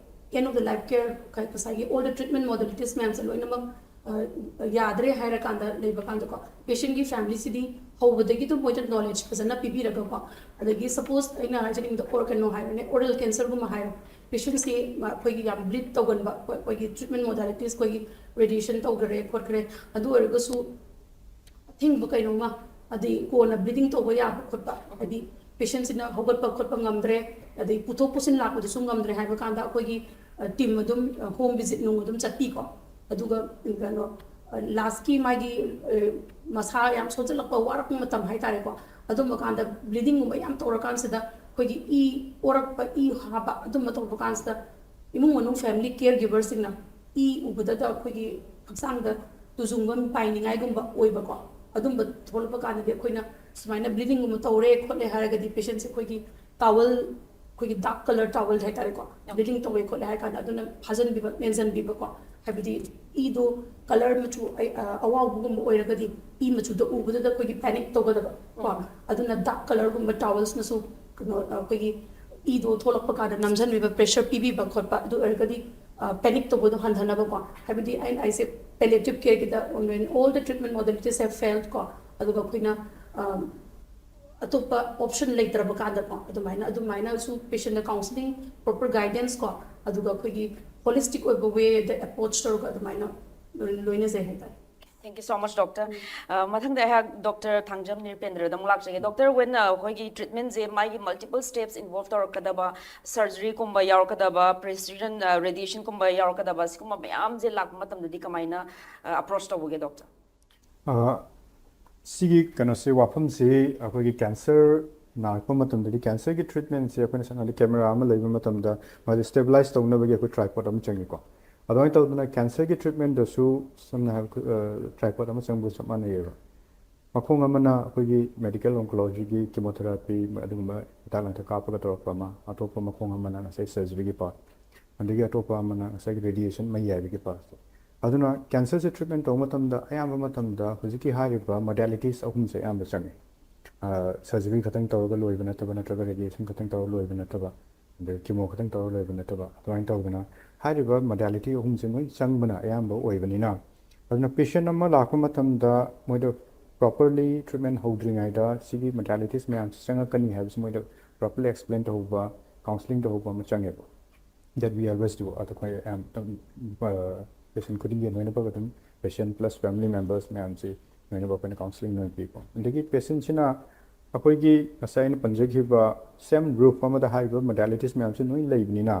end of the life care, ꯉꯁꯥꯏꯒꯤ ꯑꯣꯜ ꯗ ꯇ꯭ꯔꯤꯠꯃꯦꯟ ꯃꯣꯗꯦꯂꯤꯇꯤꯁ ꯃꯌꯥꯝꯁꯦ ꯂꯣꯏꯅꯃꯛ ꯌꯥꯗ꯭ꯔꯦ ꯍꯥꯏꯔꯀꯥꯟꯗ ꯂꯩꯕ ꯀꯥꯟꯗꯀꯣ, ꯄꯦꯁꯦꯟꯒꯤ ꯐꯦꯃꯤꯂꯤꯁꯤꯗꯤ ꯍꯧꯕꯗꯒꯤ ꯑꯗꯨꯝ ꯃꯣꯏꯗ ꯅꯣꯂꯦꯖ ꯐꯖꯅ ꯄꯤꯕꯤꯔꯒꯀꯣ, ꯑꯗꯒꯤ ꯁꯄꯣꯁ ꯑꯩꯅ ꯍꯥꯏꯖꯅꯤꯡꯕꯗ ꯑꯣꯔ ꯀꯩꯅꯣ ꯍꯥꯏꯔꯣꯅꯦ, ꯑꯣꯔꯦꯜ ꯀꯦꯟꯁꯔꯒꯨꯝꯕ ꯍꯥꯏꯔꯣ, ꯄꯦꯁꯦꯟꯁꯤ ꯑꯩꯈꯣꯏꯒꯤ ꯌꯥꯝ ꯕ꯭ꯂꯤꯗ ꯇꯧꯒꯟꯕ, ꯑꯩꯈꯣꯏꯒꯤ ꯇ꯭ꯔꯤꯠꯃꯦꯟ ꯃꯣꯗꯦꯂꯤꯇꯤꯁ ꯑꯩꯈꯣꯏꯒꯤ ꯔꯦꯗꯤꯌꯦꯁꯟ ꯇꯧꯈ꯭ꯔꯦ ꯈꯣꯠꯈ꯭ꯔꯦ, ꯑꯗꯨ ꯑꯣꯏꯔꯒꯁꯨ ꯑꯊꯤꯡꯕ ꯀꯩꯅꯣꯝꯃ, ꯑꯗꯩ ꯀꯣꯟꯅ ꯕ꯭ꯂꯤꯗꯤꯡ ꯇꯧꯕ ꯌꯥꯕ ꯈꯣꯠꯄ, ꯍꯥꯏꯗꯤ ꯄꯦꯁꯦꯟꯁꯤꯅ ꯍꯧꯒꯠꯄ ꯈꯣꯠꯄ ꯉꯝꯗ꯭ꯔꯦ, ꯑꯗꯩ ꯄꯨꯊꯣꯛ ꯄꯨꯁꯤꯟ ꯂꯥꯛꯄꯗꯨꯁꯨ ꯉꯝꯗ꯭ꯔꯦ ꯍꯥꯏꯕ ꯀꯥꯟꯗ ꯑꯩꯈꯣꯏꯒꯤ ꯇꯤꯝ ꯑꯗꯨꯝ ꯍꯣꯝ ꯚꯤꯖꯤꯠ ꯅꯨꯡ ꯑꯗꯨꯝ ꯆꯠꯄꯤꯀꯣ꯫ ꯑꯗꯨꯒ ꯀꯩꯅꯣ ꯂꯥꯁꯀꯤ ꯃꯥꯒꯤ ꯃꯁꯥ ꯌꯥꯝ ꯁꯣꯟꯖꯜꯂꯛꯄ, ꯋꯥꯔꯛꯄ ꯃꯇꯝ ꯍꯥꯏꯇꯥꯔꯦꯀꯣ꯫ ꯑꯗꯨꯝꯕ ꯀꯥꯟꯗ ꯕ꯭ꯂꯤꯗꯤꯡꯒꯨꯝꯕ ꯌꯥꯝ ꯇꯧꯔꯀꯥꯟꯁꯤꯗ ꯑꯩꯈꯣꯏꯒꯤ ꯏ ꯑꯣꯔꯛꯄ, ꯏ ꯍꯥꯕ, ꯑꯗꯨꯝꯕ ꯇꯧꯕ ꯀꯥꯟꯁꯤꯗ ꯏꯃꯨꯡ ꯃꯅꯨꯡ ꯐꯦꯃꯤꯂꯤ ꯀꯤꯌꯔ ꯒꯤꯚꯔꯁꯤꯡꯅ ꯏ ꯎꯕꯗꯗ ꯑꯩꯈꯣꯏꯒꯤ ꯍꯛꯆꯥꯡꯗ ꯇꯨꯖꯨꯡꯕ ꯄꯥꯏꯅꯤꯡꯉꯥꯏꯒꯨꯝꯕ ꯑꯣꯏꯕꯀꯣ꯫ ꯑꯗꯨꯝꯕ ꯊꯣꯛꯂꯛꯄ ꯀꯥꯟꯗꯗꯤ ꯑꯩꯈꯣꯏꯅ ꯁꯨꯃꯥꯏꯅ ꯕ꯭ꯂꯤꯗꯤꯡꯒꯨꯝꯕ ꯇꯧꯔꯦ ꯈꯣꯠꯂꯦ ꯍꯥꯏꯔꯒꯗꯤ ꯄꯦꯁꯦꯟꯁꯦ ꯑꯩꯈꯣꯏꯒꯤ ꯇꯥꯋꯜ, ꯑꯩꯈꯣꯏꯒꯤ ꯗꯥꯔꯛ ꯀꯂꯔ ꯇꯥꯋꯜ ꯍꯥꯏꯇꯥꯔꯦꯀꯣ, ꯕ꯭ꯂꯤꯗꯤꯡ ꯇꯧꯋꯦ ꯈꯣꯠꯂꯦ ꯍꯥꯏ ꯀꯥꯟꯗ ꯑꯗꯨꯅ ꯐꯥꯖꯟꯕꯤꯕ, ꯃꯦꯟꯁꯤꯟꯕꯤꯕꯀꯣ꯫ ꯍꯥꯏꯕꯗꯤ ꯏꯗꯣ ꯀꯂꯔ ꯃꯆꯨ ꯑꯋꯥꯎꯕꯒꯨꯝꯕ ꯑꯣꯏꯔꯒꯗꯤ ꯏ ꯃꯆꯨꯗ ꯎꯕꯗꯨꯗ ꯑꯩꯈꯣꯏꯒꯤ ꯄꯦꯅꯤꯛ ꯇꯧꯒꯗꯕ ꯀꯣ꯫ ꯑꯗꯨꯅ ꯗꯥꯔꯛ ꯀꯂꯔꯒꯨꯝꯕ ꯇꯥꯋꯜꯁꯅꯁꯨ ꯀꯩꯅꯣ ꯑꯩꯈꯣꯏꯒꯤ ꯏꯗꯣ ꯊꯣꯛꯂꯛꯄ ꯀꯥꯟꯗ ꯅꯝꯁꯤꯟꯕꯤꯕ, ꯄ꯭ꯔꯦꯁꯔ ꯄꯤꯕꯤꯕ ꯈꯣꯠꯄ, ꯑꯗꯨ ꯑꯣꯏꯔꯒꯗꯤ ꯄꯦꯅꯤꯛ ꯇꯧꯕꯗꯣ ꯍꯟꯊꯅꯕꯀꯣ꯫ ꯍꯥꯏꯕꯗꯤ ꯑꯩꯅ ꯑꯩꯁꯦ palliative care ꯒꯤꯗ, when all the treatment modalities have failed ꯀꯣ, ꯑꯗꯨꯒ ꯑꯩꯈꯣꯏꯅ ꯑꯇꯣꯞꯄ ꯑꯣꯞꯁꯟ ꯂꯩꯇ꯭ꯔꯕ ꯀꯥꯟꯗꯀꯣ, ꯑꯗꯨꯃꯥꯏꯅ ꯑꯗꯨꯃꯥꯏꯅꯁꯨ ꯄꯦꯁꯦꯟꯗ ꯀꯥꯎꯟꯁꯤꯂꯤꯡ, ꯄ꯭ꯔꯣꯄꯔ ꯒꯥꯏꯗꯦꯟꯁ ꯀꯣ, ꯑꯗꯨꯒ ꯑꯩꯈꯣꯏꯒꯤ ꯍꯣꯂꯤꯁꯇꯤꯛ ꯑꯣꯏꯕ ꯋꯦꯗ ꯑꯦꯄ꯭ꯔꯣꯆ ꯇꯧꯔꯒ ꯑꯗꯨꯃꯥꯏꯅ ꯂꯣꯏꯅꯖꯩ ꯍꯥꯏꯇꯥꯔꯦ꯫ Thank you so much, doctor. ꯃꯊꯪꯗ ꯑꯩꯍꯥꯛ ꯗꯣꯛꯇꯔ ꯊꯥꯡꯖꯝ ꯅꯤꯔꯄꯦꯟꯗ꯭ꯔꯗ ꯑꯃꯨꯛ ꯂꯥꯛꯆꯒꯦ꯫ ꯗꯣꯛꯇꯔ, when ꯑꯩꯈꯣꯏꯒꯤ ꯇ꯭ꯔꯤꯠꯃꯦꯟꯁꯦ ꯃꯥꯒꯤ ꯃꯜꯇꯤꯄꯜ ꯁ꯭ꯇꯦꯞꯁ ꯏꯟꯚꯣꯜꯕ ꯇꯧꯔꯛꯀꯗꯕ, ꯁꯔꯖꯔꯤꯒꯨꯝꯕ ꯌꯥꯎꯔꯛꯀꯗꯕ, ꯄ꯭ꯔꯦꯁꯤꯖꯟ ꯔꯦꯗꯤꯌꯦꯁꯟꯒꯨꯝꯕ ꯌꯥꯎꯔꯛꯀꯗꯕ, ꯁꯤꯒꯨꯝꯕ ꯃꯌꯥꯝꯁꯦ ꯂꯥꯛꯄ ꯃꯇꯝꯗꯗꯤ ꯀꯃꯥꯏꯅ ꯑꯦꯄ꯭ꯔꯣꯆ ꯇꯧꯕꯒꯦ ꯗꯣꯛꯇꯔ? ꯁꯤꯒꯤ ꯀꯩꯅꯣꯁꯤ, ꯋꯥꯐꯝꯁꯤ ꯑꯩꯈꯣꯏꯒꯤ ꯀꯦꯟꯁꯔ ꯅꯥꯔꯛꯄ ꯃꯇꯝꯗꯗꯤ ꯀꯦꯟꯁꯔꯒꯤ ꯇ꯭ꯔꯤꯠꯃꯦꯟꯁꯦ ꯑꯩꯈꯣꯏꯅ ꯁꯝꯅ ꯍꯥꯏꯔꯕꯗ ꯀꯦꯃꯦꯔꯥ ꯑꯃ ꯂꯩꯕ ꯃꯇꯝꯗ ꯃꯥꯁꯦ ꯁ꯭ꯇꯦꯕꯤꯂꯥꯏꯁ ꯇꯧꯅꯕꯒꯤ ꯑꯩꯈꯣꯏ ꯇ꯭ꯔꯥꯏꯄꯣꯗ ꯑꯃ ꯆꯪꯉꯤꯀꯣ꯫ ꯑꯗꯨꯃꯥꯏꯅ ꯇꯧꯗꯅ ꯀꯦꯟꯁꯔꯒꯤ ꯇ꯭ꯔꯤꯠꯃꯦꯟꯗꯁꯨ ꯁꯝꯅ ꯍꯥꯏꯔꯕꯗ ꯇ꯭ꯔꯥꯏꯄꯣꯗ ꯑꯃ ꯆꯪꯕꯒ ꯆꯞ ꯃꯥꯟꯅꯩꯌꯦꯕ꯫ ꯃꯈꯣꯡ ꯑꯃꯅ ꯑꯩꯈꯣꯏꯒꯤ ꯃꯦꯗꯤꯀꯦꯜ ꯑꯣꯟꯀꯣꯂꯣꯖꯤꯒꯤ ꯀꯤꯃꯣꯊꯦꯔꯥꯄꯤ ꯑꯗꯨꯒꯨꯝꯕ ꯍꯤꯗꯥꯛ ꯂꯥꯡꯊꯛ ꯀꯥꯞꯄꯒ ꯇꯧꯔꯛꯄ ꯑꯃ, ꯑꯇꯣꯞꯄ ꯃꯈꯣꯡ ꯑꯃꯅ ꯉꯁꯥꯏ ꯁꯔꯖꯔꯤꯒꯤ ꯄꯥꯔꯠ, ꯑꯗꯒꯤ ꯑꯇꯣꯞꯄ ꯑꯃꯅ ꯉꯁꯥꯏꯒꯤ ꯔꯦꯗꯤꯌꯦꯁꯟ ꯃꯩ ꯌꯥꯏꯕꯒꯤ ꯄꯥꯔꯠꯁꯦ꯫ ꯑꯗꯨꯅ ꯀꯦꯟꯁꯔꯁꯦ ꯇ꯭ꯔꯤꯠꯃꯦꯟ ꯇꯧꯕ ꯃꯇꯝꯗ ꯑꯌꯥꯝꯕ ꯃꯇꯝꯗ ꯍꯧꯖꯤꯛꯀꯤ ꯍꯥꯏꯔꯤꯕ ꯃꯣꯗꯥꯂꯤꯇꯤꯁ ꯑꯍꯨꯝꯁꯦ ꯑꯌꯥꯝꯕ ꯆꯪꯉꯤ꯫ ꯁꯔꯖꯔꯤ ꯈꯛꯇꯪ ꯇꯧꯔꯒ ꯂꯣꯏꯕ ꯅꯠꯇꯕ, ꯅꯠꯇ꯭ꯔꯒ ꯔꯦꯗꯤꯌꯦꯁꯟ ꯈꯛꯇꯪ ꯇꯧꯔꯒ ꯂꯣꯏꯕ ꯅꯠꯇꯕ, ꯑꯗꯒꯤ ꯀꯤꯃꯣ ꯈꯛꯇꯪ ꯇꯧꯔꯒ ꯂꯣꯏꯕ ꯅꯠꯇꯕ, ꯑꯗꯨꯃꯥꯏꯅ ꯇꯧꯗꯅ ꯍꯥꯏꯔꯤꯕ ꯃꯣꯗꯥꯂꯤꯇꯤ ꯑꯍꯨꯝꯁꯦ ꯂꯣꯏ ꯆꯪꯕꯅ ꯑꯌꯥꯝꯕ ꯑꯣꯏꯕꯅꯤꯅ, ꯑꯗꯨꯅ ꯄꯦꯁꯦꯟ ꯑꯃ ꯂꯥꯛꯄ ꯃꯇꯝꯗ ꯃꯣꯏꯗ ꯄ꯭ꯔꯣꯄꯔꯂꯤ ꯇ꯭ꯔꯤꯠꯃꯦꯟ ꯍꯧꯗ꯭ꯔꯤꯉꯩꯗ ꯁꯤꯒꯤ ꯃꯣꯗꯥꯂꯤꯇꯤꯁ ꯃꯌꯥꯝꯁꯤ ꯆꯪꯉꯛꯀꯅꯤ ꯍꯥꯏꯕꯁꯤ ꯃꯣꯏꯗ ꯄ꯭ꯔꯣꯄꯔꯂꯤ ꯑꯦꯛꯁꯄ꯭ꯂꯦꯟ ꯇꯧꯍꯧꯕ, ꯀꯥꯎꯟꯁꯤꯂꯤꯡ ꯇꯧꯍꯧꯕ ꯑꯃ ꯆꯪꯉꯦꯕ꯫ That we always do. ꯑꯗꯣ ꯑꯩꯈꯣꯏ ꯌꯥꯝ ꯄꯦꯁꯦꯟ ꯈꯨꯗꯤꯡꯒꯤ ꯂꯣꯏꯅꯃꯛ ꯑꯗꯨꯝ ꯄꯦꯁꯦꯟ ꯄ꯭ꯂꯁ ꯐꯦꯃꯤꯂꯤ ꯃꯦꯝꯕꯔꯁ ꯃꯌꯥꯝꯁꯤ ꯂꯣꯏꯅꯃꯛ ꯑꯩꯈꯣꯏꯅ ꯀꯥꯎꯟꯁꯤꯂꯤꯡ ꯂꯣꯏꯅ ꯄꯤꯀꯣ꯫ ꯑꯗꯒꯤ ꯄꯦꯁꯦꯟꯁꯤꯅ ꯑꯩꯈꯣꯏꯒꯤ ꯉꯁꯥꯏ ꯑꯩꯅ ꯄꯟꯖꯈꯤꯕ ꯁꯦꯝ ꯔꯨꯐ ꯑꯃꯗ ꯍꯥꯏꯔꯤꯕ ꯃꯣꯗꯥꯂꯤꯇꯤꯁ ꯃꯌꯥꯝꯁꯤ ꯂꯣꯏ ꯂꯩꯕꯅꯤꯅ,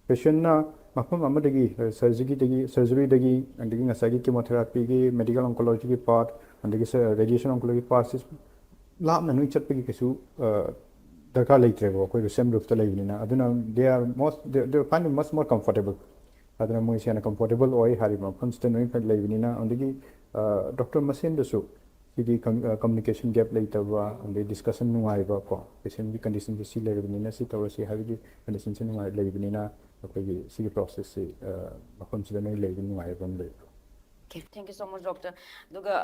ꯄꯦꯁꯦꯟꯅ ꯃꯐꯝ ꯑꯃꯗꯒꯤ ꯁꯔꯖꯔꯤꯗꯒꯤ ꯁꯔꯖꯔꯤꯗꯒꯤ ꯑꯗꯒꯤ ꯉꯁꯥꯏꯒꯤ ꯀꯤꯃꯣꯊꯦꯔꯥꯄꯤꯒꯤ ꯃꯦꯗꯤꯀꯦꯜ ꯑꯣꯟꯀꯣꯂꯣꯖꯤꯒꯤ ꯄꯥꯔꯠ ꯑꯗꯒꯤ ꯔꯦꯗꯤꯌꯦꯁꯟ ꯑꯣꯟꯀꯣꯂꯣꯖꯤ ꯄꯥꯔꯠꯁꯤ ꯂꯥꯞꯅ ꯅꯣꯏ ꯆꯠꯄꯒꯤ ꯀꯩꯁꯨ ꯗꯔꯀꯥꯔ ꯂꯩꯇ꯭ꯔꯦꯕ꯫ ꯑꯩꯈꯣꯏ ꯁꯦꯝ ꯔꯨꯐꯇ ꯂꯩꯕꯅꯤꯅ꯫ ꯑꯗꯨꯅ they are most they find much more comfortable꯫ ꯑꯗꯨꯅ ꯃꯣꯏꯁꯦ ꯍꯦꯟꯅ ꯀꯝꯐꯣꯔꯇꯦꯕꯜ ꯑꯣꯏ ꯍꯥꯏꯔꯤꯕ ꯃꯐꯝꯁꯤꯗ ꯅꯣꯏ ꯂꯩꯕꯅꯤꯅ꯫ ꯑꯗꯒꯤ ꯗꯣꯛꯇꯔ ꯃꯁꯦꯟꯗꯁꯨ ꯁꯤꯒꯤ ꯀꯝꯃꯨꯅꯤꯀꯦꯁꯟ ꯒꯦꯞ ꯂꯩꯇꯕ ꯑꯗꯩ ꯗꯤꯁꯀꯁꯟ ꯅꯨꯡꯉꯥꯏꯕ ꯀꯣ, ꯄꯦꯁꯦꯟꯒꯤ ꯀꯟꯗꯤꯁꯟꯁꯦ ꯁꯤ ꯂꯩꯔꯕꯅꯤꯅ ꯁꯤ ꯇꯧꯔꯁꯤ ꯍꯥꯏꯕꯒꯤ ꯀꯟꯗꯤꯁꯟꯁꯦ ꯅꯨꯡꯉꯥꯏ ꯂꯩꯕꯅꯤꯅ ꯑꯩꯈꯣꯏꯒꯤ ꯁꯤꯒꯤ ꯄ꯭ꯔꯣꯁꯦꯁꯁꯤ ꯃꯐꯝꯁꯤꯗ ꯅꯣꯏ ꯂꯩꯕ ꯅꯨꯡꯉꯥꯏꯕ ꯑꯃ ꯂꯩꯕ꯫ Okay, thank you so much, doctor. ꯑꯗꯨꯒ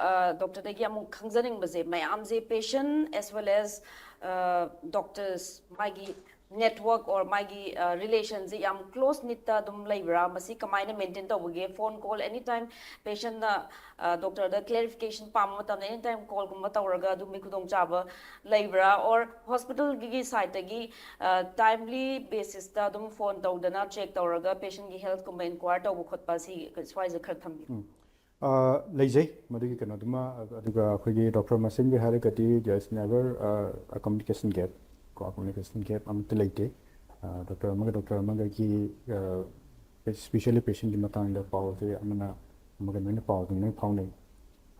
ꯗꯣꯛꯇꯔꯗꯒꯤ ꯑꯃꯨꯛ ꯈꯪꯖꯅꯤꯡꯕꯁꯦ, ꯃꯌꯥꯝꯁꯦ patient as well as doctors, ꯃꯥꯒꯤ network or ꯃꯥꯒꯤ relationꯁꯦ ꯌꯥꯝ close knitꯇ ꯑꯗꯨꯝ ꯂꯩꯕ꯭ꯔꯥ? ꯃꯁꯤ ꯀꯃꯥꯏꯅ maintain ꯇꯧꯕꯒꯦ? Phone call any time patientꯅ ꯗꯣꯛꯇꯔꯗ clarification ꯄꯥꯝꯕ ꯃꯇꯝꯗ any time callꯒꯨꯝꯕ ꯇꯧꯔꯒ ꯑꯗꯨꯝꯕꯒꯤ ꯈꯨꯗꯣꯡꯆꯥꯕ ꯂꯩꯕ꯭ꯔꯥ? Or hospitalꯒꯤ sideꯇꯒꯤ timely basisꯇ ꯑꯗꯨꯝ phone ꯇꯧꯗꯅ check ꯇꯧꯔꯒ patientꯀꯤ healthꯀꯨꯝꯕ inquire ꯇꯧꯕ ꯈꯣꯠꯄ, ꯁꯤ ꯁ꯭ꯋꯥꯏꯁꯦ ꯈꯔ ꯊꯝꯕꯤꯌꯨ꯫ ꯂꯩꯖꯩ ꯃꯗꯨꯒꯤ ꯀꯩꯅꯣꯗꯨꯃ꯫ ꯑꯗꯨꯒ ꯑꯩꯈꯣꯏꯒꯤ ꯗꯣꯛꯇꯔ ꯃꯁꯦꯟꯒꯤ ꯍꯥꯏꯔꯒꯗꯤ there is never a communication gap ꯀꯣ, communication gap ꯑꯃꯠꯇ ꯂꯩꯇꯦ꯫ ꯗꯣꯛꯇꯔ ꯑꯃꯒ ꯗꯣꯛꯇꯔ ꯑꯃꯒꯒꯤ especially patientꯀꯤ ꯃꯇꯥꯡꯗ ꯄꯥꯎꯁꯦ ꯑꯃꯅ ꯑꯃꯒ ꯂꯣꯏꯅ ꯄꯥꯎ ꯑꯗꯨꯝ ꯂꯣꯏ ꯐꯥꯎꯅꯩ꯫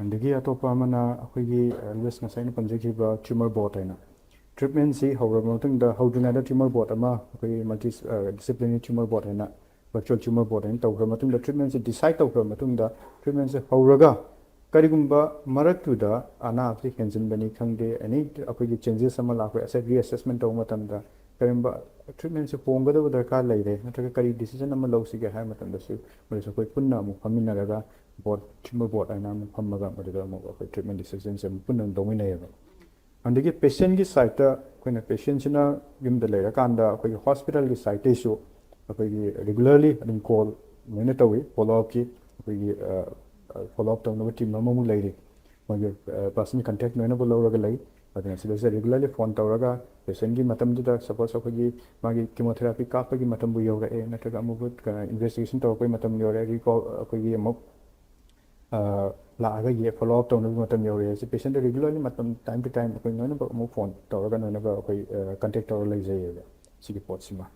ꯑꯗꯒꯤ ꯑꯇꯣꯞꯄ ꯑꯃꯅ ꯑꯩꯈꯣꯏꯒꯤ always ꯉꯁꯥꯏ ꯑꯩꯅ ꯄꯟꯖꯈꯤꯕ tumor board ꯍꯥꯏꯅ treatmentꯁꯤ ꯍꯧꯔꯕ ꯃꯇꯨꯡꯗ, ꯍꯧꯗ꯭ꯔꯤꯉꯩꯗ tumor board ꯑꯃ ꯑꯩꯈꯣꯏꯒꯤ multi disciplinary tumor board ꯍꯥꯏꯅ virtual tumor board ꯍꯥꯏꯅ ꯇꯧꯈ꯭ꯔ ꯃꯇꯨꯡꯗ treatmentꯁꯤ decide ꯇꯧꯈ꯭ꯔ ꯃꯇꯨꯡꯗ treatmentꯁꯤ ꯍꯧꯔꯒ ꯀꯔꯤꯒꯨꯝꯕ ꯃꯔꯛꯇꯨꯗ ꯑꯅꯥꯕꯁꯤ ꯍꯦꯟꯖꯤꯟꯕꯅꯤ ꯈꯪꯗꯦ, any ꯑꯩꯈꯣꯏꯒꯤ changes ꯑꯃ ꯂꯥꯛꯄ, reassessment ꯇꯧꯕ ꯃꯇꯝꯗ ꯀꯔꯤꯒꯨꯝꯕ treatmentꯁꯤ ꯍꯣꯡꯒꯗꯕ ꯗꯔꯀꯥꯔ ꯂꯩꯔꯦ ꯅꯠꯇ꯭ꯔꯒ ꯀꯔꯤ decision ꯑꯃ ꯂꯧꯁꯤꯒꯦ ꯍꯥꯏꯕ ꯃꯇꯝꯗꯁꯨ ꯃꯗꯨꯁꯨ ꯑꯩꯈꯣꯏ ꯄꯨꯟꯅ ꯑꯃꯨꯛ ꯐꯝꯃꯤꯟꯅꯔꯒ board tumor board ꯍꯥꯏꯅ ꯑꯃꯨꯛ ꯐꯝꯃꯒ ꯃꯗꯨꯗ ꯑꯃꯨꯛ ꯑꯩꯈꯣꯏ treatment decisionꯁꯦ ꯑꯃꯨꯛ ꯄꯨꯟꯅ ꯂꯧꯃꯤꯟꯅꯩꯌꯦꯕ꯫ ꯑꯗꯒꯤ patientꯀꯤ sideꯇ ꯑꯩꯈꯣꯏꯅ patientꯁꯤꯅ ꯌꯨꯝꯗ ꯂꯩꯔꯀꯥꯟꯗ ꯑꯩꯈꯣꯏꯒꯤ hospitalꯒꯤ sideꯇꯩꯁꯨ ꯑꯩꯈꯣꯏꯒꯤ regularly ꯑꯗꯨꯝ call ꯂꯣꯏꯅ ꯇꯧꯏ꯫ Follow upꯀꯤ ꯑꯩꯈꯣꯏꯒꯤ follow up ꯇꯧꯅꯕ team ꯑꯃꯃꯨꯛ ꯂꯩꯔꯤ꯫ ꯃꯣꯏꯒꯤ personal contact ꯂꯣꯏꯅꯃꯛ ꯂꯧꯔꯒ ꯂꯩ꯫ ꯑꯗꯨꯅ ꯁꯤꯗꯩꯁꯤꯗ regularly phone ꯇꯧꯔꯒ patientꯀꯤ ꯃꯇꯝꯗꯨꯗ suppose ꯑꯩꯈꯣꯏꯒꯤ ꯃꯥꯒꯤ chemotherapy ꯀꯥꯞꯄꯒꯤ ꯃꯇꯝꯕꯨ ꯌꯧꯔꯛꯑꯦ ꯅꯠꯇ꯭ꯔꯒ ꯑꯃꯨꯛ investigation ꯇꯧꯔꯛꯄꯒꯤ ꯃꯇꯝ ꯌꯧꯔꯛꯑꯦ, recall ꯑꯩꯈꯣꯏꯒꯤ ꯑꯃꯨꯛ ꯂꯥꯛꯑꯒ follow up ꯇꯧꯅꯕꯒꯤ ꯃꯇꯝ ꯌꯧꯔꯛꯑꯦ꯫ ꯁꯤ patientꯗ regularly ꯃꯇꯝ time to time ꯑꯩꯈꯣꯏ ꯂꯣꯏꯅꯃꯛ ꯑꯃꯨꯛ phone ꯇꯧꯔꯒ ꯂꯣꯏꯅꯃꯛ ꯑꯩꯈꯣꯏ contact ꯇꯧꯔꯒ ꯂꯩꯖꯩꯌꯦꯕ ꯁꯤꯒꯤ ꯄꯣꯠꯁꯤꯃ꯫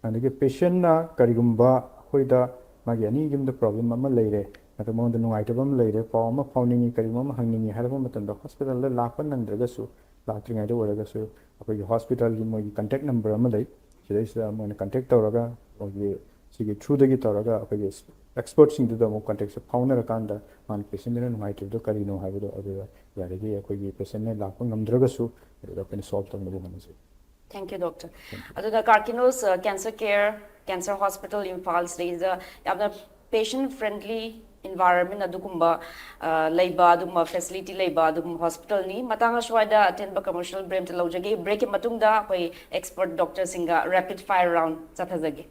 ꯑꯗꯒꯤ patientꯅ ꯀꯔꯤꯒꯨꯝꯕ ꯑꯩꯈꯣꯏꯗ ꯃꯥꯒꯤ ꯑꯅꯤꯒꯤ ꯃꯅꯨꯡꯗ problem ꯑꯃ ꯂꯩꯔꯦ, ꯅꯠꯇ꯭ꯔꯒ ꯃꯉꯣꯟꯗ ꯅꯨꯡꯉꯥꯏꯇꯕ ꯑꯃ ꯂꯩꯔꯦ, ꯄꯥꯎ ꯑꯃ ꯐꯥꯎꯅꯤꯡꯉꯤ, ꯀꯔꯤꯒꯨꯝꯕ ꯑꯃ ꯍꯪꯅꯤꯡꯉꯤ ꯍꯥꯏꯔꯕ ꯃꯇꯝꯗ hospitalꯗ ꯂꯥꯛꯄ ꯅꯪꯗ꯭ꯔꯒꯁꯨ, ꯂꯥꯛꯇ꯭ꯔꯤꯉꯩꯗ ꯑꯣꯏꯔꯒꯁꯨ ꯑꯩꯈꯣꯏꯒꯤ hospitalꯒꯤ ꯃꯣꯏꯒꯤ contact number ꯑꯃ ꯂꯩ꯫ ꯁꯤꯗꯩꯁꯤꯗ ꯃꯣꯏꯅ contact ꯇꯧꯔꯒ ꯃꯣꯏꯒꯤ ꯁꯤꯒꯤ throughꯗꯒꯤ ꯇꯧꯔꯒ ꯑꯩꯈꯣꯏꯒꯤ expertꯁꯤꯡꯗꯨꯗ ꯑꯃꯨꯛ contactꯁꯦ ꯐꯥꯎꯅꯔꯀꯥꯟꯗ ꯃꯥꯅ patientꯗꯨꯅ ꯅꯨꯡꯉꯥꯏꯇ꯭ꯔꯤꯕꯗꯣ ꯀꯔꯤꯅꯣ ꯍꯥꯏꯕꯗꯣ ꯑꯗꯨꯗ ꯌꯥꯔꯤꯈꯩ ꯑꯩꯈꯣꯏꯒꯤ patientꯅ ꯂꯥꯛꯄ ꯉꯝꯗ꯭ꯔꯒꯁꯨ ꯑꯗꯨꯗ ꯑꯩꯈꯣꯏꯅ solve ꯇꯧꯅꯕ ꯍꯣꯠꯅꯖꯩ꯫ Thank you, doctor. ꯑꯗꯨꯅ Karkinos Cancer Care, Cancer Hospital Imphal ꯁꯤꯗꯩꯁꯤꯗ ꯌꯥꯝꯅ patient friendly environment ꯑꯗꯨꯒꯨꯝꯕ ꯑ, ꯂꯩꯕ, ꯑꯗꯨꯒꯨꯝꯕ facility ꯂꯩꯕ ꯑꯗꯨꯒꯨꯝꯕ hospitalꯅꯤ꯫ ꯃꯇꯥꯡ ꯑꯁ꯭ꯋꯥꯏꯗ ꯑꯇꯦꯟꯕ commercial break ꯑꯃꯇ ꯂꯧꯖꯒꯦ꯫ Breakꯀꯤ ꯃꯇꯨꯡꯗ ꯑꯩꯈꯣꯏ expert doctorꯁꯤꯡꯒ rapid fire round ꯆꯠꯊꯖꯒꯦ꯫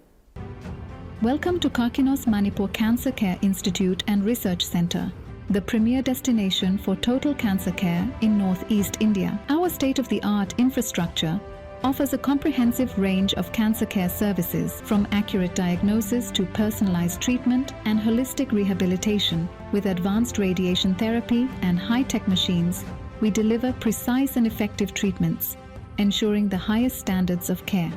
Welcome to Karkinos Manipur Cancer Care Institute and Research Centre, the premier destination for total cancer care in northeast India. Our state-of-the-art infrastructure offers a comprehensive range of cancer care services, from accurate diagnosis to personalized treatment and holistic rehabilitation. With advanced radiation therapy and high-tech machines, we deliver precise and effective treatments, ensuring the highest standards of care.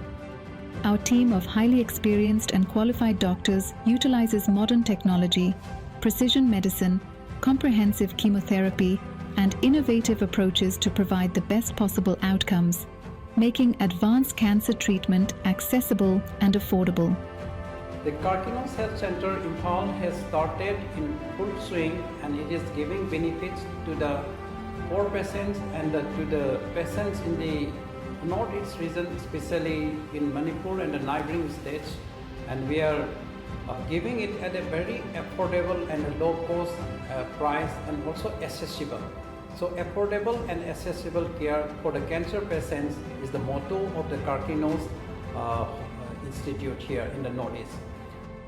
Our team of highly experienced and qualified doctors utilizes modern technology, precision medicine, comprehensive chemotherapy, and innovative approaches to provide the best possible outcomes, making advanced cancer treatment accessible and affordable. The Karkinos Health Center Imphal has started in full swing, and it is giving benefits to the poor patients and the, to the patients in the northeast region, especially in Manipur and the neighboring states. And we are uh, giving it at a very affordable and a low cost uh, price, and also accessible. So affordable and accessible care for the cancer patients is the motto of the Karkinos uh, Institute here in the Northeast.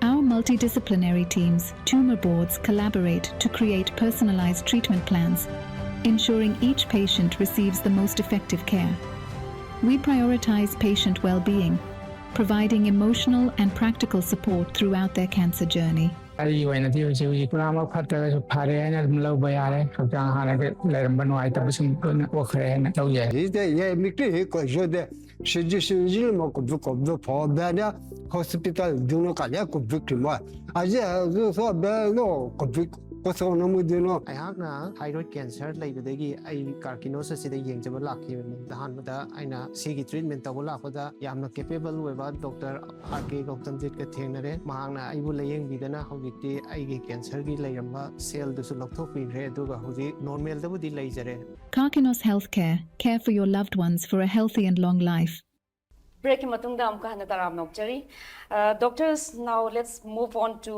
Our multidisciplinary teams, tumor boards collaborate to create personalized treatment plans, ensuring each patient receives the most effective care. We prioritize patient well-being, providing emotional and practical support throughout their cancer journey. ꯑꯩꯒꯤ ꯑꯣꯏꯅꯗꯤ ꯍꯧꯖꯤꯛ ꯍꯧꯖꯤꯛ ꯄꯨꯔꯥꯃꯛ ꯐꯠꯇ꯭ꯔꯒꯁꯨ ꯐꯔꯦ ꯍꯥꯏꯅ ꯑꯗꯨꯝ ꯂꯧꯕ ꯌꯥꯔꯦ꯫ ꯍꯛꯆꯥꯡ ꯍꯥꯟꯅꯒ ꯂꯩꯔꯝꯕ ꯅꯨꯡꯉꯥꯏꯇꯕꯁꯤꯡ ꯂꯣꯏꯅ ꯀꯣꯛꯈ꯭ꯔꯦ ꯍꯥꯏꯅ ꯂꯧꯖꯩ꯫ ꯍꯧꯖꯤꯛꯇꯤ ꯌꯥꯏ ꯃꯤꯛꯇꯤ ꯍꯦꯛ ꯀꯣꯏꯁꯨꯗꯦ ꯁꯤꯖꯤ ꯁꯤꯖꯤ ꯃ ꯀꯨꯞꯁꯨ ꯀꯨꯞꯁꯨ ꯐꯣꯕꯦꯅ ꯍꯣꯁꯄꯤꯇꯥꯜ ꯗꯨꯅ ꯀꯥꯂꯦ ꯀꯨꯞꯁꯨ ꯀꯤꯃꯣ ꯑꯖꯤ ꯍꯧꯖꯤꯛ ꯐꯣꯕꯦꯅꯣ ꯀꯨꯞꯁꯨ ꯀꯣꯁꯣꯅ ꯃꯨꯗꯤꯅꯣ꯫ ꯑꯩꯍꯥꯛꯅ ꯊꯥꯏꯔꯣꯏꯗ ꯀꯦꯟꯁꯔ ꯂꯩꯕꯗꯒꯤ ꯑꯩ ꯀꯥꯔꯀꯤꯅꯣꯁ ꯑꯁꯤꯗ ꯌꯦꯡꯖꯕ ꯂꯥꯛꯈꯤꯕꯅꯤ꯫ ꯑꯍꯥꯟꯕꯗ ꯑꯩꯅ ꯁꯤꯒꯤ ꯇ꯭ꯔꯤꯠꯃꯦꯟ ꯇꯧꯕ ꯂꯥꯛꯄꯗ ꯌꯥꯝꯅ ꯀꯦꯄꯦꯕꯜ ꯑꯣꯏꯕ ꯗꯣꯛꯇꯔ ꯑꯥꯔ ꯀꯦ ꯒꯧꯇꯝꯖꯤꯠꯀ ꯊꯦꯡꯅꯔꯦ꯫ ꯃꯍꯥꯛꯅ ꯑꯩꯕꯨ ꯂꯥꯌꯦꯡꯕꯤꯗꯅ ꯍꯧꯖꯤꯛꯇꯤ ꯑꯩꯒꯤ ꯀꯦꯟꯁꯔꯒꯤ ꯂꯩꯔꯝꯕ ꯁꯦꯜꯗꯨꯁꯨ ꯂꯧꯊꯣꯛꯄꯤꯈ꯭ꯔꯦ, ꯑꯗꯨꯒ ꯍꯧꯖꯤꯛ ꯅꯣꯔꯃꯦꯜꯗꯕꯨꯗꯤ ꯂꯩꯖꯔꯦ꯫ Carkinos Healthcare, care for your loved ones for a healthy and long life. ꯕ꯭ꯔꯦꯛꯀꯤ ꯃꯇꯨꯡꯗ ꯑꯃꯨꯛꯀ ꯍꯟꯅ ꯇꯔꯥꯝꯅ ꯑꯣꯛꯆꯔꯤ꯫ Uh, doctors, now let's move on to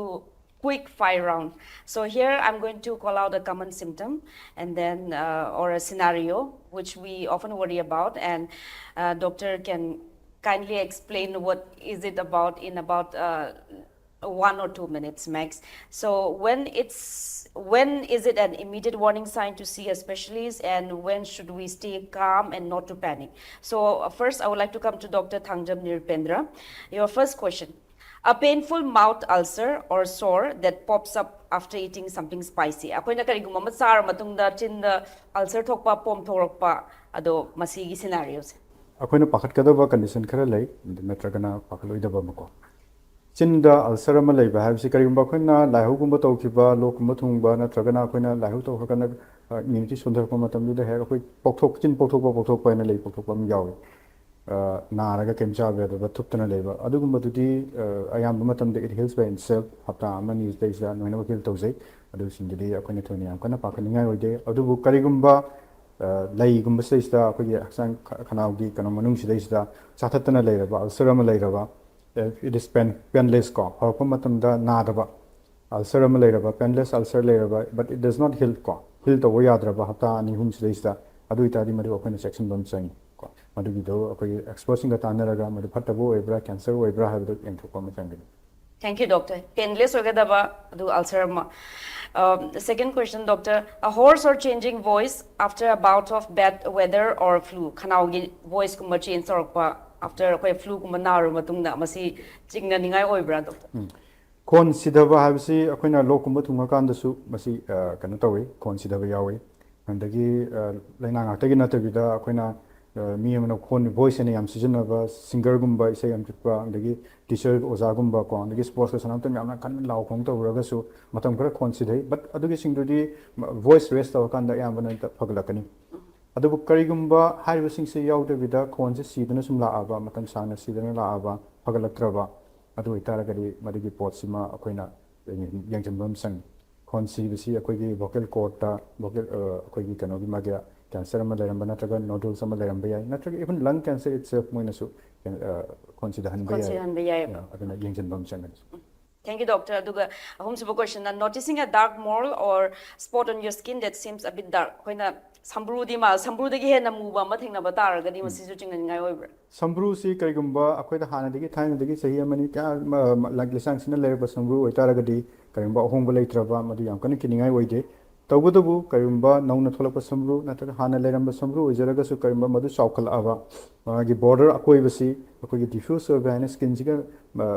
quick fire round. So here I'm going to call out a common symptom and then uh, or a scenario which we often worry about, and uh, doctor can kindly explain what is it about in about uh, one or two minutes max. So when it's when is it an immediate warning sign to see a specialist, and when should we stay calm and not to panic? So uh, first, I would like to come to Doctor Thangjam Nirpendra. Your first question: a painful mouth ulcer or sore that pops up after eating something spicy. ꯑꯩꯈꯣꯏꯅ ꯀꯔꯤꯒꯨꯝꯕ ꯑꯃ ꯆꯥꯔ ꯃꯇꯨꯡꯗ ꯆꯤꯟꯗ ulcer ꯊꯣꯛꯄ, ꯄꯣꯝ ꯊꯣꯛꯂꯛꯄ, ꯑꯗꯣ ꯃꯁꯤꯒꯤ ꯁꯤꯅꯥꯔꯤꯑꯣꯁꯦ꯫ ꯑꯩꯈꯣꯏꯅ ꯄꯥꯈꯠꯀꯗꯕ ꯀꯟꯗꯤꯁꯟ ꯈꯔ ꯂꯩ, ꯅꯠꯇ꯭ꯔꯒꯅ ꯄꯥꯈꯠꯂꯣꯏꯗꯕ ꯑꯃꯀꯣ꯫ ꯆꯤꯟꯗ ꯑꯜꯁꯔ ꯑꯃ ꯂꯩꯕ ꯍꯥꯏꯕꯁꯤ ꯀꯔꯤꯒꯨꯝꯕ ꯑꯩꯈꯣꯏꯅ ꯂꯥꯏꯍꯧꯒꯨꯝꯕ ꯇꯧꯈꯤꯕ, ꯂꯣꯛꯀꯨꯝꯕ ꯊꯨꯡꯕ, ꯅꯠꯇ꯭ꯔꯒꯅ ꯑꯩꯈꯣꯏꯅ ꯂꯥꯏꯍꯧ ꯇꯧꯈ꯭ꯔꯀꯥꯟꯗ ꯏꯝꯌꯨꯅꯤꯇꯤ ꯁꯣꯟꯊꯔꯛꯄ ꯃꯇꯝꯗꯨꯗ ꯍꯦꯛ ꯑꯩꯈꯣꯏ ꯄꯣꯛꯊꯣꯛ ꯆꯤꯟ ꯄꯣꯛꯊꯣꯛꯄ ꯄꯣꯛꯊꯣꯛꯄ ꯍꯥꯏꯅ ꯂꯩ, ꯄꯣꯛꯊꯣꯛꯄ ꯑꯃ ꯌꯥꯎꯏ꯫ ꯅꯥꯔꯒ ꯀꯩꯝ ꯆꯥꯕ ꯌꯥꯗꯕ ꯊꯨꯞꯇꯅ ꯂꯩꯕ ꯑꯗꯨꯒꯨꯝꯕꯗꯨꯗꯤ ꯑꯌꯥꯝꯕ ꯃꯇꯝꯗ it heals by itself, ꯍꯞꯇꯥ ꯑꯃ ꯑꯅꯤꯁꯤꯗꯩꯁꯤꯗ ꯂꯣꯏꯅꯃꯛ ꯍꯤꯜ ꯇꯧꯖꯩ꯫ ꯑꯗꯨꯁꯤꯡꯗꯨꯗꯤ ꯑꯩꯈꯣꯏꯅ ꯊꯣꯏꯅ ꯌꯥꯝ ꯀꯟꯅ ꯄꯥꯈꯠꯅꯤꯡꯉꯥꯏ ꯑꯣꯏꯗꯦ꯫ ꯑꯗꯨꯕꯨ ꯀꯔꯤꯒꯨꯝꯕ ꯂꯩꯒꯨꯝꯕꯁꯤꯗꯩꯁꯤꯗ ꯑꯩꯈꯣꯏꯒꯤ ꯍꯛꯆꯥꯡ ꯈꯅꯥꯎꯒꯤ ꯀꯩꯅꯣ ꯃꯅꯨꯡꯁꯤꯗꯩꯁꯤꯗ ꯆꯥꯊꯠꯇꯅ ꯂꯩꯔꯕ ꯑꯜꯁꯔ ꯑꯃ ꯂꯩꯔꯕ, it is pain painless ꯀꯣ, ꯍꯧꯔꯛꯄ ꯃꯇꯝꯗ ꯅꯥꯗꯕ ꯑꯜꯁꯔ ꯑꯃ ꯂꯩꯔꯕ, painless ulcer ꯂꯩꯔꯕ, but it does not heal ꯀꯣ, ꯍꯤꯜ ꯇꯧꯕ ꯌꯥꯗ꯭ꯔꯕ ꯍꯞꯇꯥ ꯑꯅꯤ ꯑꯍꯨꯝ ꯁꯤꯗꯩꯁꯤꯗ, ꯑꯗꯨ ꯑꯣꯏꯇꯥꯔꯗꯤ ꯃꯗꯨ ꯑꯩꯈꯣꯏꯅ ꯆꯦꯛꯁꯤꯟꯕ ꯑꯃ ꯆꯪꯉꯤ ꯀꯣ꯫ ꯃꯗꯨꯒꯤꯗꯣ ꯑꯩꯈꯣꯏꯒꯤ ꯑꯦꯛꯁꯄꯔꯠꯁꯤꯡꯒ ꯇꯥꯟꯅꯔꯒ ꯃꯗꯨ ꯐꯠꯇꯕ ꯑꯣꯏꯕ꯭ꯔꯥ, ꯀꯦꯟꯁꯔ ꯑꯣꯏꯕ꯭ꯔꯥ ꯍꯥꯏꯕꯗꯨ ꯌꯦꯡꯊꯣꯛꯄ ꯑꯃ ꯆꯪꯒꯅꯤ꯫ Thank you, doctor. Painless ꯑꯣꯏꯒꯗꯕ ꯑꯗꯨ ꯑꯜꯁꯔ ꯑꯃ꯫ Um, second question, doctor. A hoarse or changing voice after a bout of bad weather or flu. ꯈꯅꯥꯎꯒꯤ ꯚꯣꯏꯁꯀꯨꯝꯕ ꯆꯦꯟꯖ ꯇꯧꯔꯛꯄ ꯑꯥꯐꯇꯔ ꯑꯩꯈꯣꯏ ꯐ꯭ꯂꯨꯒꯨꯝꯕ ꯅꯥꯔꯕ ꯃꯇꯨꯡꯗ, ꯃꯁꯤ ꯆꯤꯡꯅꯅꯤꯡꯉꯥꯏ ꯑꯣꯏꯕ꯭ꯔꯥ, ꯗꯣꯛꯇꯔ? ꯈꯣꯟ ꯁꯤꯊꯕ ꯍꯥꯏꯕꯁꯤ ꯑꯩꯈꯣꯏꯅ ꯂꯣꯛꯀꯨꯝꯕ ꯊꯨꯡꯉꯀꯥꯟꯗꯁꯨ ꯃꯁꯤ ꯑ, ꯀꯩꯅꯣ ꯇꯧꯏ, ꯈꯣꯟ ꯁꯤꯊꯕ ꯌꯥꯎꯏ꯫ ꯑꯗꯒꯤ ꯑ, ꯂꯥꯏꯅꯥ ꯉꯥꯛꯇꯒꯤ ꯅꯠꯇꯕꯤꯗ ꯑꯩꯈꯣꯏꯅ ꯑ, ꯃꯤ ꯑꯃꯅ ꯈꯣꯟ ꯚꯣꯏꯁ ꯍꯦꯟꯅ ꯌꯥꯝ ꯁꯤꯖꯤꯟꯅꯕ, ꯁꯤꯡꯒꯔꯒꯨꯝꯕ, ꯏꯁꯩ ꯌꯥꯝ ꯆꯠꯄ, ꯑꯗꯒꯤ ꯇꯤꯆꯔ ꯑꯣꯖꯥꯒꯨꯝꯕ ꯀꯣ, ꯑꯗꯒꯤ ꯁ꯭ꯄꯣꯔꯠꯁꯀ ꯁꯥꯟꯅꯕ ꯃꯇꯝꯗ ꯌꯥꯝꯅ ꯀꯟꯅ ꯂꯥꯎ ꯈꯣꯡ ꯇꯧꯔꯒꯁꯨ ꯃꯇꯝ ꯈꯔ ꯈꯣꯟ ꯁꯤꯊꯩ꯫ ꯕꯠ ꯑꯗꯨꯒꯤꯁꯤꯡꯗꯨꯗꯤ ꯚꯣꯏꯁ ꯔꯦꯁ ꯇꯧꯔꯀꯥꯟꯗ ꯑꯌꯥꯝꯕꯅ ꯍꯦꯛꯇ ꯐꯒꯠꯂꯛꯀꯅꯤ꯫ ꯑꯗꯨꯕꯨ ꯀꯔꯤꯒꯨꯝꯕ ꯍꯥꯏꯔꯤꯕꯁꯤꯡꯁꯦ ꯌꯥꯎꯗꯕꯤꯗ ꯈꯣꯟꯁꯦ ꯁꯤꯗꯅ ꯁꯨꯝ ꯂꯥꯛꯑꯕ, ꯃꯇꯝ ꯁꯥꯡꯅ ꯁꯤꯗꯅ ꯂꯥꯛꯑꯕ, ꯐꯒꯠꯂꯛꯇ꯭ꯔꯕ, ꯑꯗꯨ ꯑꯣꯏꯇꯥꯔꯒꯗꯤ ꯃꯗꯨꯒꯤ ꯄꯣꯠꯁꯤꯃ ꯑꯩꯈꯣꯏꯅ ꯌꯦꯡꯁꯤꯟꯕ ꯑꯃ ꯆꯪꯉꯤ꯫ ꯈꯣꯟ ꯁꯤꯕꯁꯤ ꯑꯩꯈꯣꯏꯒꯤ ꯚꯣꯀꯦꯜ ꯀꯣꯔꯠꯇ, ꯚꯣꯀꯦꯜ ꯑꯩꯈꯣꯏꯒꯤ ꯀꯩꯅꯣꯒꯤ ꯃꯥꯒꯤ ꯀꯦꯟꯁꯔ ꯑꯃ ꯂꯩꯔꯝꯕ ꯅꯠꯇ꯭ꯔꯒ ꯅꯣꯗꯨꯜꯁ ꯑꯃ ꯂꯩꯔꯝꯕ ꯌꯥꯏ, ꯅꯠꯇ꯭ꯔꯒ even lung cancer itself ꯃꯣꯏꯅꯁꯨ ꯈꯣꯟ ꯁꯤꯗꯍꯟꯕ ꯌꯥꯏ꯫ ꯈꯣꯟꯁꯤꯗꯍꯟꯕ ꯌꯥꯏ꯫ ꯑꯗꯨꯅ ꯌꯦꯡꯁꯤꯟꯕ ꯑꯃ ꯆꯪꯒꯅꯤ꯫ Thank you, doctor. ꯑꯗꯨꯒ ꯑꯍꯨꯝꯁꯨꯕ question ꯅ, noticing a dark mole or spot on your skin that seems a bit dark. ꯑꯩꯈꯣꯏꯅ ꯁꯝꯕ꯭ꯔꯨꯗꯤ ꯃꯥ ꯁꯝꯕ꯭ꯔꯨꯗꯒꯤ ꯍꯦꯟꯅ ꯃꯨꯕ ꯑꯃ ꯊꯦꯡꯅꯕ ꯇꯥꯔꯒꯗꯤ ꯃꯁꯤꯁꯨ ꯆꯤꯡꯅꯅꯤꯡꯉꯥꯏ ꯑꯣꯏꯕ꯭ꯔꯥ? ꯁꯝꯕ꯭ꯔꯨꯁꯤ ꯀꯔꯤꯒꯨꯝꯕ ꯑꯩꯈꯣꯏꯗ ꯍꯥꯟꯅꯗꯒꯤ ꯊꯥꯏꯅꯗꯒꯤ ꯆꯍꯤ ꯑꯃꯅꯤ ꯀꯌꯥ ꯂꯥꯡ ꯂꯩꯁꯥꯡꯁꯤꯅ ꯂꯩꯔꯛꯄ ꯁꯝꯕ꯭ꯔꯨ ꯑꯣꯏꯇꯥꯔꯒꯗꯤ ꯀꯔꯤꯒꯨꯝꯕ ꯑꯍꯣꯡꯕ ꯂꯩꯇ꯭ꯔꯕ, ꯃꯗꯨ ꯌꯥꯝ ꯀꯟꯅ ꯀꯤꯅꯤꯡꯉꯥꯏ ꯑꯣꯏꯗꯦ꯫ ꯇꯧꯕꯇꯕꯨ ꯀꯔꯤꯒꯨꯝꯕ ꯅꯧꯅ ꯊꯣꯛꯂꯛꯄ ꯁꯝꯕ꯭ꯔꯨ ꯅꯠꯇ꯭ꯔꯒ ꯍꯥꯟꯅ ꯂꯩꯔꯝꯕ ꯁꯝꯕ꯭ꯔꯨ ꯑꯣꯏꯖꯔꯒꯁꯨ ꯀꯔꯤꯒꯨꯝꯕ ꯃꯗꯨ ꯆꯥꯎꯈꯠꯂꯛꯑꯕ, ꯃꯥꯒꯤ ꯕꯣꯔꯗꯔ ꯑꯀꯣꯏꯕꯁꯤ ꯑꯩꯈꯣꯏꯒꯤ ꯗꯤꯐ꯭ꯌꯨꯁ ꯑꯣꯏꯕ ꯍꯥꯏꯅ ꯁ꯭ꯀꯤꯟꯁꯤꯒ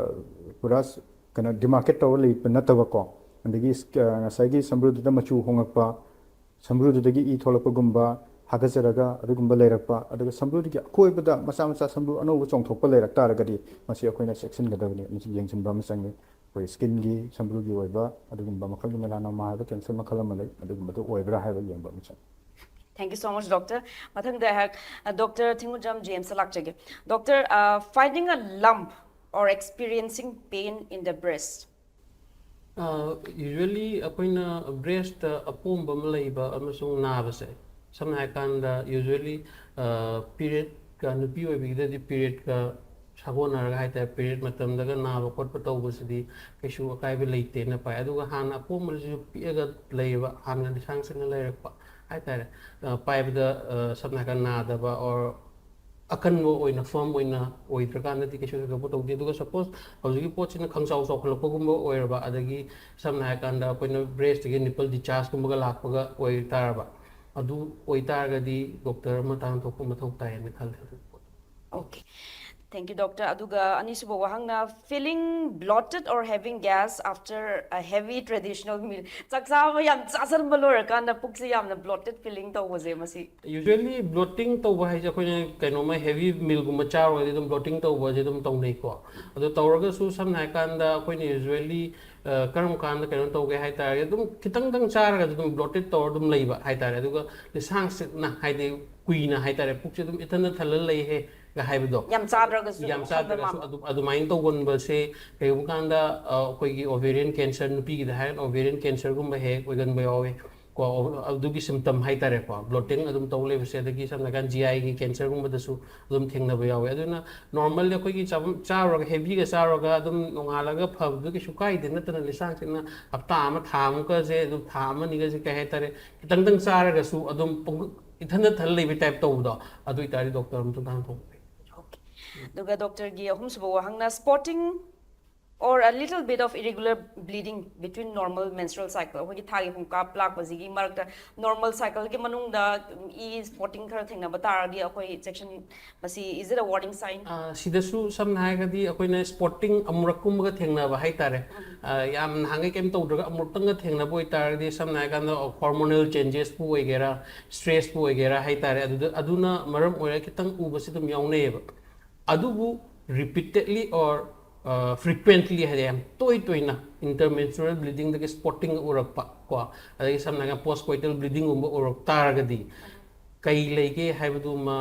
ꯄꯨꯔꯥ ꯀꯩꯅꯣ ꯗꯤꯃꯥꯔꯀꯦꯠ ꯇꯧꯔ ꯂꯩꯕ ꯅꯠꯇꯕꯀꯣ, ꯑꯗꯒꯤ ꯉꯁꯥꯏꯒꯤ ꯁꯝꯕ꯭ꯔꯨꯗꯨꯗ ꯃꯆꯨ ꯍꯣꯡꯉꯛꯄ, ꯁꯝꯕ꯭ꯔꯨꯗꯨꯗꯒꯤ ꯏ ꯊꯣꯛꯂꯛꯄꯒꯨꯝꯕ, ꯍꯥꯀꯠꯆꯔꯒ ꯑꯗꯨꯒꯨꯝꯕ ꯂꯩꯔꯛꯄ, ꯑꯗꯨꯒ ꯁꯝꯕ꯭ꯔꯨꯗꯨꯒꯤ ꯑꯀꯣꯏꯕꯗ ꯃꯆꯥ ꯃꯆꯥ ꯁꯝꯕ꯭ꯔꯨ ꯑꯅꯧꯕ ꯆꯣꯡꯊꯣꯛꯄ ꯂꯩꯔꯛ ꯇꯥꯔꯒꯗꯤ ꯃꯁꯤ ꯑꯩꯈꯣꯏꯅ ꯆꯦꯛꯁꯤꯟꯒꯗꯕꯅꯤ, ꯃꯁꯤ ꯌꯦꯡꯁꯤꯟꯕ ꯑꯃ ꯆꯪꯉꯤ꯫ ꯑꯩꯈꯣꯏ ꯁ꯭ꯀꯤꯟꯒꯤ ꯁꯝꯕ꯭ꯔꯨꯒꯤ ꯑꯣꯏꯕ ꯑꯗꯨꯒꯨꯝꯕ ꯃꯈꯜꯒꯤ melanoma ꯍꯥꯏꯕ ꯀꯦꯟꯁꯔ ꯃꯈꯜ ꯑꯃ ꯂꯩ, ꯑꯗꯨꯒꯨꯝꯕꯗꯨ ꯑꯣꯏꯕ꯭ꯔꯥ ꯍꯥꯏꯕ ꯌꯦꯡꯕ ꯑꯃ ꯆꯪꯉꯤ꯫ Thank you so much, doctor. ꯃꯊꯪꯗ ꯑꯩꯍꯥꯛ ꯗꯣꯛꯇꯔ ꯊꯤꯡꯒꯨꯖꯝ ꯖꯦꯝꯁꯇ ꯂꯥꯛꯆꯒꯦ꯫ Doctor, uh, finding a lump or experiencing pain in the breast. Usually ꯑꯩꯈꯣꯏꯅ ꯕ꯭ꯔꯦꯁꯇ ꯑꯄꯣꯝꯕ ꯑꯃ ꯂꯩꯕ ꯑꯃꯁꯨꯡ ꯅꯥꯕꯁꯦ, ꯁꯝꯅ ꯍꯥꯏꯔꯀꯥꯟꯗ ꯌꯨꯖ꯭ꯋꯦꯂꯤ ꯄꯤꯔꯤꯌꯠꯀ, ꯅꯨꯄꯤ ꯑꯣꯏꯕꯤꯒꯤꯗꯗꯤ ꯄꯤꯔꯤꯌꯠꯀ ꯁꯥꯒꯣꯟꯅꯔꯒ ꯍꯥꯏꯇꯥꯔꯦ, ꯄꯤꯔꯤꯌꯠ ꯃꯇꯝꯗꯒ ꯅꯥꯕ ꯈꯣꯠꯄ ꯇꯧꯕꯁꯤꯗꯤ ꯀꯩꯁꯨ ꯑꯀꯥꯏꯕ ꯂꯩꯇꯦꯅ ꯄꯥꯏ꯫ ꯑꯗꯨꯒ ꯍꯥꯟꯅ ꯑꯄꯣꯝꯕꯁꯤꯁꯨ ꯄꯤꯛꯑꯒ ꯂꯩꯌꯦꯕ, ꯍꯥꯟꯅ ꯂꯤꯁꯥꯡꯁꯤꯟꯅ ꯂꯩꯔꯛꯄ ꯍꯥꯏꯇꯥꯔꯦ, ꯄꯥꯏꯕꯗ ꯁꯝꯅ ꯍꯥꯏꯔꯀꯥꯟꯗ ꯅꯥꯗꯕ ꯑꯣꯔ ꯑꯀꯟꯕ ꯑꯣꯏꯅ ꯐꯔꯝ ꯑꯣꯏꯅ ꯑꯣꯏꯗ꯭ꯔꯀꯥꯟꯗꯗꯤ ꯀꯩꯁꯨ ꯊꯣꯏꯗꯣꯛꯄ ꯇꯧꯗꯦ꯫ ꯑꯗꯨꯒ ꯁꯄꯣꯁ ꯍꯧꯖꯤꯛꯀꯤ ꯄꯣꯠꯁꯤꯅ ꯈꯪꯆꯥꯎ ꯆꯥꯎꯈꯠꯂꯛꯄꯒꯨꯝꯕ ꯑꯣꯏꯔꯕ, ꯑꯗꯒꯤ ꯁꯝꯅ ꯍꯥꯏꯔꯀꯥꯟꯗ ꯑꯩꯈꯣꯏꯅ ꯕ꯭ꯔꯦꯁꯇꯒꯤ ꯅꯤꯄꯜ ꯗꯤꯆꯥꯔꯖꯀꯨꯝꯕꯒ ꯂꯥꯛꯄꯒ ꯑꯣꯏꯇꯥꯔꯕ, ꯑꯗꯨ ꯑꯣꯏꯇꯥꯔꯒꯗꯤ ꯗꯣꯛꯇꯔ ꯑꯃ ꯇꯥꯟꯅꯊꯣꯛꯄ ꯃꯊꯧ ꯇꯥꯏꯌꯦꯅ ꯈꯜꯂꯦ꯫ ꯑꯗꯨꯒꯤ ꯄꯣꯠꯇꯣ꯫ Okay. Thank you, doctor. ꯑꯗꯨꯒ ꯑꯅꯤꯁꯨꯕ ꯋꯥꯍꯪꯅ, feeling bloated or having gas after a heavy traditional meal? ꯆꯥꯛ ꯆꯥꯕ ꯌꯥꯝ ꯆꯥꯁꯟꯕ ꯂꯣꯏꯔꯀꯥꯟꯗ ꯄꯨꯛꯁꯦ ꯌꯥꯝꯅ bloated feeling ꯇꯧꯕꯁꯦ, ꯃꯁꯤ? Usually bloating ꯇꯧꯕ ꯍꯥꯏꯁꯦ ꯑꯩꯈꯣꯏꯅ ꯀꯩꯅꯣꯝꯃ heavy mealꯒꯨꯝꯕ ꯆꯥꯔꯨꯔꯒꯗꯤ ꯑꯗꯨꯝ bloating ꯇꯧꯕꯁꯦ ꯑꯗꯨꯝ ꯇꯧꯅꯩꯀꯣ꯫ ꯑꯗꯣ ꯇꯧꯔꯒꯁꯨ ꯁꯝꯅ ꯍꯥꯏꯔꯀꯥꯟꯗ ꯑꯩꯈꯣꯏꯅ usually ꯀꯔꯝ ꯀꯥꯟꯗ ꯀꯩꯅꯣ ꯇꯧꯒꯦ ꯍꯥꯏ ꯇꯥꯔꯒꯗꯤ, ꯑꯗꯨꯝ ꯈꯤꯇꯪꯗꯪ ꯆꯥꯔꯒꯁꯨ ꯑꯗꯨꯝ bloated ꯇꯧꯔ ꯑꯗꯨꯝ ꯂꯩꯕ ꯍꯥꯏ ꯇꯥꯔꯦ꯫ ꯑꯗꯨꯒ ꯂꯤꯁꯥꯡ ꯁꯤꯠꯅ, ꯍꯥꯏꯗꯤ ꯀꯨꯏꯅ ꯍꯥꯏ ꯇꯥꯔꯦ, ꯄꯨꯛꯁꯦ ꯑꯗꯨꯝ ꯏꯊꯟꯗ ꯊꯜꯂ ꯂꯩꯍꯦꯒ ꯍꯥꯏꯕꯗꯣ, ꯌꯥꯝ ꯆꯥꯗ꯭ꯔꯒꯁꯨ ꯌꯥꯝ ꯑꯗꯨꯝ ꯆꯥꯗ꯭ꯔꯒꯁꯨ ꯈꯪꯕ ꯑꯗꯨꯝ ꯑꯗꯨꯃꯥꯏꯅ ꯇꯧꯒꯟꯕꯁꯦ ꯀꯩꯒꯨꯝꯕ ꯀꯥꯟꯗ ꯑ, ꯑꯩꯈꯣꯏꯒꯤ ovarian cancer, ꯅꯨꯄꯤꯒꯤꯗ ꯍꯥꯏꯔꯒꯅ ovarian cancerꯒꯨꯝꯕ ꯍꯦꯛ ꯑꯣꯏꯒꯟꯕ ꯌꯥꯎꯋꯦ ꯀꯣ꯫ ꯑꯗꯨꯒꯤ symptom ꯍꯥꯏ ꯇꯥꯔꯦꯀꯣ, bloating ꯑꯗꯨꯝ ꯇꯧ ꯂꯩꯕꯁꯦ꯫ ꯑꯗꯒꯤ ꯁꯝꯅ ꯍꯥꯏꯔꯀꯥꯟꯗ GIꯒꯤ cancerꯒꯨꯝꯕꯗꯁꯨ ꯑꯗꯨꯝ ꯊꯦꯡꯅꯕ ꯌꯥꯎꯋꯦ꯫ ꯑꯗꯨꯅ normally ꯑꯩꯈꯣꯏꯒꯤ ꯆꯥꯐꯝ ꯆꯥꯔꯨꯔꯒ, heavyꯒ ꯆꯥꯔꯨꯔꯒ ꯑꯗꯨꯝ ꯅꯣꯡꯉꯥꯜꯂꯒ ꯐꯕꯗꯨ ꯀꯩꯁꯨ ꯀꯥꯏꯗꯦ, ꯅꯠꯇꯅ ꯂꯤꯁꯥꯡ ꯁꯤꯠꯅ ꯍꯞꯇꯥ ꯑꯃ, ꯊꯥ ꯑꯃꯨꯛꯀꯁꯦ, ꯑꯗꯨꯝ ꯊꯥ ꯑꯃꯅꯤꯒꯁꯦ, ꯀꯩ ꯍꯥꯏꯇꯥꯔꯦ, ꯈꯤꯇꯪꯗꯪ ꯆꯥꯔꯒꯁꯨ ꯑꯗꯨꯝ ꯄꯨꯡ ꯏꯊꯟꯗ ꯊꯜ ꯂꯩꯕ type ꯇꯧꯕꯗꯣ, ꯑꯗꯨ ꯑꯣꯏꯇꯥꯔꯗꯤ doctor ꯑꯃꯇ ꯍꯥꯟꯊꯣꯛꯄ ꯐꯩ꯫ Okay. ꯑꯗꯨꯒ doctorꯒꯤ ꯑꯍꯨꯝꯁꯨꯕ ꯋꯥꯍꯪꯅ, spotting or a little bit of irregular bleeding between normal menstrual cycle, ꯑꯩꯈꯣꯏꯒꯤ ꯊꯥꯒꯤ ꯈꯣꯡꯀꯥꯞ ꯂꯥꯛꯄꯁꯤꯒꯤ ꯃꯔꯛꯇ, normal cycleꯒꯤ ꯃꯅꯨꯡꯗ ꯏ spotting ꯈꯔ ꯊꯦꯡꯅꯕ ꯇꯥꯔꯗꯤ ꯑꯩꯈꯣꯏ ꯆꯦꯛꯁꯤꯟ, ꯃꯁꯤ, is it a warning sign? ꯑ, ꯁꯤꯗꯁꯨ ꯁꯝꯅ ꯍꯥꯏꯔꯒꯗꯤ ꯑꯩꯈꯣꯏꯅ spotting ꯑꯃꯨꯔꯛꯀꯨꯝꯕꯒ ꯊꯦꯡꯅꯕ ꯍꯥꯏꯇꯥꯔꯦ꯫ ꯑ, ꯌꯥꯝ ꯅꯍꯥꯟꯒꯩ ꯀꯩꯝ ꯇꯧꯗ꯭ꯔꯒ ꯑꯃꯨꯔꯛꯇꯪꯒ ꯊꯦꯡꯅꯕ ꯑꯣꯏꯇꯥꯔꯒꯗꯤ, ꯁꯝꯅ ꯍꯥꯏꯔꯀꯥꯟꯗ hormonal changesꯄꯨ ꯑꯣꯏꯒꯦꯔꯥ, stressꯄꯨ ꯑꯣꯏꯒꯦꯔꯥ ꯍꯥꯏꯇꯥꯔꯦ, ꯑꯗꯨꯗ, ꯑꯗꯨꯅ ꯃꯔꯝ ꯑꯣꯏꯔꯒ ꯈꯤꯇꯪ ꯎꯕꯁꯤ ꯑꯗꯨꯝ ꯌꯥꯎꯅꯩꯌꯦꯕ꯫ ꯑꯗꯨꯕꯨ repeatedly or frequently, ꯍꯥꯏꯗꯤ ꯌꯥꯝ ꯇꯣꯏ ꯇꯣꯏꯅ intermenstrual bleedingꯗꯒꯤ spotting ꯎꯔꯛꯄ ꯀꯣ, ꯑꯗꯒꯤ ꯁꯝꯅ ꯍꯥꯏꯔꯒ postcoital bleedingꯒꯨꯝꯕ ꯎꯔꯛ ꯇꯥꯔꯒꯗꯤ, ꯀꯩ ꯂꯩꯒꯦ ꯍꯥꯏꯕꯗꯨꯃ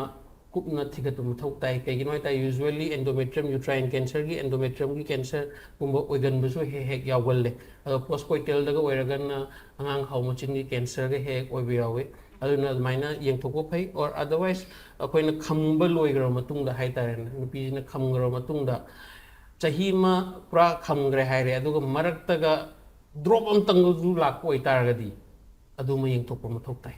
ꯀꯨꯞꯅ ꯊꯤꯒꯠꯄ ꯃꯊꯧ ꯇꯥꯏ꯫ ꯀꯩꯒꯤꯅꯣ ꯍꯥꯏ ꯇꯥꯔꯗꯤ, usually endometrium, uterine cancerꯒꯤ endometriumꯒꯤ cancerꯒꯨꯝꯕ ꯑꯣꯏꯒꯟꯕꯁꯨ ꯍꯦꯛ ꯍꯦꯛ ꯌꯥꯎꯒꯜꯂꯦ꯫ ꯑꯗꯣ postcoitalꯗꯒ ꯑꯣꯏꯔꯒꯅ ꯑꯉꯥꯡ ꯈꯥꯎ ꯃꯆꯤꯟꯒꯤ cancerꯒ ꯍꯦꯛ ꯍꯦꯛ ꯑꯣꯏꯕ ꯌꯥꯎꯋꯤ꯫ ꯑꯗꯨꯅ ꯑꯗꯨꯃꯥꯏꯅ ꯌꯦꯡꯊꯣꯛꯄ ꯐꯩ꯫ Or otherwise, ꯑꯩꯈꯣꯏꯅ ꯈꯝꯕ ꯂꯣꯏꯈ꯭ꯔꯕ ꯃꯇꯨꯡꯗ ꯍꯥꯏꯇꯥꯔꯦꯅꯦ, ꯅꯨꯄꯤꯁꯤꯅ ꯈꯝꯈ꯭ꯔꯕ ꯃꯇꯨꯡꯗ, ꯆꯍꯤ ꯑꯃ ꯄꯨꯔꯥ ꯈꯝꯈ꯭ꯔꯦ ꯍꯥꯏꯔꯦ, ꯑꯗꯨꯒ ꯃꯔꯛꯇꯒ drop ꯑꯃꯇꯪꯁꯨ ꯂꯥꯛꯄ ꯑꯣꯏꯇꯥꯔꯒꯗꯤ, ꯑꯗꯨꯃ ꯌꯦꯡꯊꯣꯛꯄ ꯃꯊꯧ ꯇꯥꯏ꯫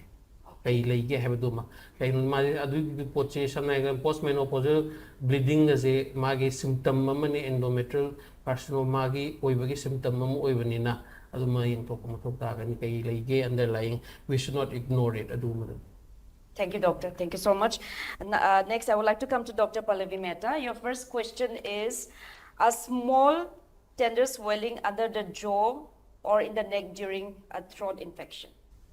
ꯀꯩ ꯂꯩꯒꯦ ꯍꯥꯏꯕꯗꯨꯃ꯫ ꯀꯩꯅꯣ ꯃꯥꯗꯤ ꯑꯗꯨꯒꯤ ꯄꯣꯠꯁꯦ, ꯁꯝꯅ ꯍꯥꯏꯔꯕꯗ, postmenopausal bleeding ꯑꯁꯦ ꯃꯥꯒꯤ symptom ꯑꯃꯅꯤ, endometrial carcinoma ꯒꯤ ꯑꯣꯏꯕꯒꯤ symptom ꯑꯃ ꯑꯣꯏꯕꯅꯤꯅ, ꯑꯗꯨꯃ ꯌꯦꯡꯊꯣꯛꯄ ꯃꯊꯧ ꯇꯥꯒꯅꯤ꯫ ꯀꯩ ꯂꯩꯒꯦ underlying, we should not ignore it ꯑꯗꯨꯒꯨꯝꯕꯗꯣ꯫ Thank you, doctor. Thank you so much. N- uh, next, I would like to come to Doctor Pallavi Mehta. Your first question is a small tender swelling under the jaw or in the neck during a throat infection.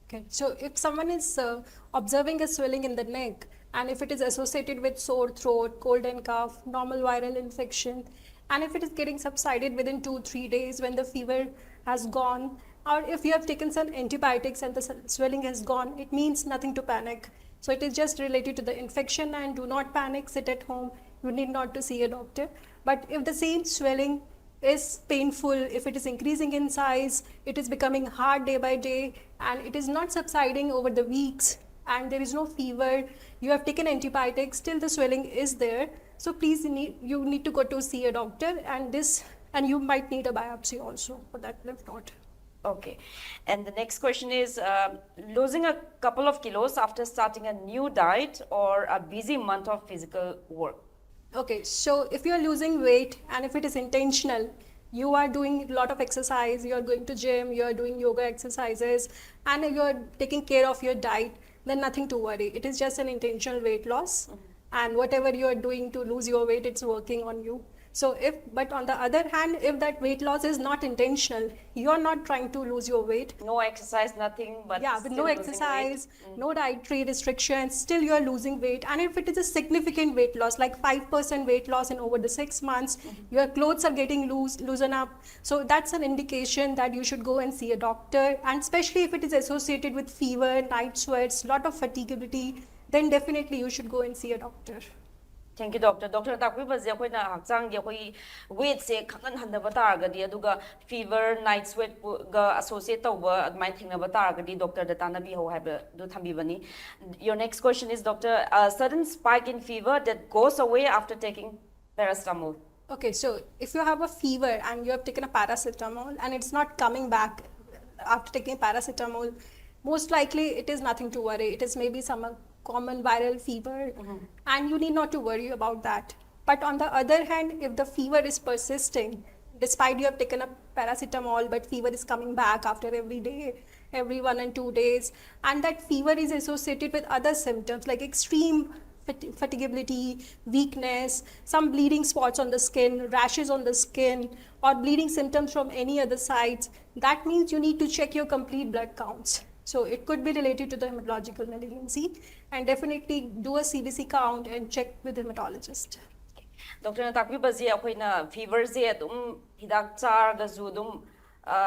Okay, so if someone is uh, observing a swelling in the neck and if it is associated with sore throat, cold and cough, normal viral infection, and if it is getting subsided within two, three days when the fever has gone, or if you have taken some antibiotics and the s- swelling has gone, it means nothing to panic. So it is just related to the infection, and do not panic, sit at home. You need not to see a doctor. But if the same swelling is painful, if it is increasing in size, it is becoming hard day by day, and it is not subsiding over the weeks, and there is no fever, you have taken antibiotics, still the swelling is there. So please need, you need to go to see a doctor, and this, and you might need a biopsy also for that lymph node. Okay. And the next question is uh, losing a couple of kilos after starting a new diet or a busy month of physical work. Okay, so if you are losing weight and if it is intentional, you are doing a lot of exercise, you are going to gym, you are doing yoga exercises, and you are taking care of your diet, then nothing to worry. It is just an intentional weight loss. And whatever you are doing to lose your weight, it's working on you. So if, but on the other hand, if that weight loss is not intentional, you are not trying to lose your weight. No exercise, nothing, but Yeah, with still no losing weight. Exercise, no dietary restrictions, still you are losing weight. And if it is a significant weight loss, like five percent weight loss in over the six months, your clothes are getting loose, loosen up. So that's an indication that you should go and see a doctor. And especially if it is associated with fever, night sweats, lot of fatiguability, then definitely you should go and see a doctor. Thank you, doctor. Doctor ꯅ ꯇꯥꯛꯄꯤꯕꯁꯦ ꯑꯩꯈꯣꯏꯅ ꯍꯛꯆꯥꯡꯒꯤ ꯑꯩꯈꯣꯏꯒꯤ ꯋꯦꯠꯁꯦ ꯈꯪꯍꯟꯍꯟꯗꯕ ꯇꯥꯔꯒꯗꯤ, ꯑꯗꯨꯒ fever, night ꯁ꯭ꯋꯦꯠꯒ ꯑꯁꯣꯁꯤꯌꯦꯠ ꯇꯧꯕ ꯑꯗꯨꯃꯥꯏꯅ ꯊꯦꯡꯅꯕ ꯇꯥꯔꯒꯗꯤ ꯗꯣꯛꯇꯔꯗ ꯇꯥꯟꯅꯕꯤꯍꯧ ꯍꯥꯏꯕꯗꯨ ꯊꯝꯕꯤꯕꯅꯤ. Your next question is, doctor, a sudden spike in fever that goes away after taking paracetamol. Okay, so if you have a fever and you have taken a paracetamol and it's not coming back after taking paracetamol, most likely it is nothing to worry. It is maybe some uh, common viral fever, and you need not to worry about that. But on the other hand, if the fever is persisting, Despite you have taken a paracetamol, but fever is coming back after every day, every one and two days. And that fever is associated with other symptoms like extreme fat- fatigability, weakness, some bleeding spots on the skin, rashes on the skin, or bleeding symptoms from any other sides. That means you need to check your complete blood counts. So it could be related to the hematological malignancy, and definitely do a C B C count and check with hematologist. ꯗꯣꯛꯇꯔꯅ ꯇꯥꯛꯄꯤꯕꯁꯦ ꯑꯩꯈꯣꯏꯅ ꯐꯤꯚꯔꯁꯦ ꯑꯗꯨꯝ ꯍꯤꯗꯥꯛ ꯆꯥꯔꯒꯁꯨ ꯑꯗꯨꯝ ꯑ,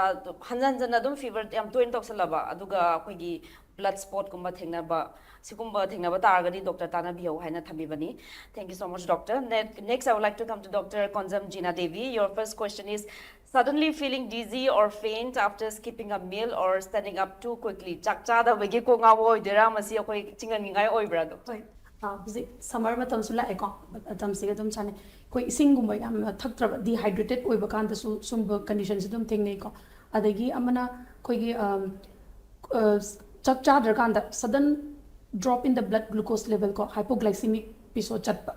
ꯍꯟꯖꯟ ꯍꯟꯖꯟꯅ ꯑꯗꯨꯝ fever ꯌꯥꯝ ꯇꯣꯏꯅ ꯇꯧꯁꯜꯂꯕ, ꯑꯗꯨꯒ ꯑꯩꯈꯣꯏꯒꯤ ꯕ꯭ꯂꯠ ꯁ꯭ꯄꯣꯠꯀꯨꯝꯕ ꯊꯦꯡꯅꯕ, ꯁꯤꯒꯨꯝꯕ ꯊꯦꯡꯅꯕ ꯇꯥꯔꯒꯗꯤ ꯗꯣꯛꯇꯔ ꯇꯥꯟꯅꯕꯤꯌꯧ ꯍꯥꯏꯅ ꯊꯝꯕꯤꯕꯅꯤ. Thank you so much, doctor. Ne- next, I would like to come to Doctor Konzam Jina Devi. Your first question is, suddenly feeling dizzy or faint after skipping a meal or standing up too quickly. ꯆꯥꯛ ꯆꯥꯗꯕꯒꯤ ꯀꯣꯛ ꯉꯥꯎꯕ ꯑꯣꯏꯗꯣꯏꯔꯥ? ꯃꯁꯤ ꯑꯩꯈꯣꯏ ꯆꯤꯡꯍꯟꯅꯤꯡꯉꯥꯏ ꯑꯣꯏꯕ꯭ꯔꯥ ꯑꯗꯣ? ꯍꯣꯏ꯫ ꯑꯥ, ꯍꯧꯖꯤꯛ ꯁꯝꯃꯔ ꯃꯇꯝꯁꯨ ꯂꯥꯛꯑꯦꯀꯣ꯫ ꯃꯇꯝꯁꯤꯒ ꯑꯗꯨꯝ ꯆꯥꯅꯩ꯫ ꯑꯩꯈꯣꯏ ꯏꯁꯤꯡꯒꯨꯝꯕ ꯌꯥꯝꯅ ꯊꯛꯇ꯭ꯔꯕ, ꯗꯤꯍꯥꯏꯗ꯭ꯔꯦꯇꯦꯠ ꯑꯣꯏꯕ ꯀꯥꯟꯗꯁꯨ ꯁꯨꯝꯕ ꯀꯟꯗꯤꯁꯟꯁꯦ ꯑꯗꯨꯝ ꯊꯦꯡꯅꯩꯀꯣ꯫ ꯑꯗꯒꯤ ꯑꯃꯅ ꯑꯩꯈꯣꯏꯒꯤ ꯑꯝ, ꯑ, ꯆꯥꯛ ꯆꯥꯗ꯭ꯔꯀꯥꯟꯗ sudden drop in the blood glucose level ꯀꯣ, hypoglycemic episode ꯆꯠꯄ꯫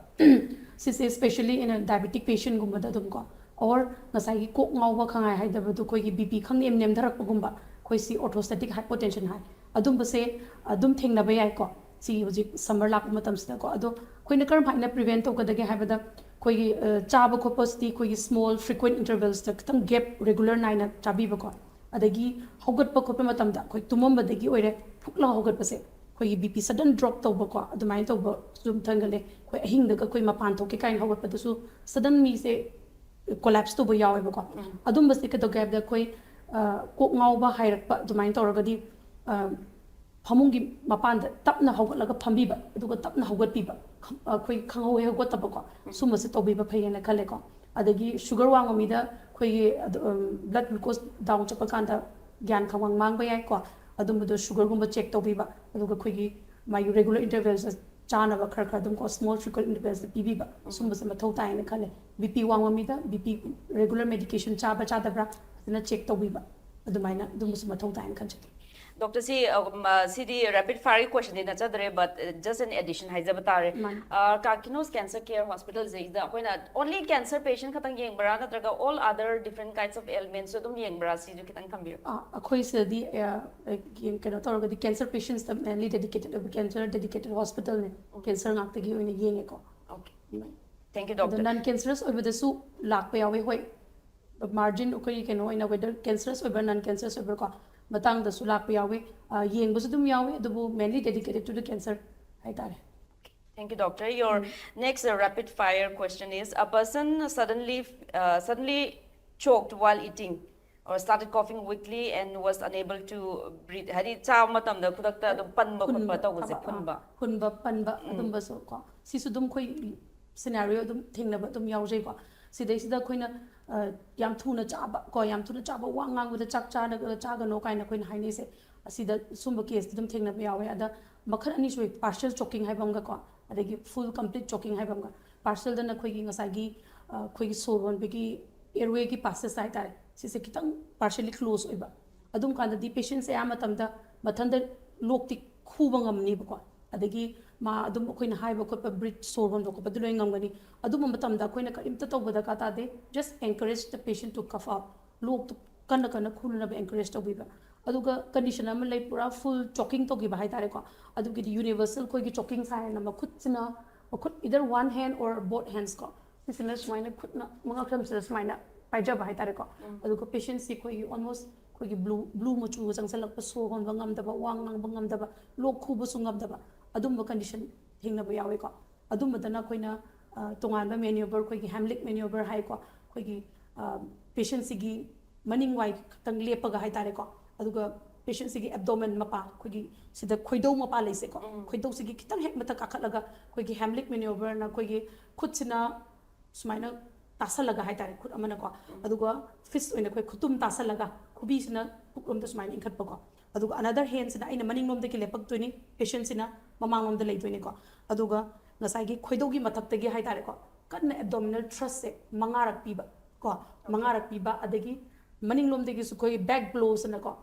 ꯁꯤꯁꯦ especially in a diabetic patientꯒꯨꯝꯕꯗ ꯑꯗꯨꯝ ꯀꯣ, or ꯉꯁꯥꯏꯒꯤ ꯀꯣꯛ ꯉꯥꯎꯕ, ꯈꯪꯍꯥꯏ ꯍꯥꯏꯗꯕꯗꯣ, ꯑꯩꯈꯣꯏꯒꯤ ꯕꯤ ꯄꯤ ꯈꯪꯅꯦꯝ ꯅꯦꯝꯊꯔꯛꯄꯒꯨꯝꯕ, ꯑꯩꯈꯣꯏ ꯁꯤ orthostatic hypotension ꯍꯥꯏ꯫ ꯑꯗꯨꯝꯕꯁꯦ ꯑꯗꯨꯝ ꯊꯦꯡꯅꯕ ꯌꯥꯏꯀꯣ, ꯁꯤ ꯍꯧꯖꯤꯛ ꯁꯝꯃꯔ ꯂꯥꯛꯄ ꯃꯇꯝꯁꯤꯗꯀꯣ꯫ ꯑꯗꯣ ꯑꯩꯈꯣꯏꯅ ꯀꯔꯝ ꯍꯥꯏꯅ ꯄ꯭ꯔꯤꯚꯦꯟ ꯇꯧꯒꯗꯒꯦ ꯍꯥꯏꯕꯗ, ꯑꯩꯈꯣꯏꯒꯤ ꯑ, ꯆꯥꯕ ꯈꯣꯠꯄꯁꯤꯗꯤ ꯑꯩꯈꯣꯏꯒꯤ ꯁ꯭ꯃꯣꯜ ꯐ꯭ꯔꯤꯀ꯭ꯋꯦꯟ ꯏꯟꯇꯔꯚꯦꯜꯁꯇ ꯈꯤꯇꯪ ꯒꯦꯞ ꯔꯦꯒꯨꯂꯔ ꯅꯥꯏꯅ ꯆꯥꯕꯤꯕꯀꯣ꯫ ꯑꯗꯒꯤ ꯍꯧꯒꯠꯄ ꯈꯣꯠꯄ ꯃꯇꯝꯗ ꯑꯩꯈꯣꯏ ꯇꯨꯝꯃꯝꯕꯗꯒꯤ ꯑꯣꯏꯔꯦ ꯐꯨꯛ ꯂꯥꯎ ꯍꯧꯒꯠꯄꯁꯦ, ꯑꯩꯈꯣꯏꯒꯤ ꯕꯤ ꯄꯤ ꯁꯗꯟ ꯗ꯭ꯔꯣꯞ ꯇꯧꯕꯀꯣ, ꯑꯗꯨꯃꯥꯏꯅ ꯇꯧꯕꯁꯨ ꯑꯗꯨꯝ ꯊꯦꯡꯒꯜꯂꯦ꯫ ꯑꯩꯈꯣꯏ ꯑꯍꯤꯡꯗꯒ ꯑꯩꯈꯣꯏ ꯃꯄꯥꯟ ꯊꯣꯛꯀꯦ ꯀꯥꯏꯅ ꯍꯧꯒꯠꯄꯗꯁꯨ ꯁꯗꯟ ꯃꯤꯁꯦ ꯀꯣꯂꯥꯞꯁ ꯇꯧꯕ ꯌꯥꯎꯋꯦꯕꯀꯣ꯫ ꯑꯗꯨꯝꯕꯁꯦ ꯀꯩꯗꯧꯒꯦ ꯍꯥꯏꯕꯗ ꯑꯩꯈꯣꯏ ꯑ, ꯀꯣꯛ ꯉꯥꯎꯕ, ꯍꯥꯏꯔꯛꯄ ꯑꯗꯨꯃꯥꯏꯅ ꯇꯧꯔꯒꯗꯤ ꯑ, ꯐꯃꯨꯡꯒꯤ ꯃꯄꯥꯟꯗ ꯇꯞꯅ ꯍꯧꯒꯠꯂꯒ ꯐꯝꯕꯤꯕ, ꯑꯗꯨꯒ ꯇꯞꯅ ꯍꯧꯒꯠꯄꯤꯕ, ꯈ- ꯑꯩꯈꯣꯏ ꯈꯪꯍꯧ ꯍꯦꯛ ꯍꯧꯒꯠꯇꯕꯀꯣ, ꯁꯨꯝꯕꯁꯦ ꯇꯧꯕꯤꯕ ꯐꯩꯌꯦꯅ ꯈꯜꯂꯦꯀꯣ꯫ ꯑꯗꯒꯤ ꯁꯨꯒꯔ ꯋꯥꯡꯕ ꯃꯤꯗ ꯑꯩꯈꯣꯏꯒꯤ ꯕ꯭ꯂꯠ ꯒ꯭ꯂꯨꯀꯣꯁ ꯗꯥꯎꯟ ꯆꯠꯄ ꯀꯥꯟꯗ ꯒ꯭ꯌꯥꯟ ꯈꯪꯋꯥꯡ ꯃꯥꯡꯕ ꯌꯥꯏꯀꯣ꯫ ꯑꯗꯨꯝꯕꯗꯣ ꯁꯨꯒꯔꯒꯨꯝꯕ ꯆꯦꯛ ꯇꯧꯕꯤꯕ, ꯑꯗꯨꯒ ꯑꯩꯈꯣꯏꯒꯤ ꯃꯥꯒꯤ ꯔꯦꯒꯨꯂꯔ ꯏꯟꯇꯔꯚꯦꯜꯁ ꯆꯥꯅꯕ ꯈꯔ ꯈꯔ ꯑꯗꯨꯝ ꯀꯣ, ꯁ꯭ꯃꯣꯜ ꯐ꯭ꯔꯤꯀ꯭ꯋꯦꯟ ꯏꯟꯇꯔꯚꯦꯜꯁꯇ ꯄꯤꯕꯤꯕ, ꯁꯨꯝꯕꯁꯦ ꯃꯊꯧ ꯇꯥꯏꯅ ꯈꯜꯂꯦ꯫ ꯕꯤ ꯄꯤ ꯋꯥꯡꯕ ꯃꯤꯗ ꯕꯤ ꯄꯤ ꯔꯦꯒꯨꯂꯔ ꯃꯦꯗꯤꯀꯦꯁꯟ ꯆꯥꯕ ꯆꯥꯗꯕ꯭ꯔꯥ ꯐꯖꯅ ꯆꯦꯛ ꯇꯧꯕꯤꯕ, ꯑꯗꯨꯃꯥꯏꯅ ꯑꯗꯨꯝꯕꯁꯨ ꯃꯊꯧ ꯇꯥꯏꯅ ꯈꯟꯖꯩ꯫ ꯗꯣꯛꯇꯔ, ꯁꯤ ꯑ, ꯁꯤꯗꯤ rapid fire questionꯗꯤ ꯅꯠꯆꯗ꯭ꯔꯦ, but just an addition ꯍꯥꯏꯖꯕ ꯇꯥꯔꯦ. ꯃꯥꯅꯤ. ꯀꯥꯀꯤꯅꯣꯁ ꯀꯦꯟꯁꯔ ꯀꯦꯌꯔ ꯍꯣꯁꯄꯤꯇꯥꯜꯁꯤꯗ ꯑꯩꯈꯣꯏꯅ only cancer patient ꯈꯛꯇꯪ ꯌꯦꯡꯕ꯭ꯔꯥ, ꯅꯠꯇ꯭ꯔꯒ all other different kinds of ailmentsꯁꯨ ꯑꯗꯨꯝ ꯌꯦꯡꯕ꯭ꯔꯥ? ꯁꯤꯁꯨ ꯈꯤꯇꯪ ꯊꯝꯕꯤꯌꯨ. ꯑꯩꯈꯣꯏ ꯁꯤꯗꯗꯤ ꯀꯩꯅꯣ ꯇꯧꯔꯒꯗꯤ cancer patientsꯇ mainly dedicated ꯑꯣꯏꯕ, cancer dedicated hospitalꯅꯦ. Cancer ꯉꯥꯛꯇꯒꯤ ꯑꯣꯏꯅ ꯌꯦꯡꯉꯦꯀꯣ. Okay, thank you, ꯑꯗꯣ doctor. Non cancerous ꯑꯣꯏꯕꯗꯁꯨ ꯂꯥꯛꯄ ꯌꯥꯎꯋꯤ. ꯍꯣꯏ, margin ꯑꯩꯈꯣꯏꯒꯤ ꯀꯩꯅꯣ ꯑꯣꯏꯅ whether cancerous ꯑꯣꯏꯕ꯭ꯔꯥ non cancerous ꯑꯣꯏꯕ꯭ꯔꯥ ꯀꯣ, ꯃꯇꯥꯡꯗꯁꯨ ꯂꯥꯛꯄ ꯌꯥꯎꯋꯤ. ꯌꯦꯡꯕꯁꯨ ꯑꯗꯨꯝ ꯌꯥꯎꯋꯤ, ꯑꯗꯨꯕꯨ mainly dedicated to the cancer ꯍꯥꯏꯇꯥꯔꯦ. Thank you, doctor. Your next uh, rapid fire question is: a person suddenly uh, suddenly choked while eating or started coughing weakly and was unable to breathe. ꯍꯥꯏꯗꯤ ꯆꯥꯕ ꯃꯇꯝꯗ ꯈꯨꯗꯛꯇ ꯑꯗꯨꯝ ꯄꯟꯕ ꯈꯣꯠꯄ ꯇꯧꯕꯁꯦ, ꯐꯨꯟꯕ. ꯐꯨꯟꯕ ꯄꯟꯕ ꯑꯗꯨꯝꯕꯁꯨ ꯀꯣ, ꯁꯤꯁꯨ ꯑꯗꯨꯝ ꯑꯩꯈꯣꯏ scenario ꯑꯗꯨꯝ ꯊꯦꯡꯅꯕ ꯑꯗꯨꯝ ꯌꯥꯎꯖꯩꯀꯣ. ꯁꯤꯗꯩꯁꯤꯗ ꯑꯩꯈꯣꯏꯅ ꯌꯥꯝ ꯊꯨꯅ ꯆꯥꯕ ꯀꯣ, ꯌꯥꯝ ꯊꯨꯅ ꯆꯥꯕ, ꯋꯥ ꯉꯥꯡꯕꯗ ꯆꯥꯛ ꯆꯥꯅ ꯆꯥꯒꯅꯣ ꯀꯥꯏꯅ ꯑꯩꯈꯣꯏꯅ ꯍꯥꯏꯅꯩꯁꯦ, ꯑꯁꯤꯗ ꯁꯨꯝꯕ caseꯇꯤ ꯑꯗꯨꯝ ꯊꯦꯡꯅꯕ ꯌꯥꯎꯋꯦ꯫ ꯑꯗ ꯃꯈꯜ ꯑꯅꯤ ꯁꯨꯏ: partial choking ꯍꯥꯏꯕ ꯑꯃꯒ ꯀꯣ, ꯑꯗꯒꯤ full complete choking ꯍꯥꯏꯕ ꯑꯃꯒ꯫ Partialꯗꯅ ꯑꯩꯈꯣꯏꯒꯤ ꯉꯁꯥꯏꯒꯤ ꯑꯩꯈꯣꯏꯒꯤ ꯁꯣꯔ ꯍꯣꯟꯕꯒꯤ airwayꯒꯤ passage ꯍꯥꯏꯇꯥꯔꯦ, ꯁꯤꯁꯦ ꯈꯤꯇꯪ partially close ꯑꯣꯏꯕ꯫ ꯑꯗꯨꯝ ꯀꯥꯟꯗꯗꯤ patientꯁꯦ ꯑꯌꯥꯝꯕ ꯃꯇꯝꯗ ꯃꯊꯟꯇ ꯂꯣꯛꯇꯤ ꯈꯨꯕ ꯉꯝꯅꯤꯕꯀꯣ, ꯑꯗꯒꯤ ꯃꯥ ꯑꯗꯨꯝ ꯑꯩꯈꯣꯏꯅ ꯍꯥꯏꯕ ꯈꯣꯠꯄ, breathe, ꯁꯣꯔ ꯍꯣꯟꯕ ꯈꯣꯠꯄꯗꯨ ꯂꯣꯏ ꯉꯝꯒꯅꯤ꯫ ꯑꯗꯨꯝꯕ ꯃꯇꯝꯗ ꯑꯩꯈꯣꯏꯅ ꯀꯔꯤꯝꯇ ꯇꯧꯕ ꯗꯔꯀꯥꯔ ꯇꯥꯗꯦ, just encourage the patient to cough out, ꯂꯣꯛꯇꯨ ꯀꯟꯅ ꯀꯟꯅ ꯈꯨꯅꯅꯕ encourage ꯇꯧꯕꯤꯕ꯫ ꯑꯗꯨꯒ condition ꯑꯃ ꯂꯩ, ꯄꯨꯔꯥ full choking ꯇꯧꯈꯤꯕ ꯍꯥꯏꯇꯥꯔꯦꯀꯣ, ꯑꯗꯨꯒꯤꯗꯤ universal ꯑꯩꯈꯣꯏꯒꯤ choking ꯍꯥꯏꯅ ꯃꯈꯨꯠꯁꯤꯅ, ꯃꯈꯨꯠ either one hand or both hands ꯀꯣ, ꯁꯤꯁꯤꯅ ꯁꯨꯃꯥꯏꯅ ꯈꯨꯠꯅ ꯃꯉꯛꯁꯝꯁꯤꯗ ꯁꯨꯃꯥꯏꯅ ꯄꯥꯏꯖꯕ ꯍꯥꯏꯇꯥꯔꯦꯀꯣ꯫ ꯑꯗꯨꯒ patientꯁꯤ ꯑꯩꯈꯣꯏꯒꯤ almost ꯑꯩꯈꯣꯏꯒꯤ blue blue ꯃꯆꯨꯒ ꯆꯪꯁꯜꯂꯛꯄ, ꯁꯣꯔ ꯍꯣꯟꯕ ꯉꯝꯗꯕ, ꯋꯥ ꯉꯥꯡꯕ ꯉꯝꯗꯕ, ꯂꯣꯛ ꯈꯨꯕꯁꯨ ꯉꯝꯗꯕ, ꯑꯗꯨꯝꯕ condition ꯊꯦꯡꯅꯕ ꯌꯥꯎꯋꯦꯀꯣ꯫ ꯑꯗꯨꯝꯕꯗꯅ ꯑꯩꯈꯣꯏꯅ ꯇꯣꯉꯥꯟꯕ maneuver, ꯑꯩꯈꯣꯏꯒꯤ Heimlich maneuver ꯍꯥꯏꯀꯣ, ꯑꯩꯈꯣꯏꯒꯤ patientꯁꯤꯒꯤ ꯃꯅꯤꯡ ꯋꯥꯏ ꯈꯛꯇꯪ ꯂꯦꯞꯄꯒ ꯍꯥꯏꯇꯥꯔꯦꯀꯣ, ꯑꯗꯨꯒ patientꯁꯤꯒꯤ abdomen ꯃꯄꯥ, ꯑꯩꯈꯣꯏꯒꯤ ꯁꯤꯗ ꯈꯣꯏꯗꯧ ꯃꯄꯥ ꯂꯩꯁꯦꯀꯣ, ꯈꯣꯏꯗꯧꯁꯤꯒꯤ ꯈꯤꯇꯪ ꯍꯦꯛ ꯃꯊꯛ ꯀꯥꯈꯠꯂꯒ ꯑꯩꯈꯣꯏꯒꯤ Heimlich maneuverꯅ ꯑꯩꯈꯣꯏꯒꯤ ꯈꯨꯠꯁꯤꯅ ꯁꯨꯃꯥꯏꯅ ꯇꯥꯁꯜꯂꯒ ꯍꯥꯏꯇꯥꯔꯦ, ꯈꯨꯠ ꯑꯃꯅꯀꯣ, ꯑꯗꯨꯒ fist ꯑꯣꯏꯅ ꯑꯩꯈꯣꯏ ꯈꯨꯇꯨꯝ ꯇꯥꯁꯜꯂꯒ ꯈꯨꯕꯤꯁꯤꯅ ꯄꯨꯛꯂꯣꯝꯗ ꯁꯨꯃꯥꯏꯅ ꯏꯟꯈꯠꯄꯀꯣ, ꯑꯗꯨꯒ another handꯁꯤꯅ ꯑꯩꯅ ꯃꯅꯤꯡꯂꯣꯝꯗꯒꯤ ꯂꯦꯞꯄꯛꯇꯣꯏꯅꯤ, patientꯁꯤꯅ ꯃꯃꯥꯡꯂꯣꯝꯗ ꯂꯩꯗꯣꯏꯅꯤꯀꯣ꯫ ꯑꯗꯨꯒ ꯉꯁꯥꯏꯒꯤ ꯈꯣꯏꯗꯧꯒꯤ ꯃꯊꯛꯇꯒꯤ ꯍꯥꯏꯇꯥꯔꯦꯀꯣ, ꯀꯟꯅ abdominal thrustꯁꯦ ꯃꯉꯥꯔꯛ ꯄꯤꯕ ꯀꯣ, ꯃꯉꯥꯔꯛ ꯄꯤꯕ, ꯑꯗꯒꯤ ꯃꯅꯤꯡꯂꯣꯝꯗꯒꯤꯁꯨ ꯑꯩꯈꯣꯏꯒꯤ back blowꯁꯤꯅꯀꯣ,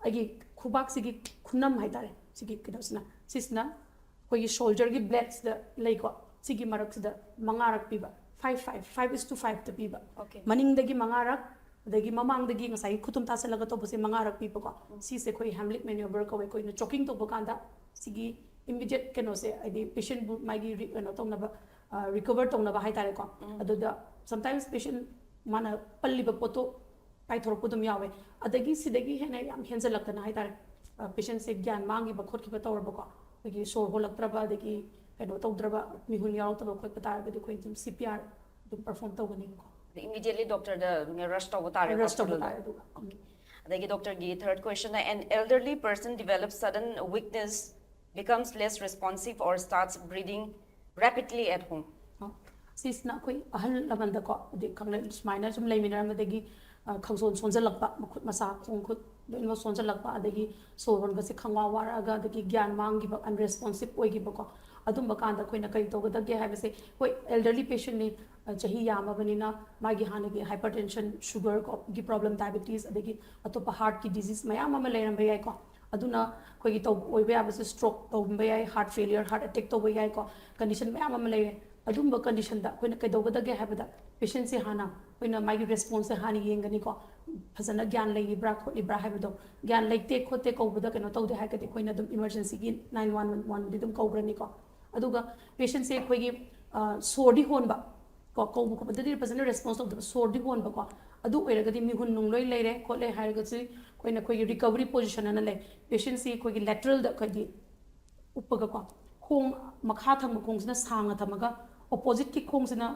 ꯑꯩꯒꯤ ꯈꯨꯕꯥꯛꯁꯤꯒꯤ ꯈꯨꯅꯝ ꯍꯥꯏꯇꯥꯔꯦ, ꯁꯤꯒꯤ ꯀꯩꯅꯣꯁꯤꯅ, ꯁꯤꯁꯤꯅ ꯑꯩꯈꯣꯏꯒꯤ ꯁꯣꯜꯖꯔꯒꯤ ꯕ꯭ꯂꯦꯗꯁꯤꯗ ꯂꯩꯀꯣ, ꯁꯤꯒꯤ ꯃꯔꯛꯁꯤꯗ ꯃꯉꯥꯔꯛ ꯄꯤꯕ, five five, five is to five ꯇ ꯄꯤꯕ꯫ Okay. ꯃꯅꯤꯡꯗꯒꯤ ꯃꯉꯥꯔꯛ, ꯑꯗꯒꯤ ꯃꯃꯥꯡꯗꯒꯤ ꯉꯁꯥꯏꯒꯤ ꯈꯨꯇꯨꯝ ꯇꯥꯁꯜꯂꯒ ꯇꯧꯕꯁꯦ ꯃꯉꯥꯔꯛ ꯄꯤꯕꯀꯣ꯫ ꯁꯤꯁꯦ ꯑꯩꯈꯣꯏ ꯍꯦꯝꯂꯤꯛ ꯃꯦꯅ꯭ꯌꯨꯕꯔ ꯀꯧꯋꯦ꯫ ꯑꯩꯈꯣꯏꯅ ꯆꯣꯀꯤꯡ ꯇꯧꯕ ꯀꯥꯟꯗ ꯁꯤꯒꯤ ꯏꯃꯤꯗꯤꯌꯦꯠ ꯀꯩꯅꯣꯁꯦ, ꯍꯥꯏꯗꯤ ꯄꯦꯁꯦꯟꯕꯨ ꯃꯥꯒꯤ ꯔꯤ- ꯀꯩꯅꯣ ꯇꯧꯅꯕ, ꯔꯤꯀꯚꯔ ꯇꯧꯅꯕ ꯍꯥꯏꯇꯥꯔꯦꯀꯣ꯫ ꯑꯗꯨꯗ ꯁꯝꯇꯥꯏꯝꯁ ꯄꯦꯁꯦꯟ ꯃꯥꯅ ꯄꯜꯂꯤꯕ ꯄꯣꯠꯇꯣ ꯄꯥꯏꯊꯣꯔꯛꯄ ꯑꯗꯨꯝ ꯌꯥꯎꯋꯦ꯫ ꯑꯗꯒꯤ ꯁꯤꯗꯒꯤ ꯍꯦꯟꯅ ꯌꯥꯝ ꯍꯦꯟꯖꯜꯂꯛꯇꯅ ꯍꯥꯏꯇꯥꯔꯦ, ꯄꯦꯁꯦꯟꯁꯦ ꯒ꯭ꯌꯥꯟ ꯃꯥꯡꯈꯤꯕ ꯈꯣꯠꯈꯤꯕ ꯇꯧꯔꯕꯀꯣ, ꯑꯩꯈꯣꯏꯒꯤ ꯁꯣꯔ ꯍꯣꯜꯂꯛꯇ꯭ꯔꯕ, ꯑꯗꯒꯤ ꯀꯩꯅꯣ ꯇꯧꯗ꯭ꯔꯕ, ꯃꯤꯍꯨꯟ ꯌꯥꯎꯔꯛꯇꯕ ꯈꯣꯠꯄ ꯇꯥꯔꯒꯗꯤ ꯑꯩꯈꯣꯏ ꯑꯗꯨꯝ ꯁꯤ ꯄꯤ ꯑꯥꯔ ꯑꯗꯨꯝ ꯄꯔꯐꯣꯝ ꯇꯧꯒꯅꯤꯕꯀꯣ꯫ Immediately doctor ꯗ ꯔꯁ ꯇꯧꯕ ꯇꯥꯔꯦ ꯔꯁ ꯇꯧꯕ hospital ꯗ꯫ ꯇꯥꯔꯦ ꯑꯗꯨꯒ꯫ ꯑꯗꯒꯤ ꯗꯣꯛꯇꯔꯒꯤ third question ꯅ, an elderly person develops sudden weakness, becomes less responsive or starts breathing rapidly at home. ꯑ, ꯁꯤꯁꯤꯅ ꯑꯩꯈꯣꯏ ꯑꯍꯜ ꯂꯃꯟꯗꯀꯣ, ꯍꯥꯏꯗꯤ ꯈꯪꯂꯦ, ꯁꯨꯃꯥꯏꯅ ꯁꯨꯝ ꯂꯩꯃꯤꯟꯅꯔꯝꯕꯗꯒꯤ, ꯑ, ꯈꯪꯁꯣꯟ ꯁꯣꯟꯖꯜꯂꯛꯄ, ꯃꯈꯨꯠ ꯃꯁꯥ ꯈꯣꯡ ꯈꯨꯠ ꯂꯣꯏꯅꯃꯛ ꯁꯣꯟꯖꯜꯂꯛꯄ, ꯑꯗꯒꯤ ꯁꯣꯔ ꯍꯣꯟꯕꯁꯦ ꯈꯪꯋꯥ ꯋꯥꯔꯛꯑꯒ, ꯑꯗꯒꯤ ꯒ꯭ꯌꯥꯟ ꯃꯥꯡꯈꯤꯕ, ꯑꯟꯔꯦꯁꯄꯣꯟꯁꯤꯞ ꯑꯣꯏꯈꯤꯕꯀꯣ꯫ ꯑꯗꯨꯝꯕ ꯀꯥꯟꯗ ꯑꯩꯈꯣꯏꯅ ꯀꯔꯤ ꯇꯧꯒꯗꯒꯦ ꯍꯥꯏꯕꯁꯦ, ꯍꯣꯏ, ꯑꯦꯜꯗꯔꯂꯤ ꯄꯦꯁꯦꯟꯅꯤ, ꯑ, ꯆꯍꯤ ꯌꯥꯝꯃꯕꯅꯤꯅ ꯃꯥꯒꯤ ꯍꯥꯟꯅꯒꯤ ꯍꯥꯏꯄꯔ ꯇꯦꯟꯁꯟ, ꯁꯨꯒꯔ ꯀꯣ, ꯒꯤ ꯄ꯭ꯔꯣꯕ꯭ꯂꯦꯝ, ꯗꯥꯏꯕꯦꯇꯤꯁ, ꯑꯗꯒꯤ ꯑꯇꯣꯞꯄ ꯍꯥꯔꯠꯀꯤ ꯗꯤꯖꯤꯖ ꯃꯌꯥꯝ ꯑꯃ ꯂꯩꯔꯝꯕ ꯌꯥꯏꯀꯣ꯫ ꯑꯗꯨꯅ ꯑꯩꯈꯣꯏꯒꯤ ꯇꯧꯕ ꯑꯣꯏꯕ ꯌꯥꯕꯁꯦ, ꯁ꯭ꯇ꯭ꯔꯣꯛ ꯇꯧꯕ ꯌꯥꯏ, ꯍꯥꯔꯠ ꯐꯦꯂꯤꯌꯔ, ꯍꯥꯔꯠ ꯑꯦꯇꯦꯛ ꯇꯧꯕ ꯌꯥꯏꯀꯣ, ꯀꯟꯗꯤꯁꯟ ꯃꯌꯥꯝ ꯑꯃ ꯂꯩꯔꯦ꯫ ꯑꯗꯨꯝꯕ ꯀꯟꯗꯤꯁꯟꯗ ꯑꯩꯈꯣꯏꯅ ꯀꯩꯗꯧꯒꯗꯒꯦ ꯍꯥꯏꯕꯗ, ꯄꯦꯁꯦꯟꯁꯦ ꯍꯥꯟꯅ ꯑꯩꯈꯣꯏꯅ ꯃꯥꯒꯤ ꯔꯦꯁꯄꯣꯟꯁꯁꯦ ꯍꯥꯟꯅ ꯌꯦꯡꯒꯅꯤꯀꯣ, ꯐꯖꯅ ꯒ꯭ꯌꯥꯟ ꯂꯩꯔꯤꯕ꯭ꯔꯥ ꯈꯣꯠꯂꯤꯕ꯭ꯔꯥ ꯍꯥꯏꯕꯗꯣ꯫ ꯒ꯭ꯌꯥꯟ ꯂꯩꯇꯦ ꯈꯣꯠꯇꯦ ꯀꯧꯕꯗ ꯀꯩꯅꯣ ꯇꯧꯗꯦ ꯍꯥꯏꯔꯒꯗꯤ ꯑꯩꯈꯣꯏꯅ ꯑꯗꯨꯝ ꯏꯃꯔꯖꯦꯟꯁꯤꯒꯤ ꯅꯥꯏꯟ ꯋꯥꯟ ꯋꯥꯟꯗꯤ ꯑꯗꯨꯝ ꯀꯧꯈ꯭ꯔꯅꯤꯀꯣ꯫ ꯑꯗꯨꯒ ꯄꯦꯁꯦꯟꯁꯦ ꯑꯩꯈꯣꯏꯒꯤ, ꯑ, ꯁꯣꯔꯗꯤ ꯍꯣꯟꯕ ꯀꯣ, ꯀꯧꯕ ꯈꯣꯠꯄꯗꯗꯤ ꯐꯖꯅ ꯔꯦꯁꯄꯣꯟꯁ ꯇꯧꯗꯕ, ꯁꯣꯔꯗꯤ ꯍꯣꯟꯕꯀꯣ, ꯑꯗꯨ ꯑꯣꯏꯔꯒꯗꯤ ꯃꯤꯍꯨꯟ ꯅꯨꯡ ꯂꯣꯏ ꯂꯩꯔꯦ ꯈꯣꯠꯂꯦ ꯍꯥꯏꯔꯒꯁꯨ ꯑꯩꯈꯣꯏꯅ ꯑꯩꯈꯣꯏꯒꯤ ꯔꯤꯀꯕꯔꯤ ꯄꯣꯖꯤꯁꯟ ꯑꯅ ꯂꯩ꯫ ꯄꯦꯁꯦꯟꯁꯤ ꯑꯩꯈꯣꯏꯒꯤ ꯂꯦꯇꯔꯦꯜꯗ ꯑꯩꯈꯣꯏꯒꯤ ꯎꯞꯄꯒꯀꯣ, ꯈꯣꯡ ꯃꯈꯥ ꯊꯪꯕ ꯈꯣꯡꯁꯤꯅ ꯁꯥꯡꯅ ꯊꯝꯃꯒ, ꯑꯣꯄꯣꯖꯤꯠꯀꯤ ꯈꯣꯡꯁꯤꯅ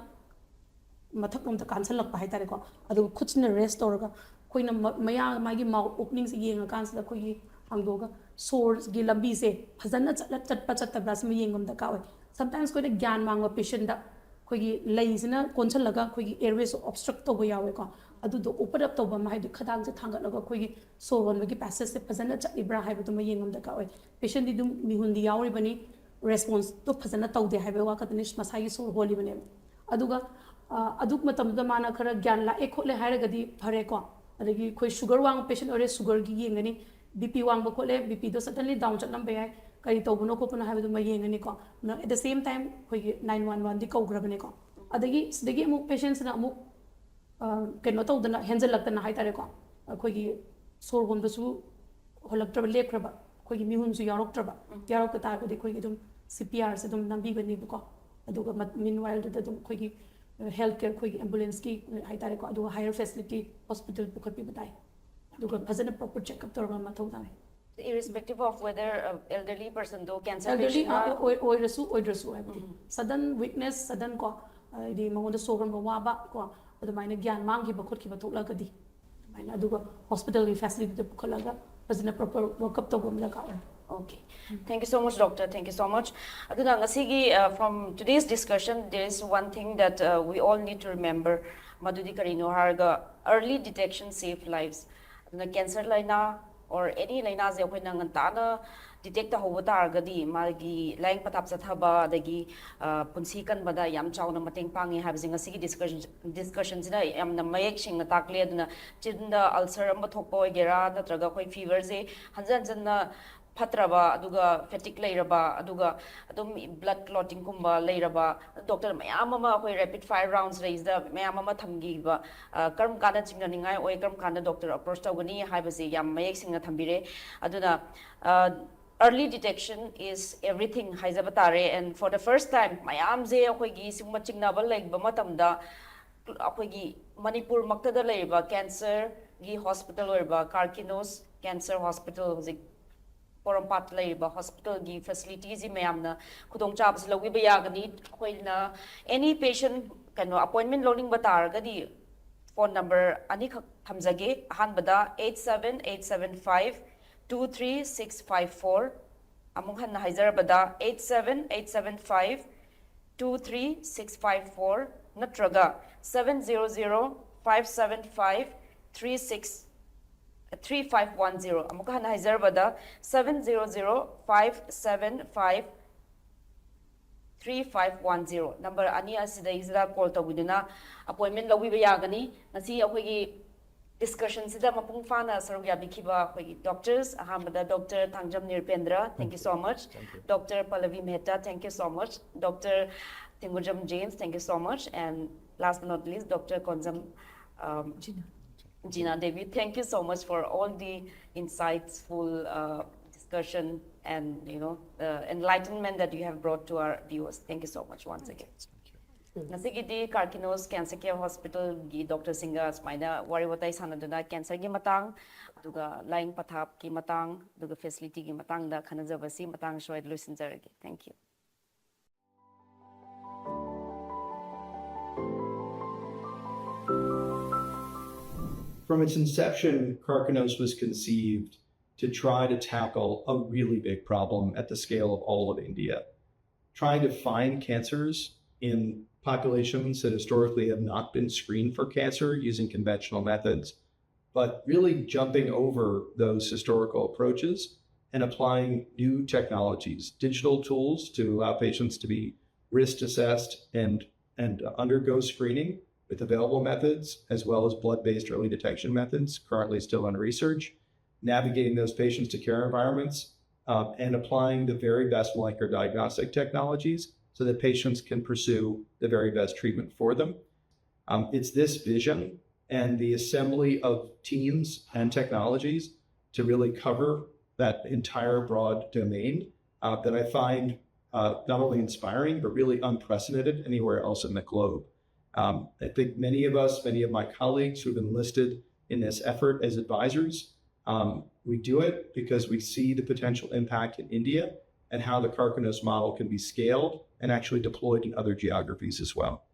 ꯃꯊꯛꯂꯣꯝꯗ ꯀꯥꯟꯁꯜꯂꯛꯄ ꯍꯥꯏꯇꯥꯔꯦꯀꯣ꯫ ꯑꯗꯨꯒ ꯈꯨꯠꯁꯤꯅ ꯔꯦꯁ ꯇꯧꯔꯒ ꯑꯩꯈꯣꯏꯅ ꯃ-, ꯃꯌꯥ, ꯃꯥꯒꯤ ꯃꯥꯎꯠ ꯑꯣꯄꯅꯤꯡꯁꯦ ꯌꯦꯡꯉꯀꯥꯟꯁꯤꯗ ꯑꯩꯈꯣꯏꯒꯤ ꯍꯥꯡꯗꯣꯛꯑꯒ ꯁꯣꯔꯒꯤ ꯂꯝꯕꯤꯁꯦ ꯐꯖꯅ ꯆꯠꯂ-, ꯆꯠꯄ ꯆꯠꯇꯕ꯭ꯔꯥ ꯁꯤꯃ ꯌꯦꯡꯕ ꯑꯃ ꯗꯔꯀꯥꯔ ꯑꯣꯏ꯫ ꯁꯝꯇꯥꯏꯝꯁ ꯑꯩꯈꯣꯏꯅ ꯒ꯭ꯌꯥꯟ ꯃꯥꯡꯕ ꯄꯦꯁꯦꯟꯗ ꯑꯩꯈꯣꯏꯒꯤ ꯂꯩꯁꯤꯅ ꯀꯣꯟꯁꯤꯜꯂꯒ ꯑꯩꯈꯣꯏꯒꯤ ꯑꯦꯔꯋꯦꯁ ꯑꯣꯕꯁꯇ꯭ꯔꯛ ꯇꯧꯕ ꯌꯥꯎꯋꯦꯀꯣ꯫ ꯑꯗꯨꯗꯣ ꯑꯣꯄꯟ ꯑꯞ ꯇꯧꯕ ꯑꯃ, ꯍꯥꯏꯗꯤ ꯈꯗꯥꯡꯁꯦ ꯊꯥꯡꯒꯠꯂꯒ ꯑꯩꯈꯣꯏꯒꯤ ꯁꯣꯔ ꯍꯣꯟꯕꯒꯤ ꯄꯦꯁꯦꯖꯁꯦ ꯐꯖꯅ ꯆꯠꯂꯤꯕ꯭ꯔꯥ ꯍꯥꯏꯕꯗꯨꯃ ꯌꯦꯡꯕ ꯑꯃ ꯗꯔꯀꯥꯔ ꯑꯣꯏ꯫ ꯄꯦꯁꯦꯟꯗꯤ ꯑꯗꯨꯝ ꯃꯤꯍꯨꯟꯗꯤ ꯌꯥꯎꯔꯤꯕꯅꯤ, ꯔꯦꯁꯄꯣꯟꯁꯇꯣ ꯐꯖꯅ ꯇꯧꯗꯦ ꯍꯥꯏꯕꯒꯤ ꯋꯥ ꯈꯛꯇꯅꯤ, ꯃꯁꯥꯒꯤ ꯁꯣꯔ ꯍꯣꯜꯂꯤꯕꯅꯦꯕ꯫ ꯑꯗꯨꯒ, ꯑ, ꯑꯗꯨ ꯃꯇꯝꯗꯨꯗ ꯃꯥꯅ ꯈꯔ ꯒ꯭ꯌꯥꯟ ꯂꯥꯛꯑꯦ ꯈꯣꯠꯂꯦ ꯍꯥꯏꯔꯒꯗꯤ ꯐꯔꯦꯀꯣ꯫ ꯑꯗꯒꯤ ꯑꯩꯈꯣꯏ ꯁꯨꯒꯔ ꯋꯥꯡꯕ ꯄꯦꯁꯦꯟ ꯑꯣꯏꯔꯦ, ꯁꯨꯒꯔꯒꯤ ꯌꯦꯡꯒꯅꯤ꯫ ꯕꯤ ꯄꯤ ꯋꯥꯡꯕ ꯈꯣꯠꯂꯦ, ꯕꯤ ꯄꯤꯗꯣ ꯁꯗꯟꯂꯤ ꯗꯥꯎꯟ ꯆꯠꯂꯝꯕ ꯌꯥꯏ, ꯀꯔꯤ ꯇꯧꯕꯅꯣ ꯈꯣꯠꯄꯅꯣ ꯍꯥꯏꯕꯗꯨꯃ ꯌꯦꯡꯉꯅꯤꯀꯣ꯫ ꯑꯦꯠ ꯗ ꯁꯦꯝ ꯇꯥꯏꯝ ꯑꯩꯈꯣꯏꯒꯤ ꯅꯥꯏꯟ ꯋꯥꯟ ꯋꯥꯟꯗꯤ ꯀꯧꯈ꯭ꯔꯕꯅꯤꯀꯣ꯫ ꯑꯗꯒꯤ ꯁꯤꯗꯒꯤ ꯑꯃꯨꯛ ꯄꯦꯁꯦꯟꯁꯤꯅ ꯑꯃꯨꯛ ꯑ, ꯀꯩꯅꯣ ꯇꯧꯗꯅ, ꯍꯦꯟꯖꯜꯂꯛꯇꯅ ꯍꯥꯏꯇꯥꯔꯦꯀꯣ, ꯑꯩꯈꯣꯏꯒꯤ ꯁꯣꯔ ꯍꯣꯟꯕꯁꯨ ꯍꯣꯜꯂꯛꯇ꯭ꯔꯕ, ꯂꯦꯞꯈ꯭ꯔꯕ, ꯑꯩꯈꯣꯏꯒꯤ ꯃꯤꯍꯨꯟꯁꯨ ꯌꯥꯎꯔꯛꯇ꯭ꯔꯕ, ꯌꯥꯎꯔꯛꯇ ꯇꯥꯔꯒꯗꯤ ꯑꯩꯈꯣꯏꯒꯤ ꯑꯗꯨꯝ ꯁꯤ ꯄꯤ ꯑꯥꯔꯁꯦ ꯑꯗꯨꯝ ꯅꯝꯕꯤꯒꯅꯦꯕꯀꯣ꯫ ꯑꯗꯨꯒ ꯃꯤꯟꯋꯥꯏꯜꯗꯨꯗ ꯑꯗꯨꯝ ꯑꯩꯈꯣꯏꯒꯤ ꯍꯦꯜꯊ ꯀꯦꯌꯔ, ꯑꯩꯈꯣꯏꯒꯤ ꯑꯦꯝꯕꯨꯂꯦꯟꯁꯀꯤ ꯍꯥꯏꯇꯥꯔꯦꯀꯣ, ꯑꯗꯨꯒ ꯍꯥꯌꯔ ꯐꯦꯁꯤꯂꯤꯇꯤ ꯍꯣꯁꯄꯤꯇꯥꯜ ꯄꯨꯈꯠꯄꯤꯕ ꯇꯥꯏ꯫ ꯑꯗꯨꯒ ꯐꯖꯅ ꯄ꯭ꯔꯣꯄꯔ ꯆꯦꯛꯑꯞ ꯇꯧꯔꯒ ꯃꯊꯧ ꯇꯥꯏ꯫ Irrespective of whether uh, elderly personꯗꯣ cancer elderly patient ꯔ ꯑꯣꯏꯔꯁꯨ ꯑꯣꯏꯗ꯭ꯔꯁꯨ ꯍꯥꯏꯕꯗꯤ, ꯁꯗꯟ ꯋꯤꯛꯅꯦꯁ, ꯁꯗꯟ ꯀꯣ, ꯍꯥꯏꯗꯤ ꯃꯉꯣꯟꯗ ꯁꯣꯔ ꯍꯣꯟꯕ ꯋꯥꯕ ꯀꯣ, ꯑꯗꯨꯃꯥꯏꯅ ꯒ꯭ꯌꯥꯟ ꯃꯥꯡꯈꯤꯕ ꯈꯣꯠꯈꯤꯕ ꯊꯣꯛꯂꯒꯗꯤ ꯑꯗꯨꯃꯥꯏꯅ, ꯑꯗꯨꯒ ꯍꯣꯁꯄꯤꯇꯥꯜꯒꯤ ꯐꯦꯁꯤꯂꯤꯇꯤꯗ ꯄꯨꯈꯠꯂꯒ ꯐꯖꯅ ꯄ꯭ꯔꯣꯄꯔ ꯋꯥꯔꯛꯑꯞ ꯇꯧꯕ ꯑꯃ ꯗꯔꯀꯥꯔ ꯑꯣꯏ꯫ Okay. Thank you so much, doctor. Thank you so much. ꯑꯗꯨꯅ ꯉꯁꯤꯒꯤ uh, from today's discussion, there is one thing that uh, we all need to remember. ꯃꯗꯨꯗꯤ ꯀꯔꯤꯅꯣ ꯍꯥꯏꯔꯒ, early detection save lives. ꯑꯗꯨꯅ cancer ꯂꯥꯏꯅꯥ or any ꯂꯥꯏꯅꯥꯁꯦ ꯑꯩꯈꯣꯏꯅ ꯉꯟꯇꯥꯅ detect ꯇꯧꯍꯧꯕ ꯇꯥꯔꯒꯗꯤ ꯃꯥꯒꯤ ꯂꯥꯏꯌꯦꯡ ꯄꯊꯥꯞ ꯆꯠꯊꯕ ꯑꯗꯒꯤ ꯑ, ꯄꯨꯟꯁꯤ ꯀꯟꯕꯗ ꯌꯥꯝ ꯆꯥꯎꯅ ꯃꯇꯦꯡ ꯄꯥꯡꯉꯤ ꯍꯥꯏꯕꯁꯦ ꯉꯁꯤꯒꯤ discussion discussionꯁꯤꯅ ꯌꯥꯝꯅ ꯃꯌꯦꯛ ꯁꯦꯡꯅ ꯇꯥꯛꯂꯦ꯫ ꯑꯗꯨꯅ ꯆꯤꯟꯗ ulcer ꯑꯃ ꯊꯣꯛꯄ ꯑꯣꯏꯒꯦꯔꯥ, ꯅꯠꯇ꯭ꯔꯒ ꯑꯩꯈꯣꯏ feverꯁꯦ ꯍꯟꯖꯟ ꯍꯟꯖꯟꯅ ꯐꯠꯇ꯭ꯔꯕ, ꯑꯗꯨꯒ fatigue ꯂꯩꯔꯕ, ꯑꯗꯨꯒ ꯑꯗꯨꯝ blood clottingꯒꯨꯝꯕ ꯂꯩꯔꯕ, doctor ꯃꯌꯥꯝ ꯑꯃ ꯑꯩꯈꯣꯏ rapid fire rounds ꯂꯩꯁꯤꯗ ꯃꯌꯥꯝ ꯑꯃ ꯊꯝꯈꯤꯕ, ꯑ, ꯀꯔꯝ ꯀꯥꯟꯗ ꯆꯤꯡꯅꯅꯤꯡꯉꯥꯏ ꯑꯣꯏ, ꯀꯔꯝ ꯀꯥꯟꯗ doctor approach ꯇꯧꯒꯅꯤ ꯍꯥꯏꯕꯁꯤ ꯌꯥꯝ ꯃꯌꯦꯛ ꯁꯦꯡꯅ ꯊꯝꯕꯤꯔꯦ꯫ ꯑꯗꯨꯅ ꯑ, early detection is everything ꯍꯥꯏꯖꯕ ꯇꯥꯔꯦ꯫ And for the first time ꯃꯌꯥꯝꯁꯦ ꯑꯩꯈꯣꯏꯒꯤ ꯁꯤꯒꯨꯝꯕ ꯆꯤꯡꯅꯕ ꯂꯩꯕ ꯃꯇꯝꯗ ꯑꯩꯈꯣꯏꯒꯤ ꯃꯅꯤꯄꯨꯔꯃꯛꯇꯗ ꯂꯩꯔꯤꯕ cancerꯒꯤ hospital ꯑꯣꯏꯔꯤꯕ Karkinos Cancer Hospital, ꯍꯧꯖꯤꯛ ꯄꯣꯔꯣꯝꯄꯥꯠꯇ ꯂꯩꯔꯤꯕ hospitalꯒꯤ facilityꯁꯤ ꯃꯌꯥꯝꯅ ꯈꯨꯗꯣꯡꯆꯥꯕꯁꯤ ꯂꯧꯕꯤꯕ ꯌꯥꯒꯅꯤ꯫ ꯑꯩꯈꯣꯏꯅ any patient ꯀꯩꯅꯣ appointment ꯂꯧꯅꯤꯡꯕ ꯇꯥꯔꯒꯗꯤ phone number ꯑꯅꯤꯈꯛ ꯊꯝꯖꯒꯦ꯫ ꯑꯍꯥꯟꯕꯗ eight seven eight seven five two three six five four, ꯑꯃꯨꯛ ꯍꯟꯅ ꯍꯥꯏꯖꯔꯕꯗ eight seven eight seven five two three six five four ꯅꯠꯇ꯭ꯔꯒ seven zero zero five seven five three six three five one zero꯫ ꯑꯃꯨꯛ ꯍꯟꯅ ꯍꯥꯏꯖꯔꯕꯗ seven zero zero five seven five three five one zero꯫ Number ꯑꯅꯤ ꯑꯁꯤꯗꯩꯁꯤꯗ call ꯇꯧꯕꯤꯗꯨꯅ appointment ꯂꯧꯕꯤꯕ ꯌꯥꯒꯅꯤ꯫ ꯉꯁꯤ ꯑꯩꯈꯣꯏꯒꯤ Discussion ꯁꯤꯗ ꯃꯄꯨꯡ ꯐꯥꯅ ꯁꯔꯨꯛ ꯌꯥꯕꯤꯈꯤꯕ ꯑꯩꯈꯣꯏꯒꯤ doctors, ꯑꯍꯥꯟꯕꯗ Doctor Thangjam ꯅꯤꯔꯄꯦꯟꯗ꯭ꯔ, thank you so much. Doctor Pallavi Mehta, thank you so much. Doctor Thingujam James, thank you so much. And last but not least, Doctor Konjam, um, Jina Devi, thank you so much for all the insightful uh, discussion and, you know, uh, enlightenment that you have brought to our viewers. Thank you so much once again. ꯉꯁꯤꯒꯤꯗꯤ Karkinos Cancer Care Hospitalꯒꯤ doctorꯁꯤꯡꯒ ꯁꯨꯃꯥꯏꯅ ꯋꯥꯔꯤ ꯋꯥꯇꯥꯏ ꯁꯥꯟꯅꯗꯨꯅ cancerꯒꯤ ꯃꯇꯥꯡ, ꯑꯗꯨꯒ ꯂꯥꯏꯌꯦꯡ ꯄꯊꯥꯞꯀꯤ ꯃꯇꯥꯡ, ꯑꯗꯨꯒ facilityꯒꯤ ꯃꯇꯥꯡꯗ ꯈꯟꯅꯖꯕꯁꯤ ꯃꯇꯥꯡ ꯁ꯭ꯋꯥꯏꯗ ꯂꯣꯏꯁꯤꯟꯖꯔꯒꯦ. Thank you. From its inception, Karkinos was conceived to try to tackle a really big problem at the scale of all of India. Trying to find cancers in populations that historically have not been screened for cancer using conventional methods, but really jumping over those historical approaches and applying new technologies, digital tools to allow patients to be risk assessed and, and undergo screening with available methods, as well as blood based early detection methods currently still under research, navigating those patients to care environments, uh, and applying the very best molecular diagnostic technologies so that patients can pursue the very best treatment for them. Um, it's this vision and the assembly of teams and technologies to really cover that entire broad domain uh, that I find uh, not only inspiring, but really unprecedented anywhere else in the globe. Um, I think many of us, many of my colleagues who've enlisted in this effort as advisors, um, we do it because we see the potential impact in India and how the Karkinos model can be scaled and actually deployed in other geographies as well.